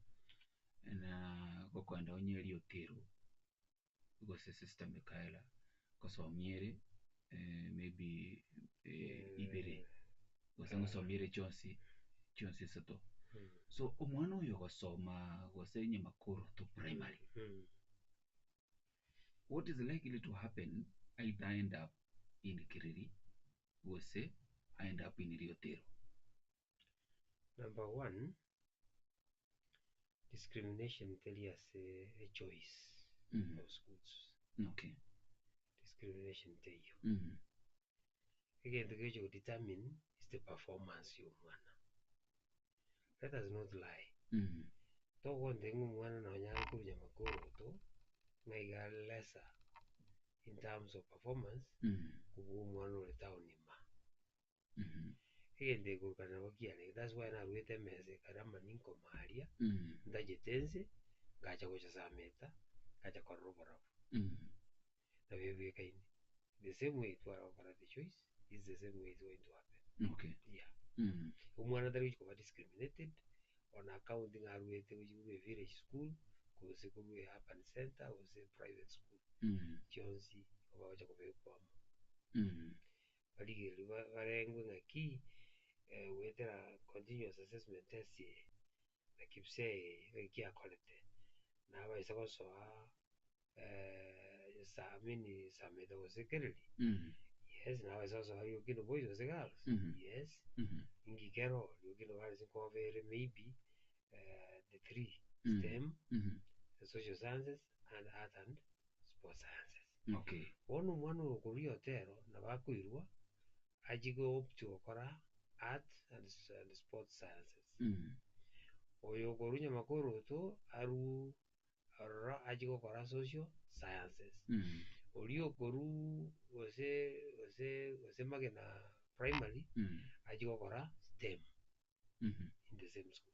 na gokoenda onye Riotero gose Sister Michaela ngosomiere maybe ibere gose ngosomiere chionsi chionsi isato. So omwana oyo gosoma gose Nyamakoro to primary, what is likely to happen, either end up in Kiriri gose end up in Riotero? Number one, discrimination tell us a choice of schools. Discrimination tell you. Egento gecho determine is the performance y'omwana. Let us not lie. Togonte ng'a omwana nonya akoru Nyamakoro to, ng'a iga lesser in terms of performance, kobua omwana ore town ima. Egento ekorokana nabo kiarenge. That's why narwete emesa ekare amaninko maria, ntachete nse, ngacha gocha Sameta, ngacha korora oborabu. Nabo ebwekaine. The same way twara gokora the choice is the same way it's going to happen. Yeah. Omwana tari gochi koba discriminated on account ng'a arwete gochi korwa village school, gose korwa urban center, gose private school. Chionsi obagocha kobekwa amo. Barigereria barengwe ng'aki, goetera continuous assessment test eye, na KPSEA eye, ng'aki akorete. Nabaisa gosoa I mean Sameta gose Kereri. Yes, nabaisa gosoa Riokino Boys gose Girls. Yes. Ingikero Riokino Girls nkobere maybe the three STEM, the social sciences and art and sports sciences. Bono omwana oyo korwa Riotero nabo akoirwa achi go opt gokora art and sports sciences. Oyo okorwa Nyamakoro to aru ororo achi gokora social sciences. Oria okoru gose Magena primary achi gokora STEM in the same school.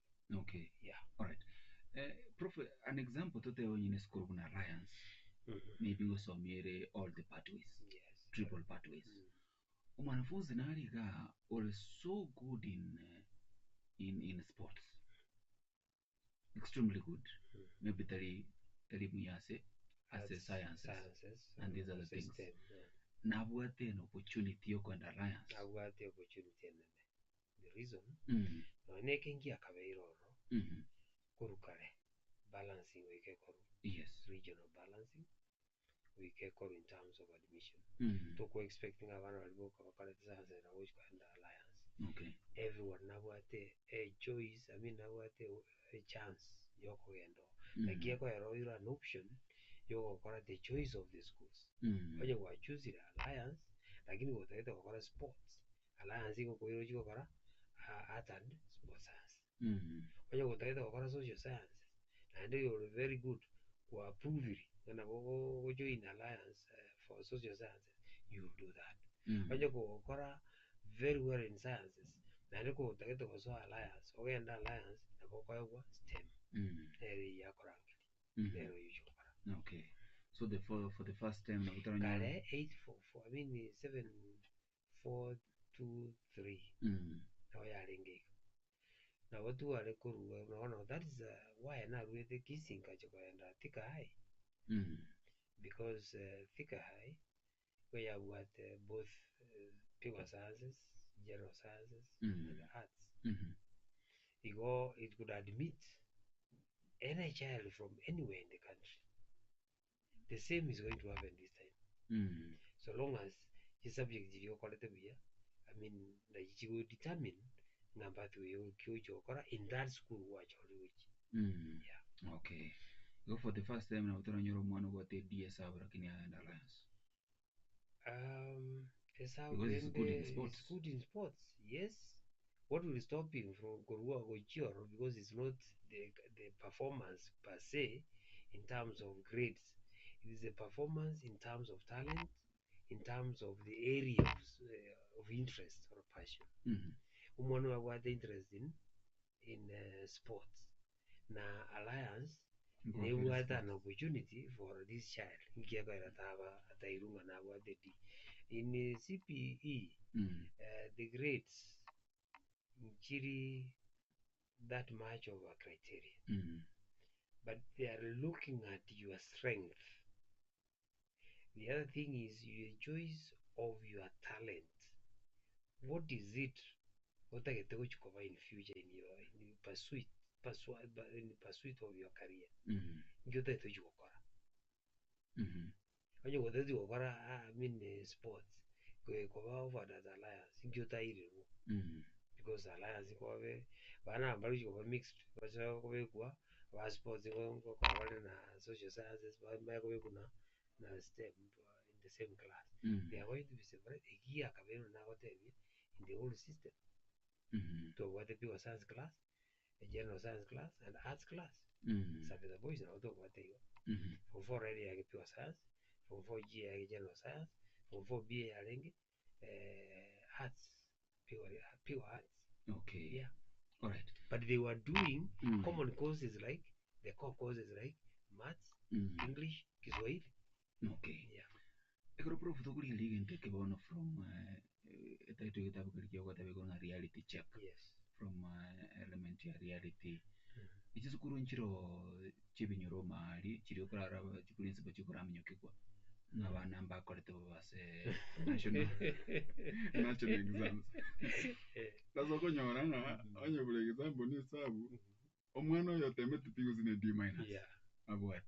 Yeah. All right. Prof, an example tote onye school buna Alliance. Maybe ngosomiere all the pathways. Triple pathways. Mwanafunzi nariga uri so good in sports. Extremely good. Maybe tari muyase as a Arts, sciences, sciences, and these other gose things. STEM, yeah. Nabwate an opportunity yokwenda Alliance. Abwate opportunity enene. The reason, nonya na ekengi akabeire ororo, korwa kare, balancing goika ekorwa. Regional balancing, goika ekorwa in terms of admission. Toko expecting abana baria boka bakorete sciences nabo gochi kogenda Alliance. Everyone nabwate a choice, I mean nabwate a chance yokogenda oo. Naki ekoera oire an option yogokora the choice of the schools. Onye gwachusire Alliance, lakini gotagete gokora sports, Alliance igokoira ochie gokora art and sports science. Onye gotagete gokora social sciences, naende you're very good, kwapproviri ng'a nabo ogojoin Alliance for social sciences, you will do that. Onye kogokora very well in sciences, naende kotagete gosoa Alliance, ogende Alliance, nabo okoegwa STEM. Nere eywo akorangeria. Nere oyo ochia gokora. Okay. So the for the first time nabutaranya Kare 844, I mean 7423. Nabo yarenge igo. Nabo tware korwa nono that is why narwete Kisii nkacha kogenda Thika High. Because Thika High igo yabwate both pure sciences, general sciences and arts. Igo it could admit any child from anywhere in the country. The same is going to happen this time. So long as chisubject chiria okorete buya, I mean nachi chigo determine ng'a pathway ki ogochia gokora in that school gwachorire gochia. Yeah. Okay. Igo for the first time nabo toranyore omwana obwate D esabu lakini aende Alliance. Esabu Because he's good in rende sports. is good in sports, yes. What will stop him from korwa gochia ororo because it's not the, the performance per se in terms of grades. It is a performance in terms of talent, in terms of the area of, of interest or passion. Omwana oyo abwate interest in, in sports na Alliance Nkobakera nebwate an sports. opportunity for this child nki ekogera taba atairwe ng'a nabwate D. In CPE the grades nchiri that much of a criteria but they are looking at your strength. The other thing is your choice of your talent. What is it otagete gochi koba in future in your, in your pursuit, in the pursuit of your career? Nki otagete gochi gokora? Onye gotagete gokora I mean sports, koba offered as Alliance, nki otairirwe? Because Alliance nkobe bana aba mbari gochi koba mixed, bacha kobekwa ba sports ngokora bare na social sciences, bamanye kobekwa na na STEM in the same class. They are going to be separate. Eki yakabeire nagotebia in the whole system. Tobwate pure science class, a general science class and arts class. Sabesa Boys nabo tobwate igo. Form 4 already yage pure science, form 4G yage general science, form 4B yarenge arts, pure, pure arts. Okay. Yeah. All right. But they were doing common courses like the core courses like maths, English, Kiswahili. Okay. Yeah. Ekero prof tokorigereria egento eke bono from etitle egetabu keria kiagoteba igoro ng'a reality check. Yes. From element ya reality. Echisukuru nchiro chi'ebinyoro mahali chiria okorara chiprinciple chikoraminyokigwa ng'a abana mbakorete bobe ase national national exams. Sasa okonyora ng'a onye for example na esabu omwana oyo otemete pi gose ne D minus Yeah. abwate.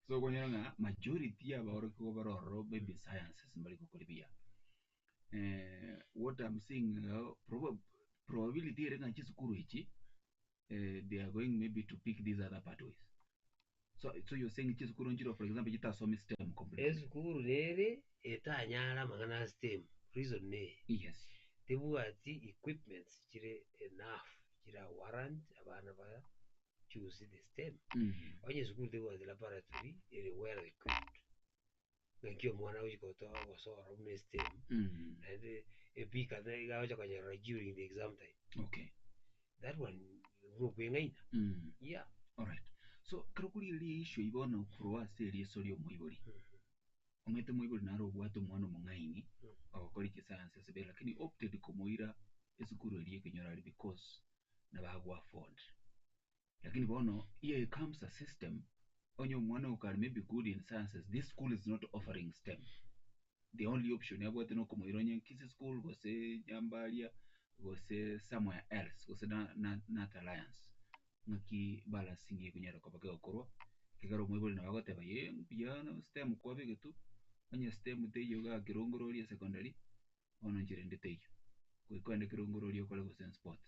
So okonyora ng'a majority ya abaorokigwa bare ororo maybe sciences mbari gokora buya. What I'm seeing probability ere ng'a chisukuru echi they are going maybe to pick these other pathways. So, so you're saying chisukuru nchiro for example chitasomi STEM completely. Esukuru nere etanyara amang'ana a STEM reason neye. Yes. Tebwati equipments chire enough chira warrant abana ba choose the STEM. Onye esukuru tebwati laboratory ere well equipped ng'aki omwana agochi gotoa gosora buna STEM naende ebika iga agocha konyorora during the exam time. Okay. That one buna okweng'aina. Yeah. Alright. So kero korigereria issue eyio bono korwa ase eriso ria omoibori. Omanyete omoibori naro obwate omwana omong'aini ogokora chisciences ebe lakini opted komoira esukuru eria ekenyoro aria because nabo ago afford. Lakini bono here comes a system onye omwana okare maybe good in sciences this school is not offering STEM. The only option abwate nokomoira onye Kisii school gose Nyambaria gose somewhere else gose na, na, not Alliance. Ng'aki balancing ekonyara koba kegokorwa ekero omoibori nabo agoteba ye mbuya STEM kwabegetu onye STEM teiyo iga kerongorori secondary bono inche rende teiyo. Goika ogende kerongorori okore gose sports.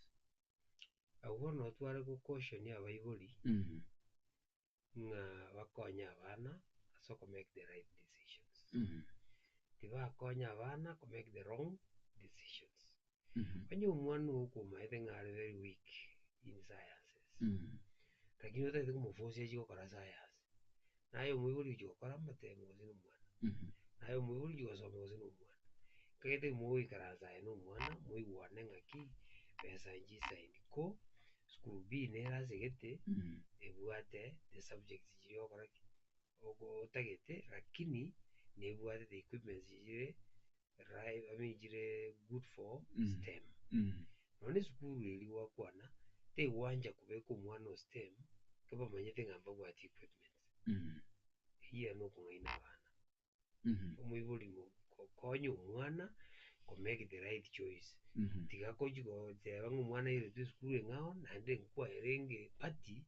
Abwo bono tware gocaution abaibori ng'a bakonye abana ase okomake the right decisions. Tibakonya abana komake the wrong decisions. Onye omwana ogo okomaete ng'a are very weak in sciences, lakini otagete komoforce achie gokora science, naye omoibori ochia gokora amatemo gose na omwana, naye omoibori ochia gosoma gose na omwana. Ekagete mogoikaransa aye na omwana, moigwane ng'aki besa nchisaini ko school B nere asegete ebwate the subjects chiria ogokora ki otagete lakini nebwate the equipments chire right, I mean chire good for STEM. Nonya esukuru eria gwakwana tegwancha kobeka omwana o STEM kebamanyete ng'a mbabwati equipments. Eyio nokong'aina abana. Omoibori konya omwana komake the right choice. Tiga kochi goteba ng'a omwana airetwe esukuru eng'ao naende nkwaerenge party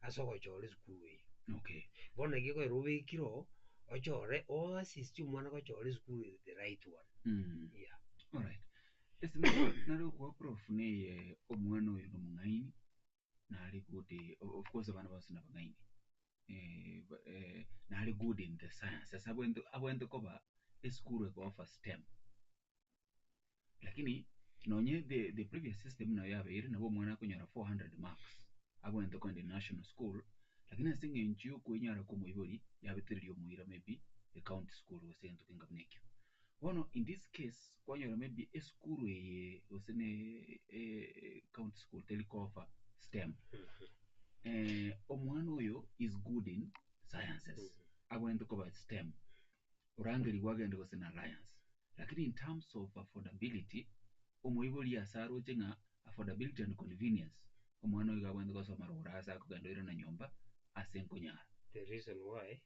ase ogochora esukuru eyio. Okay. Bono naki ekogera obekire oo, Ochore o assist omwana gochora esukuru ere the right one. Yeah. Alright. Ase nare okoa prof neye omwana oyo nomong'aini nare good of course abana bonsi nabang'aini nare good in the science ase abwenerete abwenerete koba esukuru eko offer stem. Lakini nonye the the previous system nayo yabeire nabo omwana akonyora 400 marks abwenerete kogenda national school lakini ase eng'encho ya okwenyara kwa omoibori yabetereria omoira maybe ecounty school gose egento kenge buna ekio. Bono in this case kwanyora maybe esukuru eye gose ne county school teri ko offer stem omwana oyo is good in sciences abwenerete koba stem orangerigwe agende gose na alliance lakini in terms of affordability omoibori ase aroche ng'a affordability and convenience omwana oyo iga abwenerete gosoma rogoro ase akogenda oirana nyomba ase nkonyara. The reason why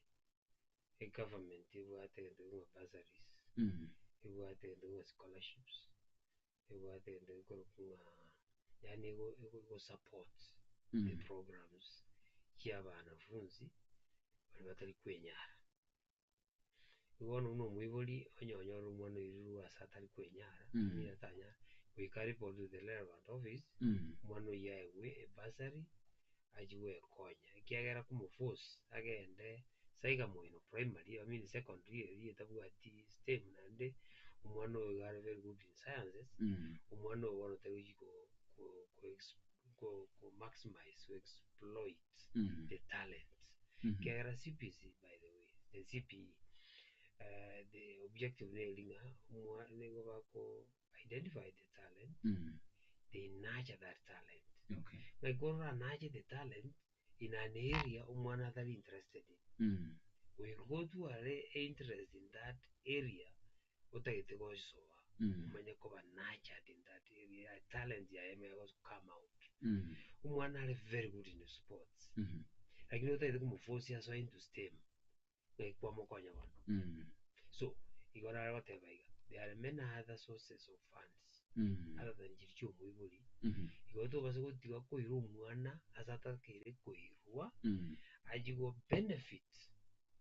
egovernment ebwate egento ng'a bursaries, ebwate egento ng'a scholarships, ebwate egento gekorokwa ng'a yaani ego ego support the programs chia abanafunzi baria batari kwenyara. Igo bono buna omoibori onye onyore omwana oirirwe ase atari kwenyara, nigo atanyare, goika report to the relevant office, omwana oyio aegwe ebursary achie goekonya, ekiagera komoforce agende Saigamoino primary, I mean secondary eria etabwati stem naende, omwana oyo iga are very good in sciences, omwana oyo bono tari gochi ko ko maximize, ko exploit the talent. Ekiagera CBC by the way, the CPE, the objective neri ng'a omwa nigo bako identify the talent, they nurture that talent. Ng'a ekero ora nurture the talent in an area omwana atari interested in, goika otware interest in that area otagete gosoa, omanye koba nurtured in that area, talent yaye emanye go come out. Omwana are very good in sports, lakini otagete komoforce asoe into stem, ng'ai kwamokonya bono? So, igo nare goteba iga, there are many other sources of funds other than chiria chia omoibori, igo tobasa gotiga koira omwana ase atakeire koirwa, achie go benefit,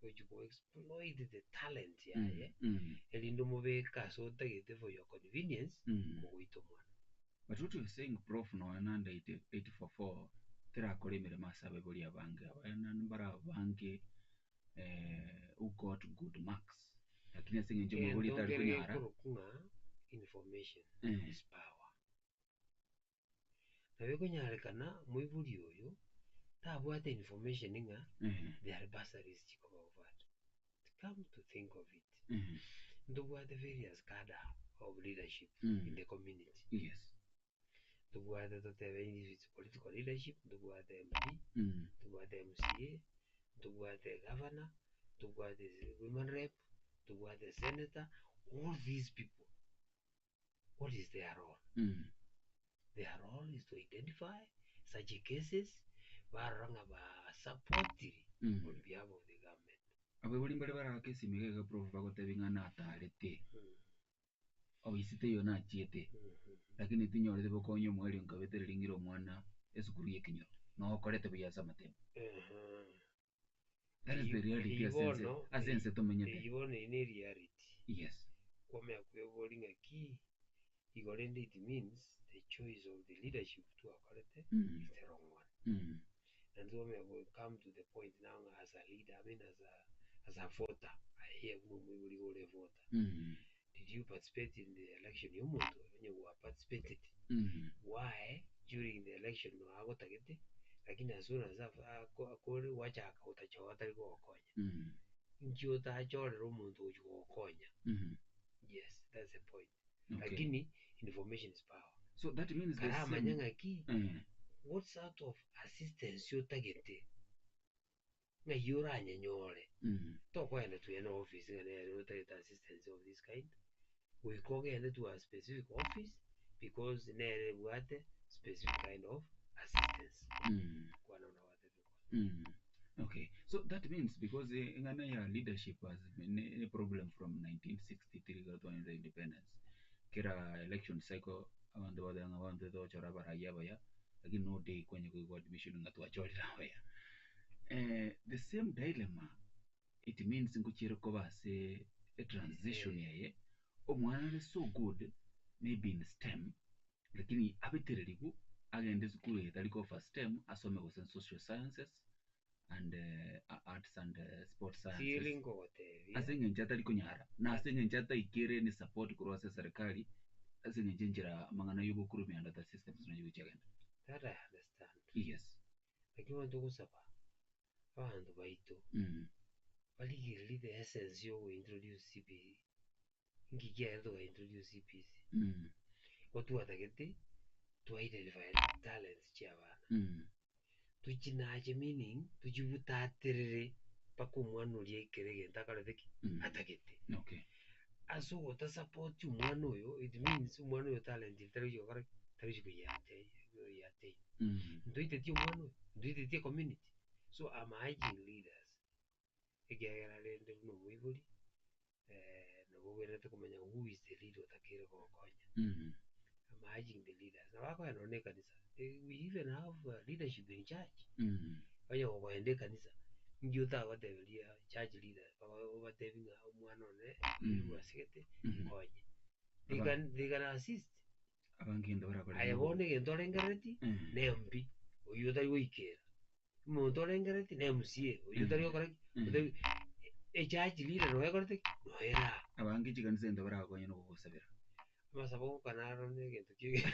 gochia go exploit the talent yaye, erinde omobeke ase otagete for your convenience, kogoita omwana. But what you're saying prof nonya naende 844 terakora emeremo ase abaibori abange, abana mbare abange who got good marks lakini ase eng'encho omoibori Egento tari nkere konyara gekorokwa ng'a information is power. Nabo ekonyarekana moibori oyo tabwate information ng'a there are bursaries chikoba offered. Come to think of it, ntobwate various cadre of leadership in the community. Ntobwate totebe if it's political leadership, ntobwate MP, ntobwate MCA, ntobwate governor, ntobwate women rep, ntobwate senator, all these people, what is their role? Their role is to identify such cases, barora ng'a ba supportiri on behalf of the government. Abaibori mbare barake esimi iga iga prof bagotebi ng'a natarete, oisete eyo nachiete, lakini tinyorete bokonyi omoerio nkabetereria ng'ire omwana esukuru ya ekenyoro, nokorete buya ase amatemo. That is the reality Eyio ase ense bono, ase ense tomenyete. eyio bono eyio ne reality. Kwamanya kweboria ng'aki, igo rende it means the choice of the leadership twakorete is the wrong one. Naende twamanya go come to the point now ng'a as a leader, I mean as a, as a voter, aye buna omoibori iga ore voter, did you participate in the election ya omonto oyo? Onye gwa participated, why during the election no agotagete, lakini as soon as akore gwachaka gotachoa tari gogokonya. Inki otachorera omonto ogochia gogokonya? Yes, that's the point. Lakini information is power. So that means the Karamanya same ng'aki, what sort of assistance otagete, ng'ai oranyenyore. Tokoenda to any office ng'a nere otagete assistance of this kind, goika ogende to a specific office because nere ebwate specific kind of assistance. Kwana buna gwatebire. Okay, so that means because eng'ana ya leadership has been a problem from 1963 ekero twanyete independence, kera election cycle abanto bagoteba ng'a bono intwe togochora abarai abaya, lakini no day kwanya koigwa admission ng'a twachorire abaya. The same dilemma. It means nkochiere koba ase etransition eye, omwana are so good maybe in STEM, lakini abetererigwe agende esukuru eye tari ko-offer STEM, asome gose social sciences and arts and sport Siri sciences. nkogotebia. Ase eng'encho atari konyara, na ase eng'encho ataikere any support korwa ase eserekari, ase eng'encho enchera amang'ana ya obokurubi and other systems naye gochia agenda. That I understand. Yes. Lakini bono togosaba abanto baito barigererie the essence ya ogointroduce CBC. Nki kiaye togaintroduce CBC? Igo twatagete twa identify talents chia abana. Tochinache meaning tochibutaterere mpaka omwana oria aikere egento akorete ki? Atagete. Okay. Ase ogotasapoti omwana oyo it means omwana oyo talent eri tari gochi gokora ki? Tari gochi koyiattain. Ntoitetie omwana oyo? Ntoitetie ecommunity? So I'm urging leaders ekiagera rende buna omoibori nabo obwenerete komanya who is the leader otakeire gokonya. I'm urging the leaders nabo akoenda nonya na ekanisa we even have leadership in church. Onye gokoenda ekanisa inki otagoteberia church leader obatebi ng'a omwana one nigo asegete nkonye. They can, they can assist. Abange into barakore Aye bono egento orengerereti na MP oyio otari goikera, omonto orengerereti na MCA oyio otari gokora ki, otari echurch leader noyo ekorete ki, noyo ere aa. Abange chikanisa egento baragokonye na ogogosabera. Amasabo gokana aro na egento kia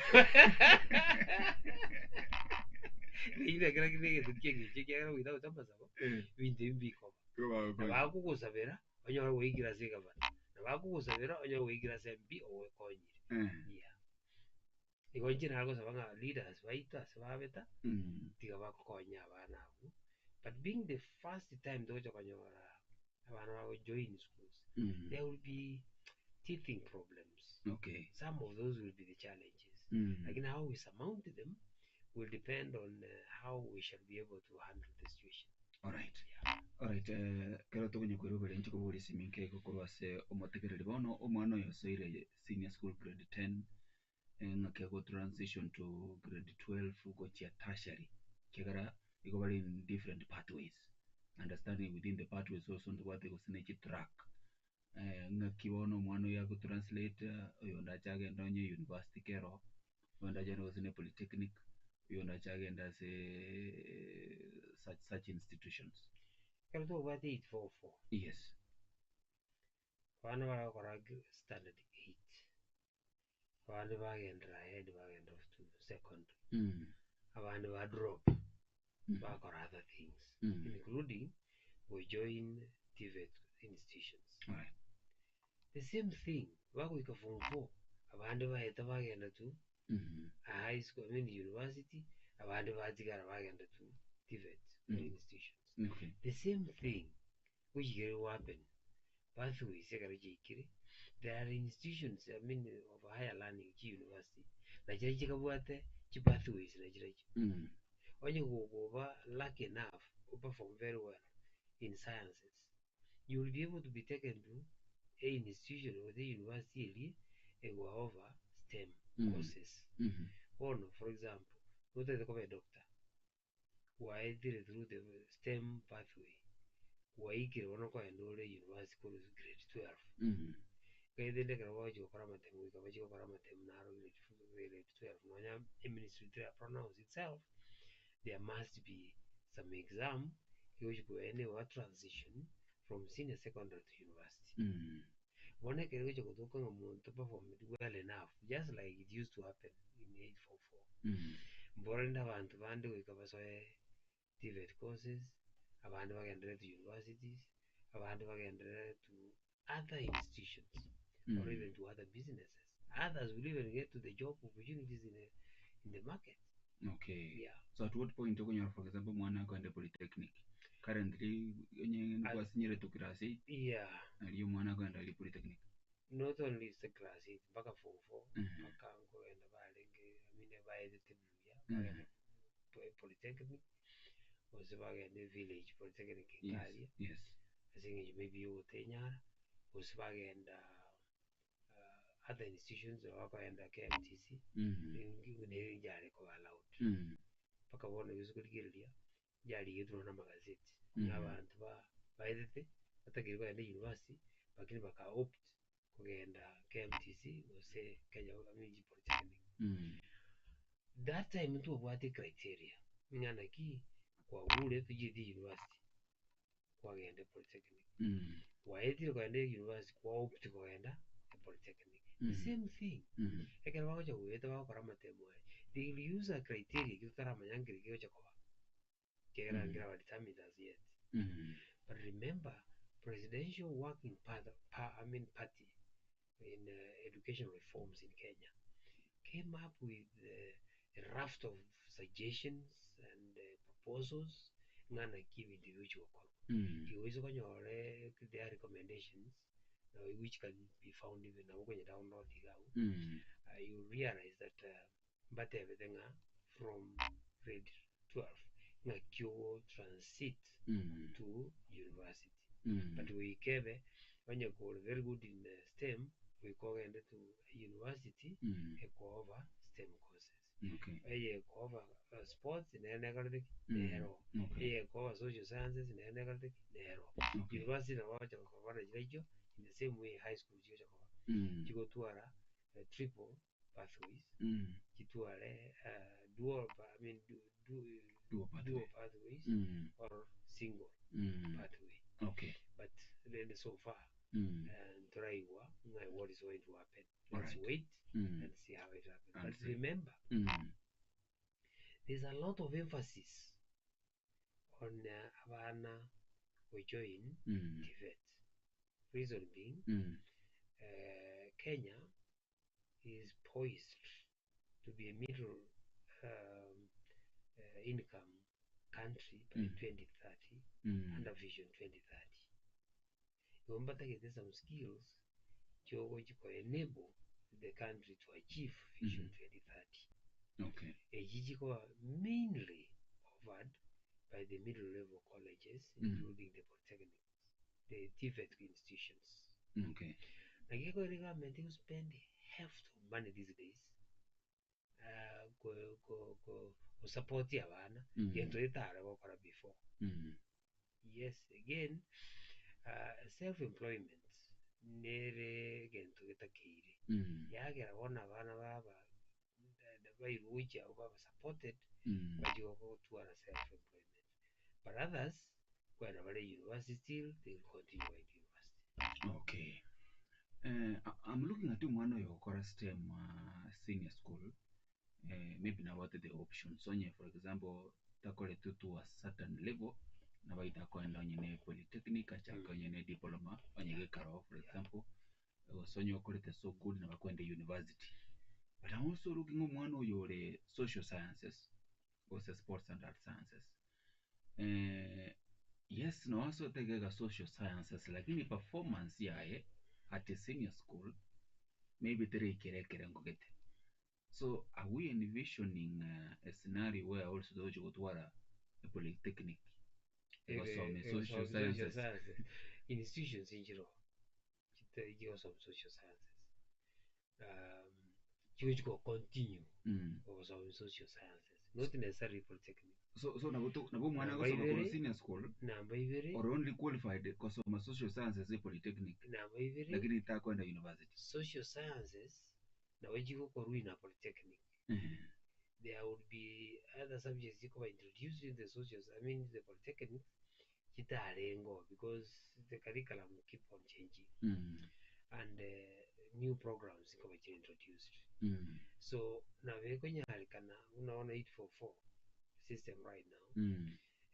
Riina kera kende egento kia eng'encho ekiagera without amasabo, ebinto ebi mbikoba. Nabo akogosabera onyore goikera ase egavana, nabo akogosabera onyore goikera ase MP ogokonyire. Yeah. Igo inche nagosaba ng'a leaders baito ase babeta, tiga bakonye abana abwo, but being the first time togocha konyora abana bagojoin schools, there will be teething problems. Okay. Some of those will be the challenges. Lakini how we surmount them will depend on how we shall be able to handle the situation. Alright. Alright, eh, kero tokonya koirwa inche koboria esimi nke igo korwa ase omotegereri bono omwana oyo osoire senior school grade 10 eh, ng'aki ago transition to grade 12 gochia tertiary ekiagera igo bare in different pathways understanding within the pathways also ntobwate gose ne chitrack eh, ng'aki bono omwana oyo ago translate oyonde ache agende onye university kero oyonde ache agende gose ne polytechnic oyonde ache agende ase such such institutions. Ekero tobwate 844 Yes. abana bagokora standard 8 abande bagenderera ahead bagenda to secondary abande ba drop bakora other things including gojoin TVET institutions. Alright. The same thing bagoika form 4 abande baeta bagenda to a high school, I mean university, abande batigara bagenda to TVET institutions. Okay. The same thing which will happen pathways ekero chiaikire there are institutions I mean of higher learning chi university nachirochio chikabwate chi pathways nachirochio. Onye gokoba lucky enough operform very well in sciences you will be able to be taken to a institution gose university eria egoa over STEM courses. Bono for example, notagete koba edoctor, gwaetire through the STEM pathway, gwaikire bono okogenda ore university korwa grade 12. Ekaete ekero bagochi gokora amatemu goika bachi gokora amatemu naro grade 12 nonya eministry tera pronounce itself, there must be some exam egochi koenewa transition from senior secondary to university. Bono ekero egocha gotoka ng'a omonto performed well enough just like it used to happen in 844. Mboro rende abanto bande goika basoe TVET courses, abande bagenderere to universities, abande bagenderere to other institutions or even to other businesses. Others will even get to the job opportunities in the, in the market. Okay. Yeah. So at what point okonyora for example omwana akoenda polytechnic currently onye kwasinyire to class 8 Yeah. aria omwana akoenda aria polytechnic. Not only is the class 8 mpaka form 4 mpaka nkogenda barenge I mean baetete buya bagenda polytechnic gose bagende village polytechnic nkaria Yes. ase eng'encho maybe yogotenyara gose bagenda other institutions bakoenda KMTC nere yare koba allowed mpaka bono gose korigereria yarigetwe nonya na amagazeti ng'a abanto ba baetete. Batakeire kogenda university, lakini baka opt kogenda KMTC gose Kenya I mean Polytechnic. That time ntwabwate criteria ng'a naki kwagure tochieti university kwagenda polytechnic. Kwaetire kogenda university kwa opt kogenda polytechnic. The same thing. Ekero bagocha goeta bagokora amatemo aya, they will use a criteria ekio totaramanya nkeri kegocha koba. Ekiagera nkera determined as yet. But remember, presidential working path, pa, I mean party in education reforms in Kenya came up with a raft of suggestions and proposals ng'a naki ebinto ebi bigochi gokorwa. Igo oise konyora their recommendations which can be found even nabo okonya download iga abwo, you realize that mbatebete ng'a from grade 12 ng'aki ogo transit to university. But goika ebe onye kore very good in STEM goika ogende to university ekooffer STEM courses. Eye ekooffer sports nere nekorete ki? Nero. Eye ekooffer social sciences nere nekorete ki? Nero. University nabo bagocha koba na chiria in the same way high school chigocha koba. Chigotwara triple pathways, chitware dual I mean Dual pathway. dual pathways or single pathway. But then so far ntoraigwa ng'a what is going to happen. Let's wait and see how it happens. And But see. remember, there's a lot of emphasis on abana go join TVET. Reason being, Kenya is poised to be a middle income country by 2030 under Vision 2030. Igo mbatagete some skills chiogochi ko enable the country to achieve Vision 2030. Echi chikoba mainly offered by the middle level colleges, including the polytechnics, the TVET institutions. Naki ekero government ego spend heft of money these days go support abana gento etare gokora before. Yes, again, self employment nere egento getakeire. Yagera bono abana baba bairuche abo baba supported bachi gotwara self employment. But others, kwenda bare university still, they will continue going to university. Okay. I'm looking at omwana oyo okora STEM senior school. Maybe nabwate the options onye for example takoretwe to a certain level nabaita akoenda onye ne polytechnic achake onye ne diploma onye gekaro for example gose onye okorete so good nabakwenda university. But I'm also looking omwana oyo ore social sciences gose sports and art sciences. Yes, nowaso tegega social sciences lakini performance yaye at a senior school maybe tereikere ekerengo gete. So are we envisioning a scenario where also togochi gotwara a polytechnic egosome social social sciences? Sciences institutions inchiro chigosoma social sciences chigo chiko continue ogosoma social sciences, not necessarily polytechnic. So nabo omwana Namba agosoma korwa ibere, senior school namba ibere, or only qualified kosoma social sciences e polytechnic namba ibere, lakini takwenda university. Social sciences nabo chigokorwa in a polytechnic. There would be other subjects chikoba introduced in the social, I mean the polytechnic chitarengo because the curriculum keep on changing and new programs zikoba chiri introduced. So nabekonyarikana unaona 844 system right now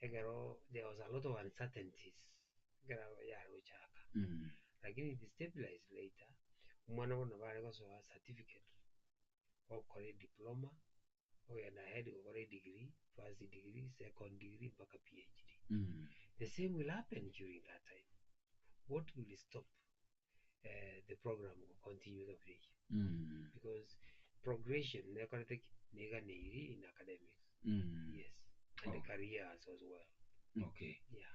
ekero there was a lot of uncertainties ekero yare gochaka lakini it stabilized later. Omwana bono bare gosoa certificate okora diploma ogenda ahead gokora degree, first degree, second degree mpaka PhD. The same will happen during that time. What will stop the program will continue the bridge? Because progression nekorete neganeri in academics. Yes, and the careers as well. Yeah.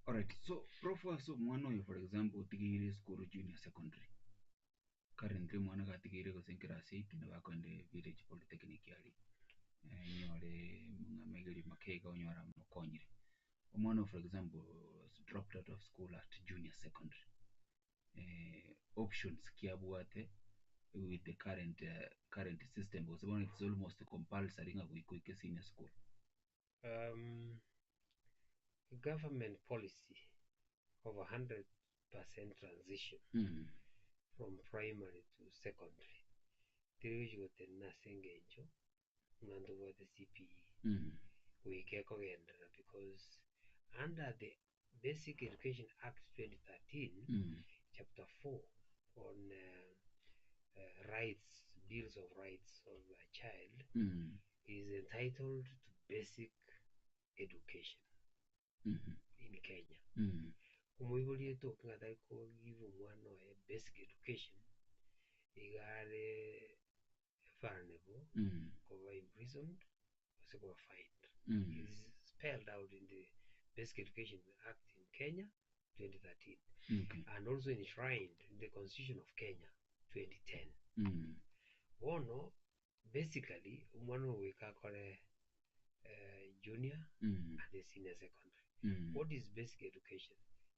Alright, so prof, so mwana oyo for example otigire school junior secondary. Currently mwana gatigire gose class 8 nabakwende village polytechnic yari. Nyore mang'amegeri makega onyora mokonyire. Omwana for example dropped out of school at junior secondary eh, options ki abwate with the current uh, current system gose bono it's almost compulsory ng'a goika oike senior school. Um, government policy of 100% transition Mm. from primary to secondary teri gochi gotenena ase engencho ng'a ntobwate CPE Mm. goika ekogenderera because under the Basic Education Act 2013 Mm. chapter 4 on uh, uh, rights bills of rights of a child Mm. is entitled to basic education Mhm. in Kenya. Mm. Omoibori etoke ng'a tari kogive omwana oye basic education iga are vulnerable Mm. koba imprisoned gose koba fined. Mm. It is spelled out in the Basic Education Act in Kenya 2013 Okay. and also enshrined in the Constitution of Kenya 2010. Mm. Bono basically omwana oyo goika akore eh, junior Mm. and the senior secondary. Mm. What is basic education?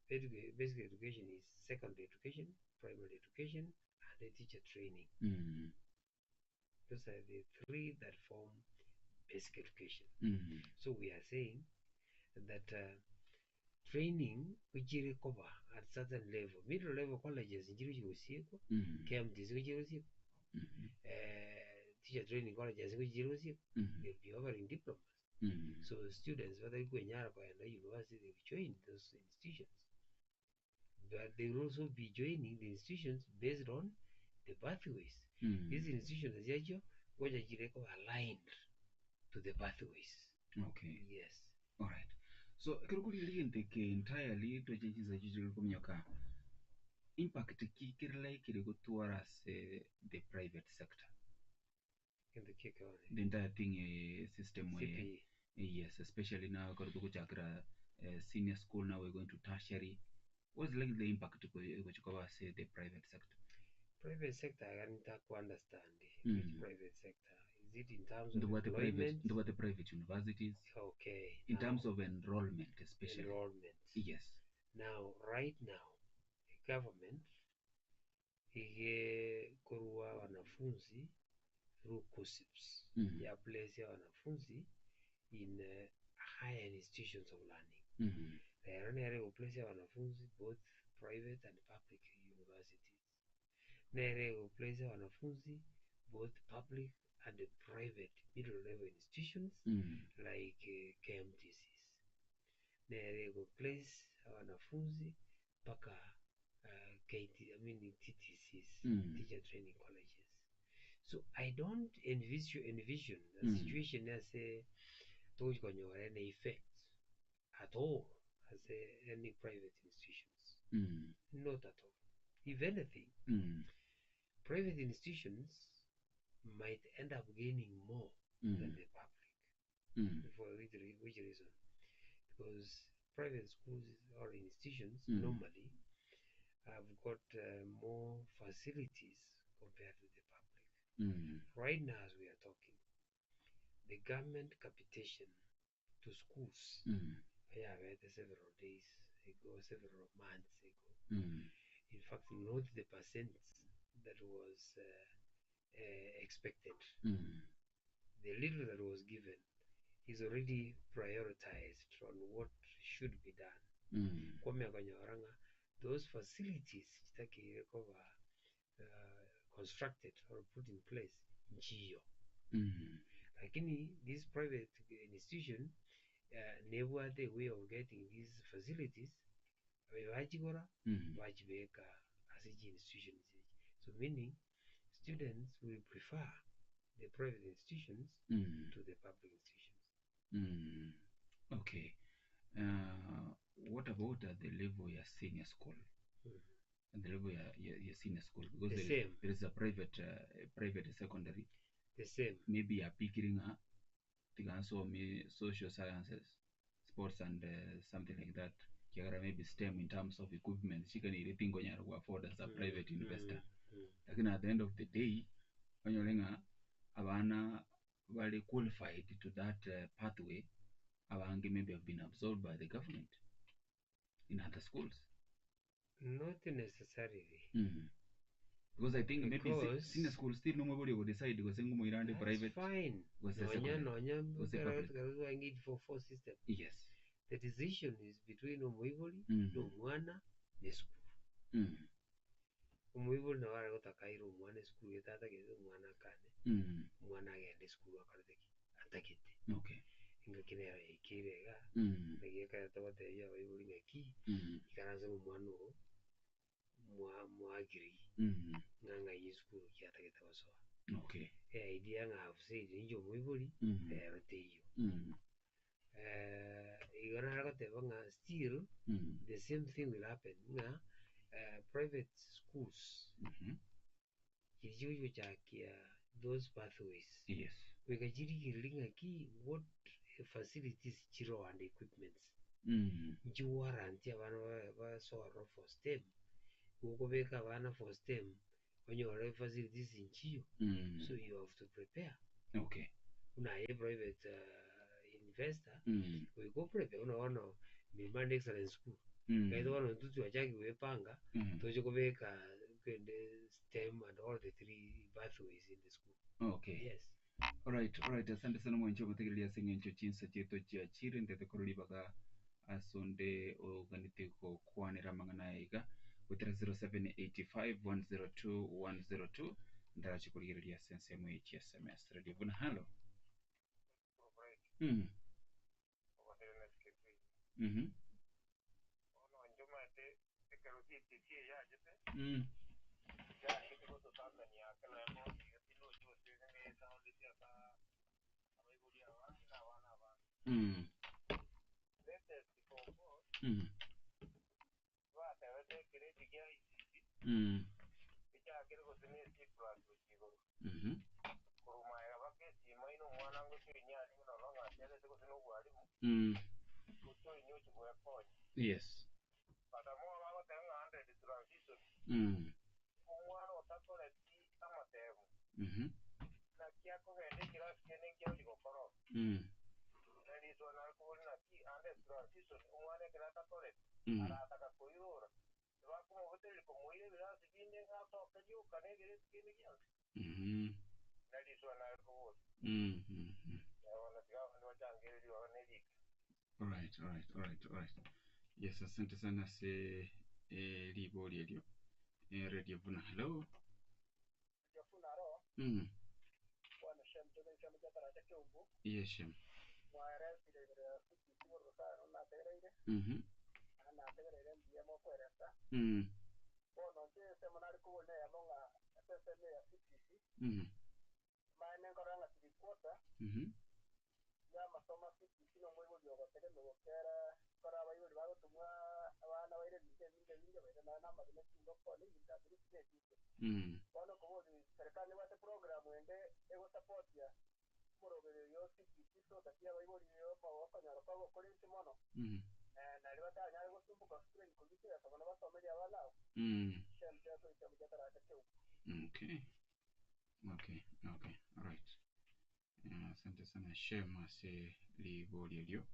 Basic basic education is secondary education, primary education, and a teacher training. Mm. Those are the three that form basic education. Mm. So we are saying that uh, training which cover at certain level, middle level colleges njiri usiku, Mm. KMTC kuchiri usiku, Mhm. eh, teacher training colleges kuchiri usiku, Mhm. they'll be offering diplomas. Mm. So students, whether kwenyara kwaenda university, they will join those institutions. But they will also be joining the institutions based on the pathways. Mm. These institutions ziacho ngoja chireko aligned to the pathways. Okay. Yes. All right. So ekero kori rigente entirely twechenchiza chichiri kominyoka impact ki kere likely gotwara ase the private sector In the kick on. the entire thing eh, system eh, CPE. yes especially now kori tugochakira eh, senior school now we're going to tertiary what's like the impact gochikoba ase the private sector Private sector, I can't understand which Mm. private sector. Is it in terms of ndobwate private employment? ndobwate private universities Okay. in now, terms of enrollment especially enrollment. yes Now, right now, the government ige korwa wanafunzi through KUSIPS Mm. ya place ya wanafunzi in uh, higher institutions of learning. mm. Rero nere guplace ya wanafunzi both private and public universities. Nere guplace ya wanafunzi both public and private middle level institutions Mm. like uh, KMTCs. Nere guplace wanafunzi mpaka uh, KT, I mean TTCs, Mm. teacher training colleges. So I don't envision, envision a Mm. situation as a tochikonyora any effect at all as a, any private institutions. Mm. Not at all. If anything, Mm. private institutions might end up gaining more than Mm. the public. Mm. For which, re- which reason? Because private schools or institutions Mm. normally have got uh, more facilities compared to the public. Mm. Right now, as we are talking, the government capitation to schools, Mm. yeah, we had several days ago, several months ago. Mm. In fact, not the percent that was uh, uh, expected. Mm. The little that was given is already prioritized on what should be done. Mm. Kwame Kanyoranga, those facilities chitakire kuba uh, constructed or put in place nchiyo Mm. lakini this private institution uh, nebwate way of getting these facilities bachikora Mm. bachibeka ase chi institutions echi so meaning students will prefer the private institutions Mm. to the public institutions Mm. Okay. Uh, what about at the level ya senior school? Mm. At the level ya, ya, ya senior school because The there, same. there is a private uh, private secondary the same maybe a pikiringa tigasomi social sciences sports and uh, something like that kiagara maybe STEM in terms of equipment chikanire tingonyara ku afford as a Mm, private investor mm, lakini at the end of the day onyore ng'a abana bari qualified to that uh, pathway abange maybe have been absorbed by the government. in other schools. Not necessarily. Because I think maybe Because- senior school still no mobody will decide gose ng'omoirande That's private fine. gose Nonya secondary nonya gose public. public for four system. Yes. The decision is between omoibori nomwana nesukuru. Omoibori nabo are gotaka aire omwana esukuru gete atagete omwana akane. Omwana agende esukuru akorete ki? Atagete. Engaki nero yaikeire iga, naki ekero togotebia abaibori ng'aki, ikaransa na omwana oo, mwa mwagree, ng'a ng'ai esukuru ki atagete gosoa. Eidea ng'a I've said ninche omoibori, rero teiyo. Igo nare goteba ng'a still, the same thing will happen ng'a private schools, chiria chigochi gochakia those pathways, goika chirigererie ng'aki what facilities chiroo and equipments, nchiwarrant abana babe basoe for STEM, gokobeka abana for STEM, onyore facilities nchiyo, so you have to prepare. Buna aye private investor, goika oprepare buna bono Milimani Excellence School, ekaete bono intwe twachakire goepanga, toche kobeka kende STEM and all the three pathways in the school. Yes. Alright, asante sana mwancho omotegereria ase eng'encho chinsa chiaito chiachire ntete korwa ribaga ase onde oganete gokwanera amang'ana aya iga goetera 0785 102 102 ndarache korigereria ase ensemo eye chia SMS. Radio Buna halo. Yes. Alright. Yes, asante sana se libori elio. Radio Vuna, hello. Yes, Shem. Okay. Okay. Alright. Asante sana Shem ase libori elio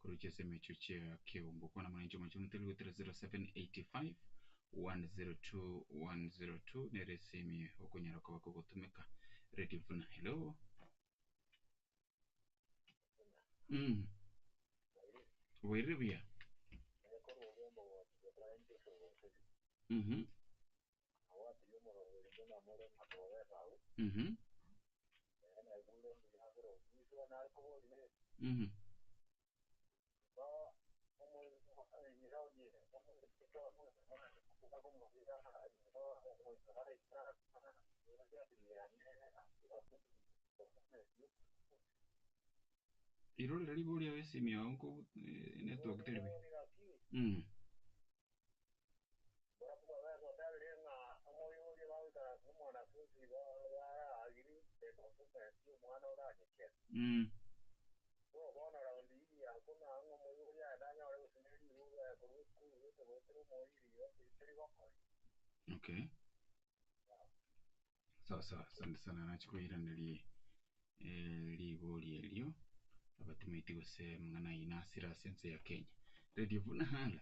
kuruchia emecho chia keumbu kwana mwananchi mwananchi mteli wetera 0785 102 102 nere simi okunyara kwa kugotumeka Radio Vuna hello. Wairibia. Irorera riboria esimi yago nko network teribi. Okay. Sawa sawa, asante sana nachikoiraneri libori elio abatumiti gose mng'ana ina asira sense ya Kenya. Radio Vuna hala.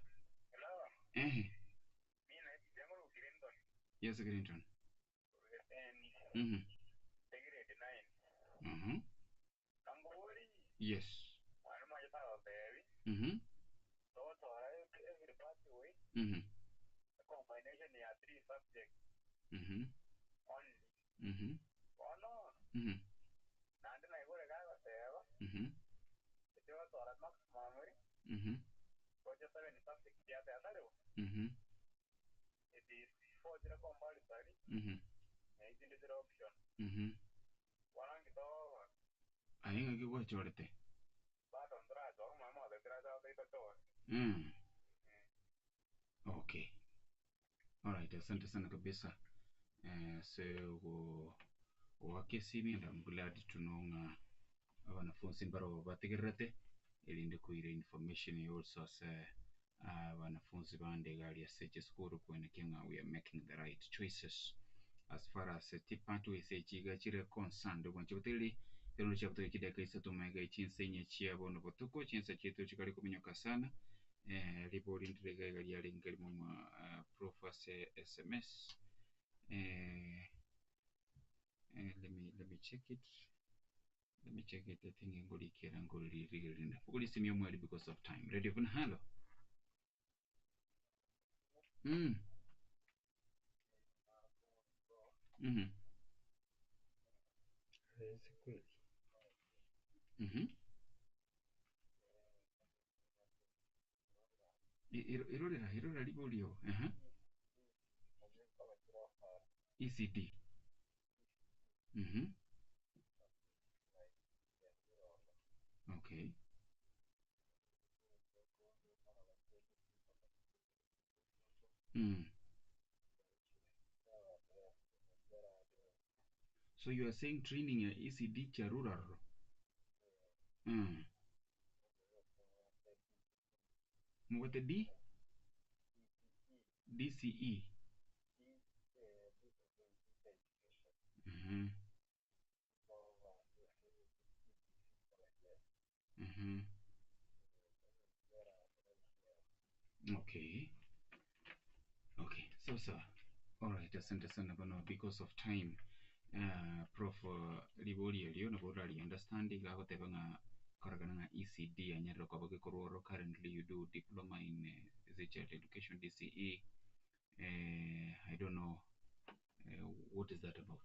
Ehe. Yes, Clinton. Yes. Aye ng'aki gwachorete? Okay. Alright, asante sana kabisa. Se goaka esimi and I'm glad to know ng'a abanafunzi mbaro bategererete erinde koira information also ase abanafunzi bande iga aria ase chisukuru koenekia ng'a we are making the right choices as far as tipathways echi iga chire concerned obwanche botereri ekero chiabutoka chidakika isato magega ya chinsa inye chia bono botuko chinsa chiaito chikare kominyoka sana ribori ndire iga iga riarenge rimo ng'a prof ase sms let me check it let me check it I think ngorikera ngoririgereri bogori esimi omweri because of time radio buna hello Si kweli. Irorera irorera riborio ehe ECD Okay. So you are saying training ya ECD cha rural? Mubate D? DCE. Okay. Okay. So sir. All right, asante sana bano because of time. Prof ribori erio nabo orari understand iga agoteba ng'a korogana ng'a ECD yanyarire koba gekorwa oro currently you do diploma in is it child education DCE I don't know what is that about.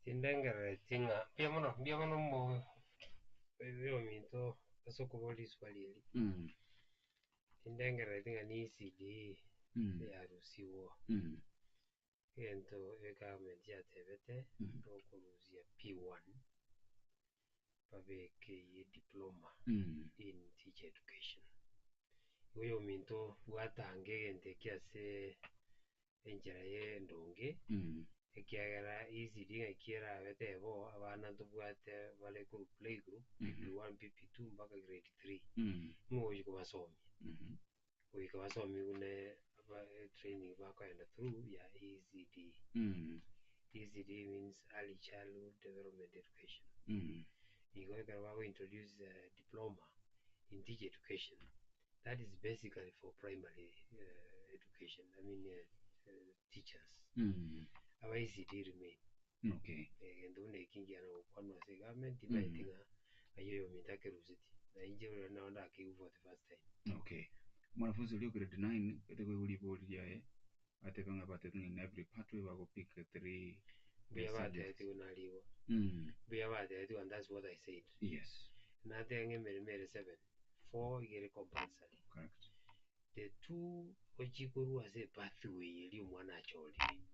Tindengerereti ng'a mbuya mono mbuya mono mo ominto ase okobora riswali eri. Tindengerereti ng'a ni ECD yarusiwa. Egento egovernment yatebete nokorusia P1 babeke ye diploma in teacher education. Igo oyo ominto bwatange egento eki ase enchera ya endonge ekiagera ECD ng'aki erabete ebo abana ntobwate bare korwa playgroup PP1 PP2 mpaka grade 3 ng'o ogochi kobasomia goika basomiwe ne training bakoenda through ya ECD. ECD means early childhood development education. Igo ekero bago introduce diploma in teacher education that is basically for primary education I mean teachers. Aba ECD remain. Egento buna eki nkiana gokwanwa ase government timanyeti ng'a ng'ai oyo ominto akeruseti na inche ore nabo ndakeigwa for the first time. Okay. Mwanafunzi oria o grade 9 gete koigwa ribori riaye atebe ng'a batete ng'a in every pathway bagopick three Mbuya subjects. batebetigwe narigwa. Mbuya batebetigwe and that's what I said. Yes. Nateba ng'a emeremo ere 7, 4 iga ere compulsory. Correct. The two ochikorwa ase epathway eria omwana achorire.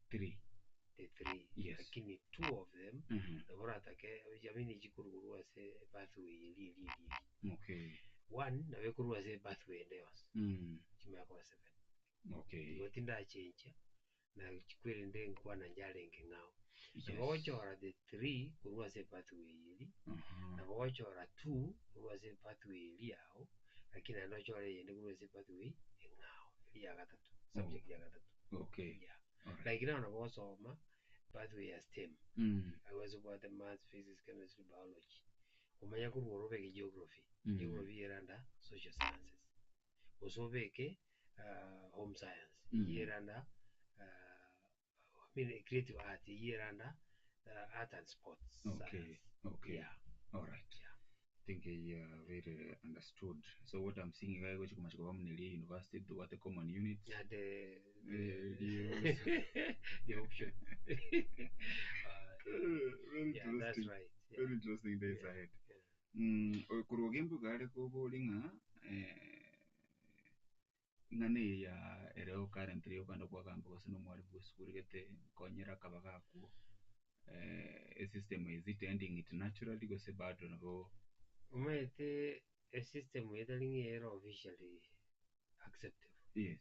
3. The 3. Yes. Lakini two of them nabo oratake I mean chikorwa ase epathway eria eria eria. Okay. One nabo ekorwa ase epathway ende yonsi. Chimanya koba 7. Okay. Igo tindachenchia na chikwerende nkwana njarenge ng'ao. Yes. Nabo ogochora the 3 korwa ase epathway eria, nabo ogochora 2 korwa ase epathway eria yao, lakini naende ochore eyende korwa ase epathway eng'ao eria ya gatato, subject ya gatato. Okay. Yeah. Alright. Like now nabo ogosoma pathway ya STEM. Awase obwate maths, physics, chemistry, biology. Omanye korwa oro obeke geography. Geography ere under social sciences. Gose obeke Home Science, Mm. eywo ere under I mean Creative Art, eywo ere under Art and Sports Okay, Science. okay. Yeah. All right. I think very understood. So what I'm seeing iga egochi komacha koba muna eria university tobwate common units. Yeah, the Eh, the option. Very yeah, that's interesting. right. Yeah. Very interesting days ahead. Mm, korwa ogembe ogare kobori ng'a eh, ng'ana eye ya ereo currently okanda kwagamba gose na omwarimu bwa esukuru gete nkonyera akaba gakwo eh, esystem is it ending it naturally gose bado nabo Omanyete esystem eye tari ng'a ere officially acceptable. Yes.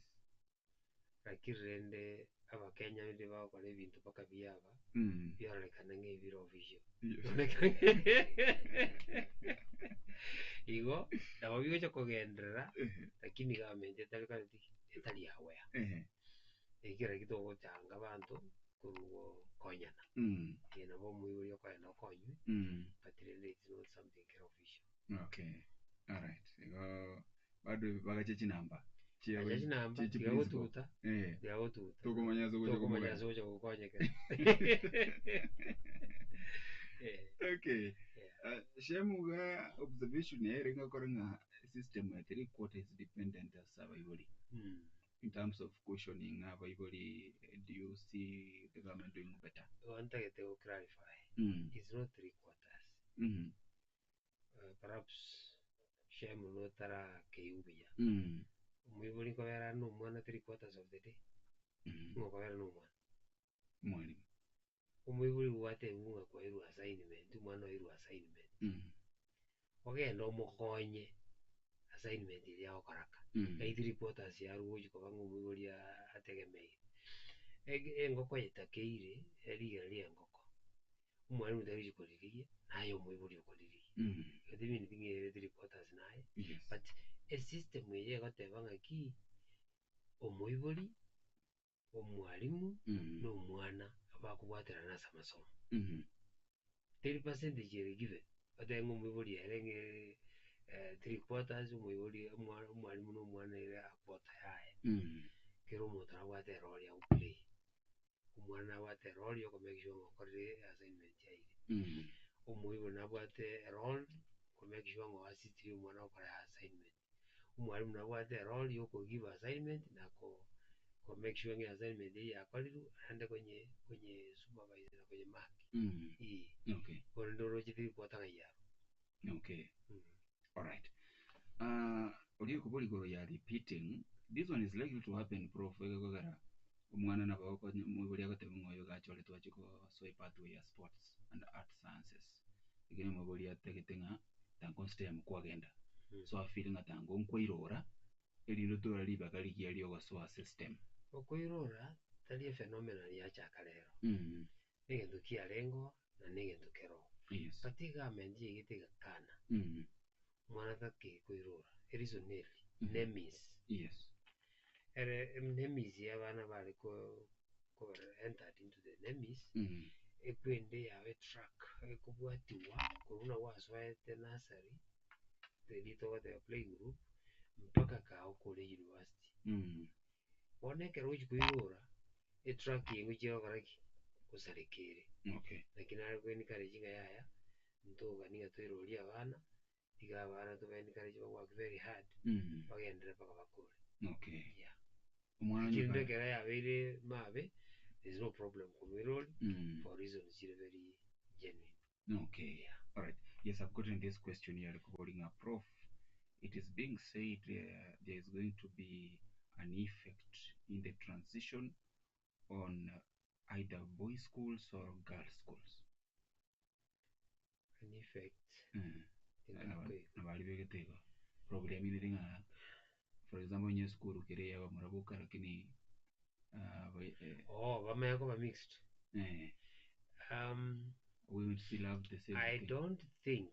Lakini rende abakenya rende bagokora ebinto mpaka biaba biarorekana ng'a ebire official. Yes. Igo nabo bigocha kogenderera lakini government etari koreti ki? Etari aware. Ekero ekio togochanga abanto korwa gokonyana. Eye nabo omoibori okoenda okonywe but rende it's not something kere official. Okay. Alright. Igo bado bagache chinamba. Chia Gacha chinamba, chia- chia tiga principal. gotuguta, Eh. tiga gotuguta. Tokomanya ase ogocha Tokomanya komoganya. ase ogocha gokonyekera. Eh. Okay. Shemuga observation yaere ngakora ng'a system ya three quarter is dependent as abaibori. In terms of questioning abaibori, do you see the government doing better? Igo ntagete go clarify. It's not three quarters. Perhaps Shem notarakeiwu buya. Omoibori nkobera are na omwana three quarters of the day. Ng'o okobera na omwana? Mwalimu. Omoibori gwatebiwa ng'a kwairwe assignment, omwana oirwe assignment. Ogende omokonye assignment eria agokoraka. Ngai three quarters yarwa gochi koba ng'a omoibori ategemeire. Ege- Engoko etakeire, erigena ria engoko, omwalimu tari gochi koririgia, naye omoibori okoririgia. Igo timineti ng'a ere three quarters naye, Yes. but esystem eye egoteba ng'aki, omoibori, omwalimu, na omwana abakobwaterana ase amasomo. Teri percentage ere given, otebe ng'a omoibori ere ng'a three quarters, omoibori omwa- omwalimu na omwana ere a quarter yaye. Kera omonto nabwate erole agoplay. Omwana nabwate erole ya okomake sure ng'a okorire assignment yaire. Omoibori nabwate erole komake sure ng'a oassistire omwana gokora assignment. Omwalimu nabwate erole ya okogive assignment na ko ko make sure ng'a assignment eywo yakorirwe naende konye konye supervise na konye mark. Eeh. Okay. Bono ndoroche three quarter ng'ai yarwa. Okay. Alright. Oria okobora igoro ya repeating, this one is likely to happen prof egekogera omwana nabo okonya omoibori agoteba ng'a oyo iga achoretwe ache gosoa epathway ya sports and art sciences. Lakini omoibori atagete ng'a tango stem kwagenda. So afeel ng'a tango nkwairora erinde otware ribaga rigiya riogosoa system. Okoirora tari ephenomenon yachaka rero. Negento kiarengeo na negento keroo. Yes. But egovernment yaigete egakana. Omwana takei koirora. Ereason neri, nemis. Yes. Ere nemis ya abana bare ko kobera entered into the nemis, ekwende yabe track ekobwatiwa korwa buna gwasoete nursery, riria togoteba playgroup, mpaka kaa okore university. Bono ekero ogochia koirora, etrack eye ngochia gokora ki? Gosareka ere. Okay. Naki nare ko encourage ng'a yaya, ntogani ng'a toirorie abana, tiga abana toba encourage ba work very hard, bagenderere mpaka bakore. Okay. Yeah. Omwana Lakini nyuka- ekero yabeire mabe, there is no problem komoiroria, for reasons chire very genuine. Okay. All right. Yes, I've gotten this question here. Recording a prof. It is being said there is going to be an effect in the transition on either boys' schools or girls' schools. An effect. Nabari begete igo. Problem ine ng'a for example nye school kere yaba murabuka lakini Oh, bamanya koba mixed. Eh. We will still have the same I thing. don't think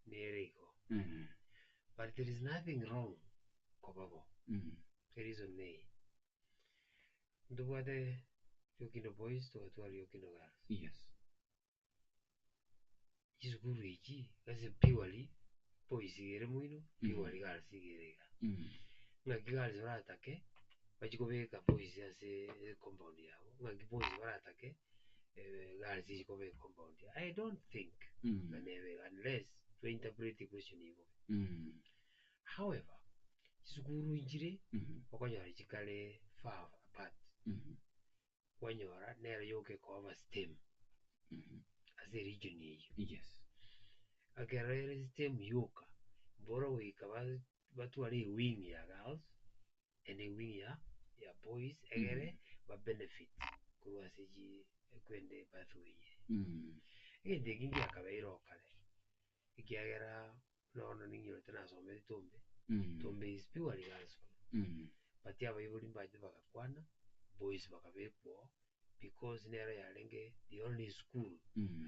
nere igo. But there is nothing wrong koba bo. Reason neye. Ntobwate Riokindo boys togatwara Riokindo girls. Yes. Chisukuru echi ase purely boys iga ere moino, purely girls iga ere iga. Ng'aki girls baratake bachie kobeka boys ase ecompound yabo, ng'aki boys baratake girls chichie kobeka ecompound yabo. I don't think ng'a nebe iga unless twa interpret equestion eye bobe. However, chisukuru nchire okonyora chikare far apart, kwanyora nero yoka ekoba STEM ase eregion eyio. Ekero ere STEM yoka, mboro goika batware ewing ya girls and ewing ya ya boys egere ba benefit korwa ase chi ekwende pathway eye. Egento eki ngiakabeire oo kare, ekiagera bono ning'irorete nasomete Tombe, Tombe is purely girls school, but abaibori mbachete bagakwana, boys bakabekwa oo because nero yarenge the only school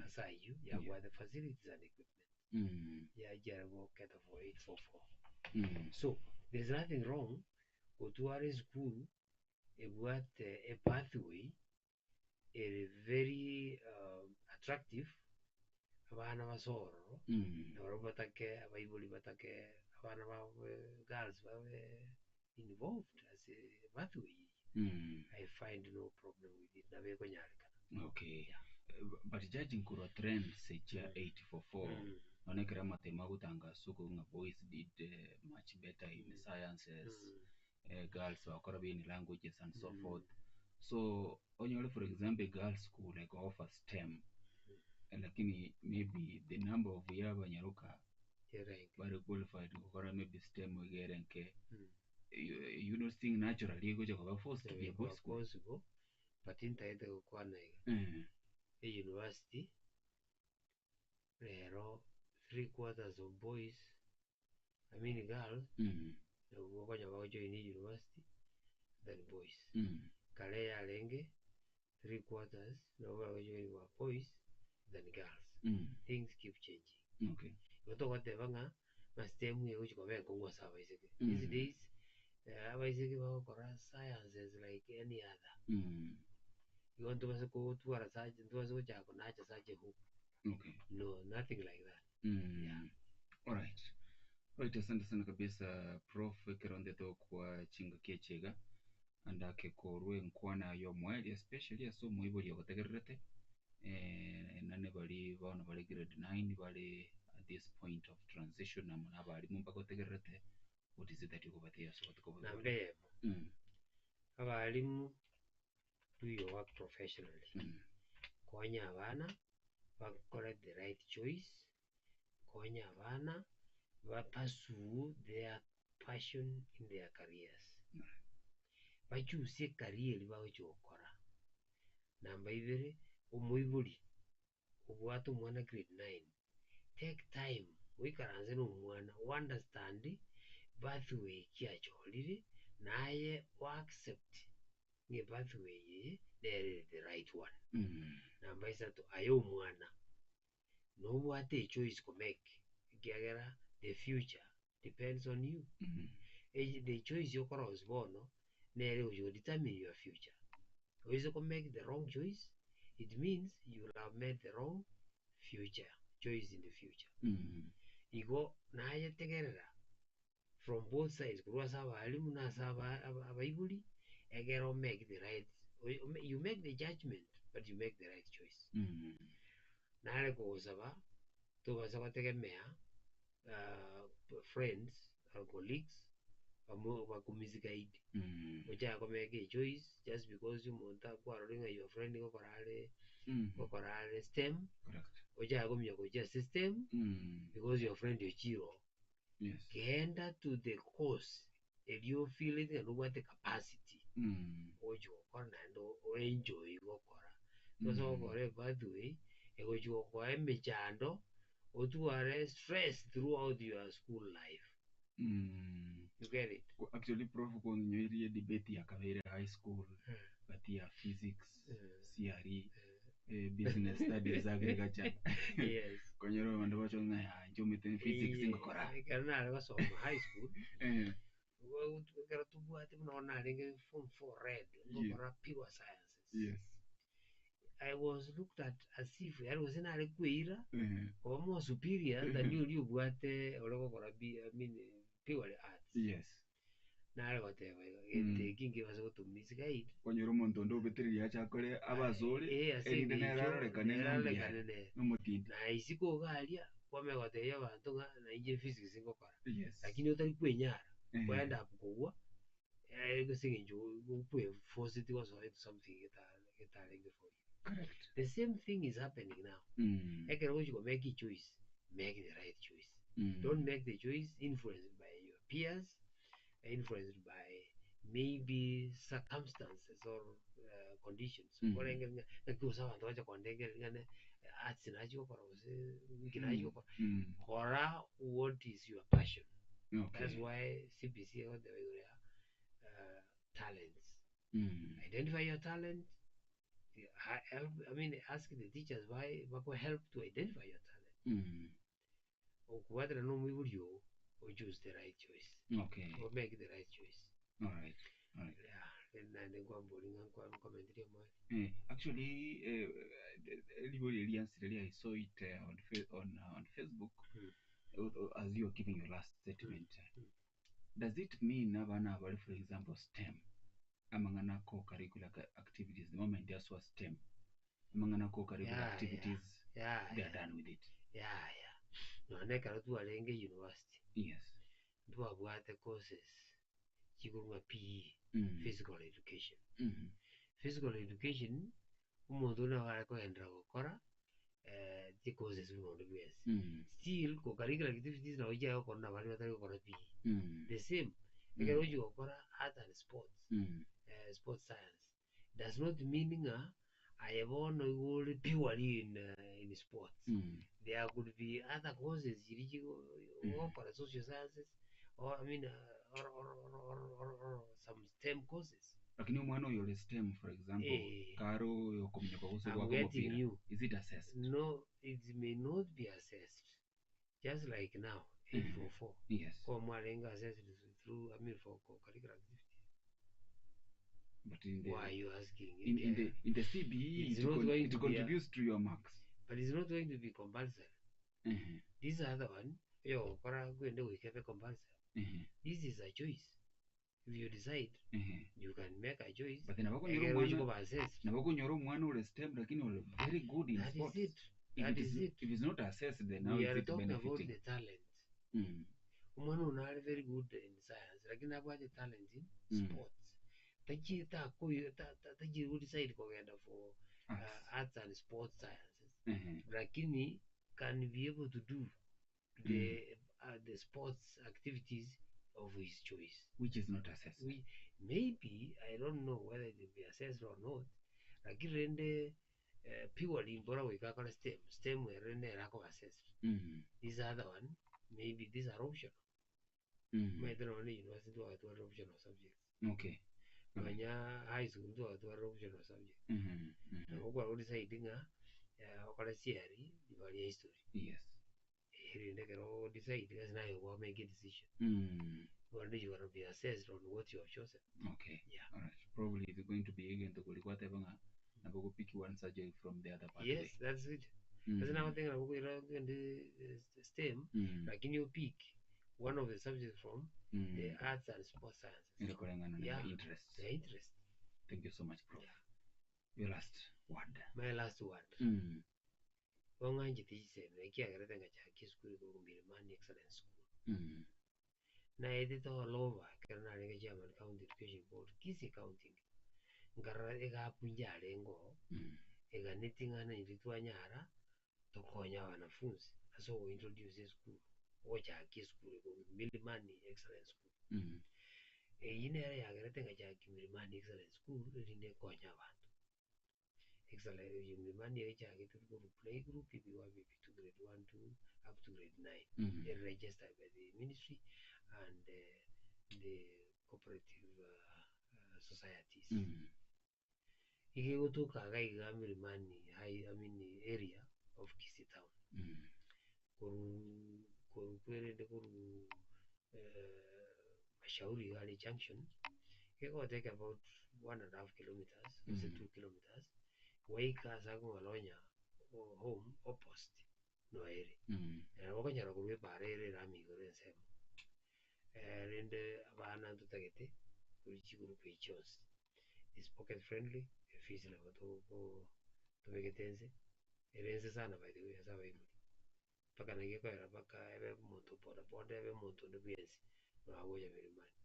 ase ayio yabwate facilities and equipment. Yachiare goketa for 844. So there is nothing wrong gotwara esukuru ebwate epathway ere very attractive abana base ororo na barabwo batake abaibori batake abana babo girls babe involved ase pathway eye. I find no problem with it nabo ekonyarekana. Okay. But judging korwa trends chia 844 nonye ekero amatemo agotangaswa okwo ng'a boys did much better in sciences, girls bagokora buya in languages and so forth. So onyore for example a girls school like offer STEM lakini maybe the number of ya abanyaroka bare qualified gokora maybe STEM iga ere nke you not seeing naturally egocha koba forced to be a boys school. Possible, but ntagete gokwana iga. Eyunivasiti rero three quarters of boys, I mean girls, nabwo okonyora bagojoin eyunivasiti than boys. Kare yarenge three quarters nabo bagojoin ba boys than girls. Things keep changing. Igo togoteba ng'a ng'a STEM egochi koba enkong'u ase abaiseke. These days abaiseke bagokora sciences like any other. Igo ntobase kotwara such ntobase gochaka konacha such a hope. No, nothing like that. Alright. Right, asante sana kabisa Prof ekero ndete okwa chingaki echi iga andake korwa enkwana y'omoerio especially ase omoibori ogotegererete nane bari bono bare grade 9 bare at this point of transition amo na abarimu mbagotegererete what is it that okobatebia ase obotuko obo? Namba eyemo, abarimu do your work professionally. Konya abana bakore the right choice, konya abana ba pursue their passion in their careers. Bachusie ecareer eria bagochia gokora. Namba ibere, omoibori obwate omwana grade 9, take time oikaranse na omwana o understand pathway ki achorire naye o accept ng'a epathway eye nere ere the right one. Namba isato, aye omwana nobwate echoice komake ekiagera the future depends on you. The choice okorosia bono nere egochia godetermine your future. Oise komake the wrong choice, it means you will have made the wrong future choice in the future. Igo nayetegerera from both sides korwa ase abalimu na ase abaibori egere omake the right you make the judgment but you make the right choice. Nare kogosaba tobasa gotegemea friends or colleagues bakomisguide ochake komake a choice just because omonto akwarorire ng'a your friend gokora are gokora are STEM ochake kominyoka gochia ase STEM because your friend ochire oo. Genda to the course erio ofeelete ng'a nobwate capacity ogochi gokora naende oenjoy gokora. Tobasa gokora epathway egochi gokoa emechando otware stress throughout your school life. You get it? Actually prof kwang'inyoirie debate ya kabeire high school gati ya physics, CRE, business studies, agriculture. Konyora abanto bacho ng'a ya inche omanyete physics ngokora. Ekero nare gosoma high school, ekero tobwate buna bono narenge form four red, ngokora pure sciences. I was looked at as if yaani gose nare kweira koba more superior than oria obwate ore gokora I mean purely arts. Nare goteba iga, gento eki nkebase gotomisguide. Kwanyora omonto onde obetereria ache akore abasore, Eh, ase erinde nere eng'encho arorekane nere ng'a mbuya arorekane are, nere. nomotindi. Na isiko iga aria, kwamanya gotebia abanto ng'a nainche physics ngokora. Yes. Lakini otari kwenyara, Eh. kwa end up kogwa, ase eng'encho okweforceti gosoa into something getarenge for you. Correct. The same thing is happening now. Ekero ogochi ko make choice, make the right choice. Don't make the choice influenced by your peers, influenced by maybe circumstances or conditions. Okorengereria ng'a naki gose abanto bacha kondengereria ng'a ne arts nachi gokora gose nki nachi gokora. Kora what is your passion. That's why CBC egoteba igoro ya talents. Identify your talent, help, I mean ask the teachers why bako help to identify your talent. Okobwatana na omoibori oo, o choose the right choice. O make the right choice. Alright. Alright. Yeah, naende nkwambori ng'a nkwa nkomentirie omoerio. Eh, actually, eh, ribori riansire ria I saw it on, on, on Facebook as you are giving your last statement. Does it mean abana abari for example STEM amang'ana co-curricular activities the moment they are STEM amang'ana co-curricular activities they are done with it? Yeah. Nonya ekero twarenge university, Yes. ntwabwate courses chikorwa PE, physical education. Physical education, omonto nabo are kogenderera gokora chicourses buna onde bwensi. Still, co-curricular activities nabo chiaye gokora na baria batari gokora PE. The same, ekero ogochia gokora art and sports, sports science, does not mean ng'a aye bono igo ore purely in, in sports. There could be other courses chiria chigo ogokora social sciences or I mean or some STEM courses. Lakini omwana oyo ore STEM for example, kare oyo okominyoka gose I'm goaka getting omopira, you. is it assessed? No, it may not be assessed. Just like now, 844. Ko mwarenge assessed through, I mean, for co-curricular activity. But in the Why are you asking? in the CBE It's it, not going it to be a- contributes to your marks. But it's not going to be compulsory. This other one, yo, kora gwende goika compulsory. This is a choice. If you decide, you can make a choice. But then Ekero nabakonyora ochi omwana koba assessed. nabakonyora omwana ore STEM lakini ore very good in That is sports. it. If That it is is it. if it's not assessed then how We is are it talking about benefiting? the talent. Omwana ono are very good in science, lakini abwate talent in sports. Tachi takuyo tachi decide kogenda for arts and sports sciences. Lakini can be able to do the sports activities of his choice. Which is not assessed. We, maybe, I don't know whether it will be assessed or not, lakini rende purely mbora goika STEM, STEM rende erako assessed. This other one, maybe these are optional. Maithe nonye university twatwara optional subjects. Nonya high school twatwara optional subjects. Nabo kwara decide ng'a okore theory ibaria history. Erinde ekero decide gasi naye gwa make a decision. Bono you gonna be assessed on what you have chosen. Okay. Yeah. All right. Probably it's going to be again to kwateba ng'a nabo go pick one subject from the other pathway. Yes, that's it. That's another thing nabokwira kende STEM, lakini you pick one of the subjects from the arts and sports sciences. Ere kulingana na Yeah, your interests. The interest. Thank you so much, Prof. Your last word. My last word. Bong'anchete chisemi ekiagerete ngachaka esukuru korwa Milimani Excellence School. Naetete all over ekero narenge chairman county education board Kisii county nkarora egapunja arenge oo eganeti ng'a intwe twanyara tokonya wanafunzi ase ogointroduce esukuru ogochakia esukuru korwa Milimani Excellence School. Eyio nere yagerete ngachaka Milimani Excellence School erinde ekonya abanto. Excellence Milimani echagete korwa playgroup PP1 PP2 grade 1 2 up to grade 9. They're registered by the ministry and the cooperative societies. Igegotoka iga iga Milimani high, I mean area of Kisii town. Koru koru kwerende koru Mashauri igare junction egotake about 1.5 kilometers gose 2 kilometers waika ase akong'alonya home opposite noere. Nabo okonyora korwa ebara ere erami igoro ensemo. Rende abana ntotagete kori chigroup echi chionsi. Is pocket friendly, efees nabo toko tobegete nse, ere nse sana by the way ase abaibori. Mpaka naki ekoera mpaka ebe omonto boda boda ebe omonto onde bwensi, nabo agocha milimani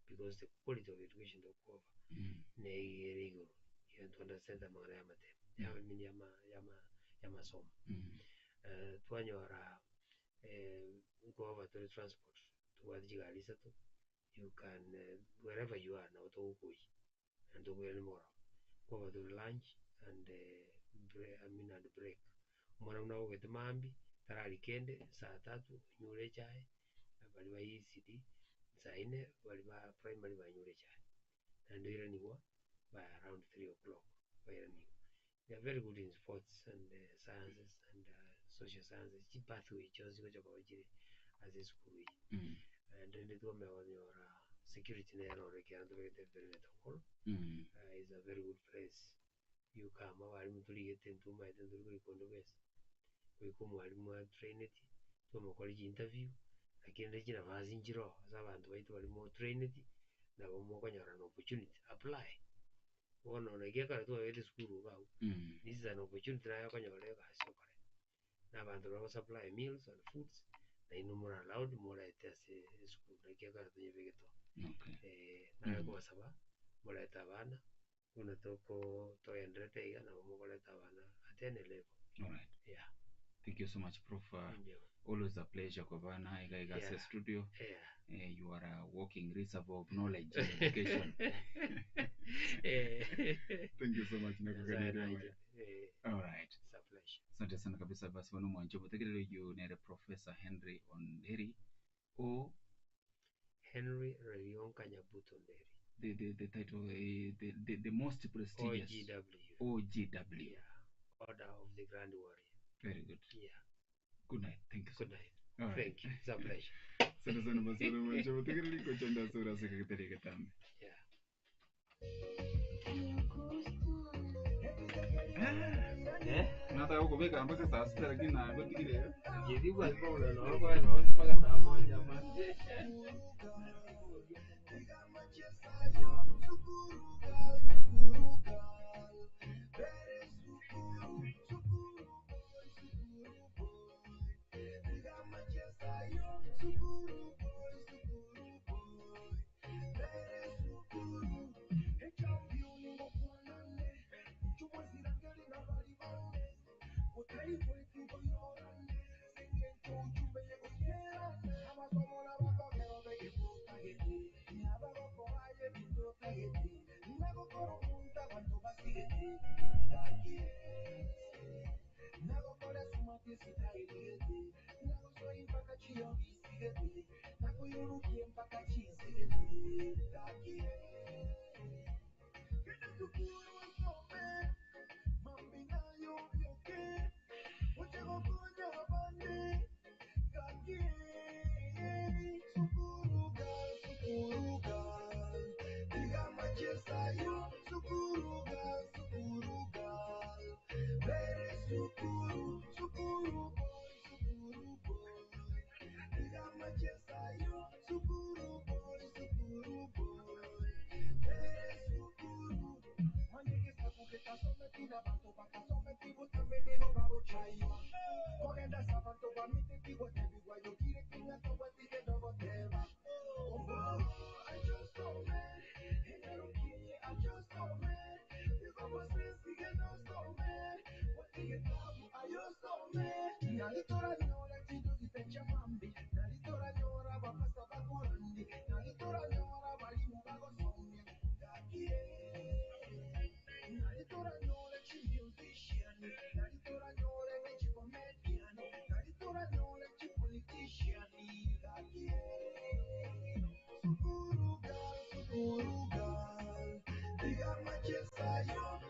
because the quality of education tokoba niga ere igoro, you to understand amang'ana ya amatemo, ya I mean yama yama yamasomo. Twanyora nkoba tore transport, tobwate chigari isato, you can wherever you are nabo togokoyia, naende tokoirania mogoroba. Nkoba tore lunch and I mean and break. Omwana buna abogete mambia, tarari kende, saa tatu onyure echae, baria ba ECD, saa nne baria ba primary banyure echae. Naende oiraniwa by around 3 o'clock bairaniwa. They are very good in sports and sciences and social sciences, chipathway chionsi gocha koba chire ase esukuru eye. Naende rende twamanya konyora security nere oro ekiagera ntobegete perimeter wall, is a very good place. You come, abarimu torigete ntomaete ntori korika onde bwensi, goika omwarimu atraineti, twamokora chi interview, lakini rende chinafasi nchire oo ase abanto baito baria more trained, nabo mokonyora an opportunity, apply. Bono naki ekero twabete esukuru iga abwo, this is an opportunity naye okonyora egasi okore. Na abanto baria bagosupply meals and foods, nainwe more allowed morete ase esukuru naki ekero tonyebegete oo. Naye kobasaba, morete abana, buna toko togenderete iga nabo mokoreta abana at any level. Alright. Yeah. Thank you so much, Prof. Always a pleasure kubana iga iga ase studio. You are a walking reservoir of knowledge and education. Thank you so much. Nyasaye Nakuganira naye. All right. It's a pleasure. Asante sana kabisa. Basi bano mwancho mutegerere yu nere Professor Henry Onderi o Henry Rerionka Nyabuto Nderi. The title, the most prestigious OGW. OGW. Yeah. Order of the Grand Warrior. Very good. Yeah. Good night. Thank you so Good much. night. All right. Thank you. It's a pleasure. Sana sana basi bano mwancho mutegerere kochanda sura sekagetari gatambe. Yeah. Nataka kukubeka mpaka saa sita lakini nagotigire. Jaribu alikuwa unaona mpaka saa moja ama.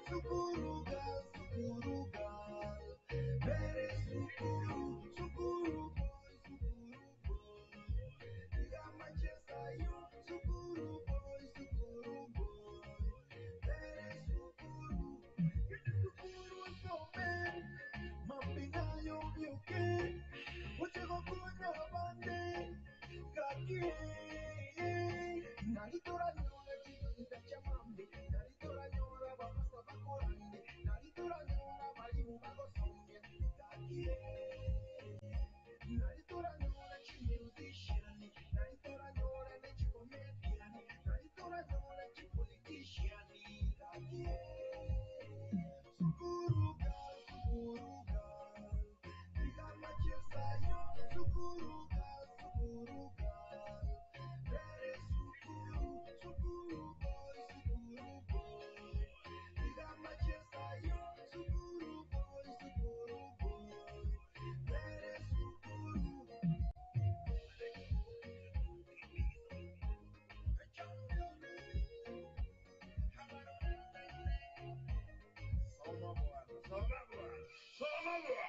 Sukuru girl, sukuru girl, very sukuru, sukuru. bakorande naritoranyora barimu bagosomia gakie naritoranyora chimusician naritoranyora nechicomedian naritoranyora chipolitician gakie sukuru girl sukuru girl digamachesayo sukuru girl sukuru girl Bere sukuru sukuru boy sukuru boy digamachesayo sukuru boy sukuru boy Bere sukuru. Soma bwana, soma bwana, soma bwana.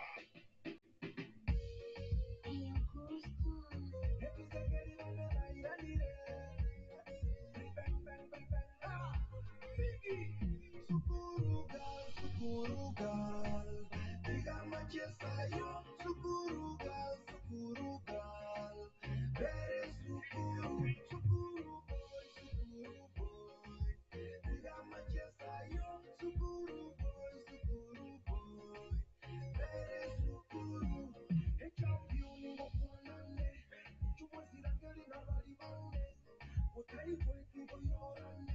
Sukuru girl, sukuru girl, digamachesayo sukuru girl, sukuru girl, bere sukuru, sukuru boy, sukuru boy, digamachesayo sukuru boy, sukuru boy, bere sukuru. Echampion ngokwanane, chumwesirangeli nabali bane, utaikwetingoyorane,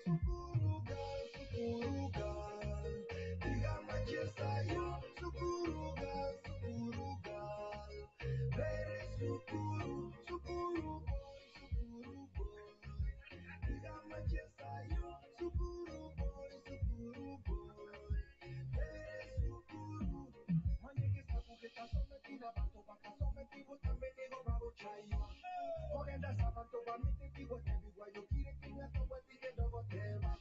Sukuru girl, sukuru girl, digamachesayo sukuru girl, sukuru girl, bere sukuru, sukuru boy, sukuru boy, digamachesayo sukuru boy, sukuru boy, bere sukuru. Manyekesakugetasometina bantu bakasometibutambenego bagochaiwa ogenda sabantu bamitetibwatebigwayo kire kingatobwatigedogoteba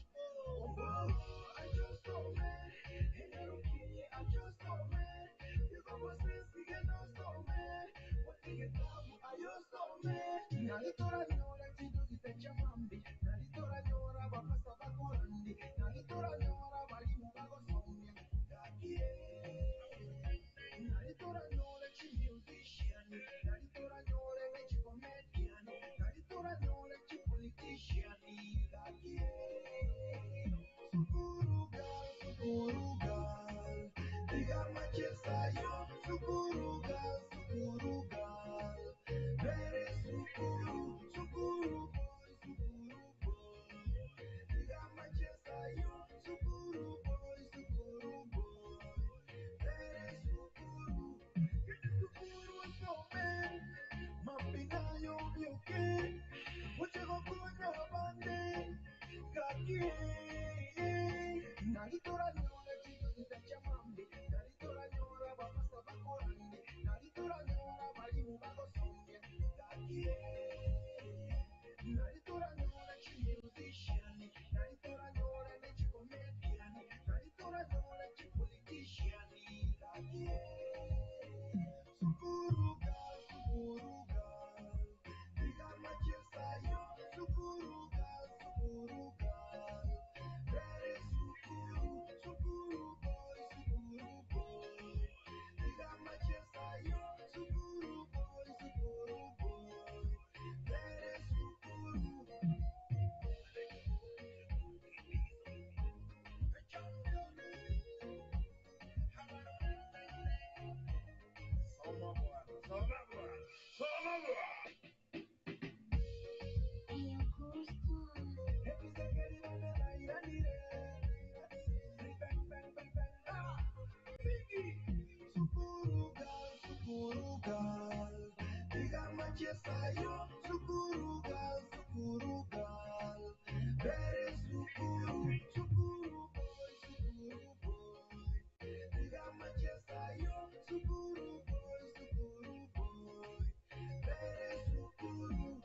achosome enyarukiye achosome igomosesigenosome watigetabu ayosome naritoranyora chindogitecha mambi naritoranyora bapasa bakorandi naritoranyora balimu bagosomia gakie naritoranyora chimusician naritoranyora nechicomedian naritoranyora chipolitician gakie sukuru girl sukuru girl digamachesayo sukuru girl sukuru girl bere sukuru sukuru boy sukuru boy digamachesayo sukuru boy sukuru boy bere sukuru. Sukuru some mambinayo byoke uchegokonya bande gakie naritoranyora chindogita cha mambi naritoranyora bapasa bakorande naritoranyora balimu bagosomia gakie naritoranyora chimusician naritoranyora nechicomedian naritoranyora chipolitician gakie sukuru girl sukuru girl digamachesayo sukuru girl sukuru girl bere sukuru sukuru boy sukuru boy digamachesayo sukuru boy sukuru boy bere sukuru. Soma bwana, soma bwana, soma bwana. Sukuru girl, sukuru girl, digamachesayo sukuru girl, sukuru girl, bere sukuru, sukuru boy, sukuru boy, digamachesayo sukuru boy, sukuru boy, bere sukuru.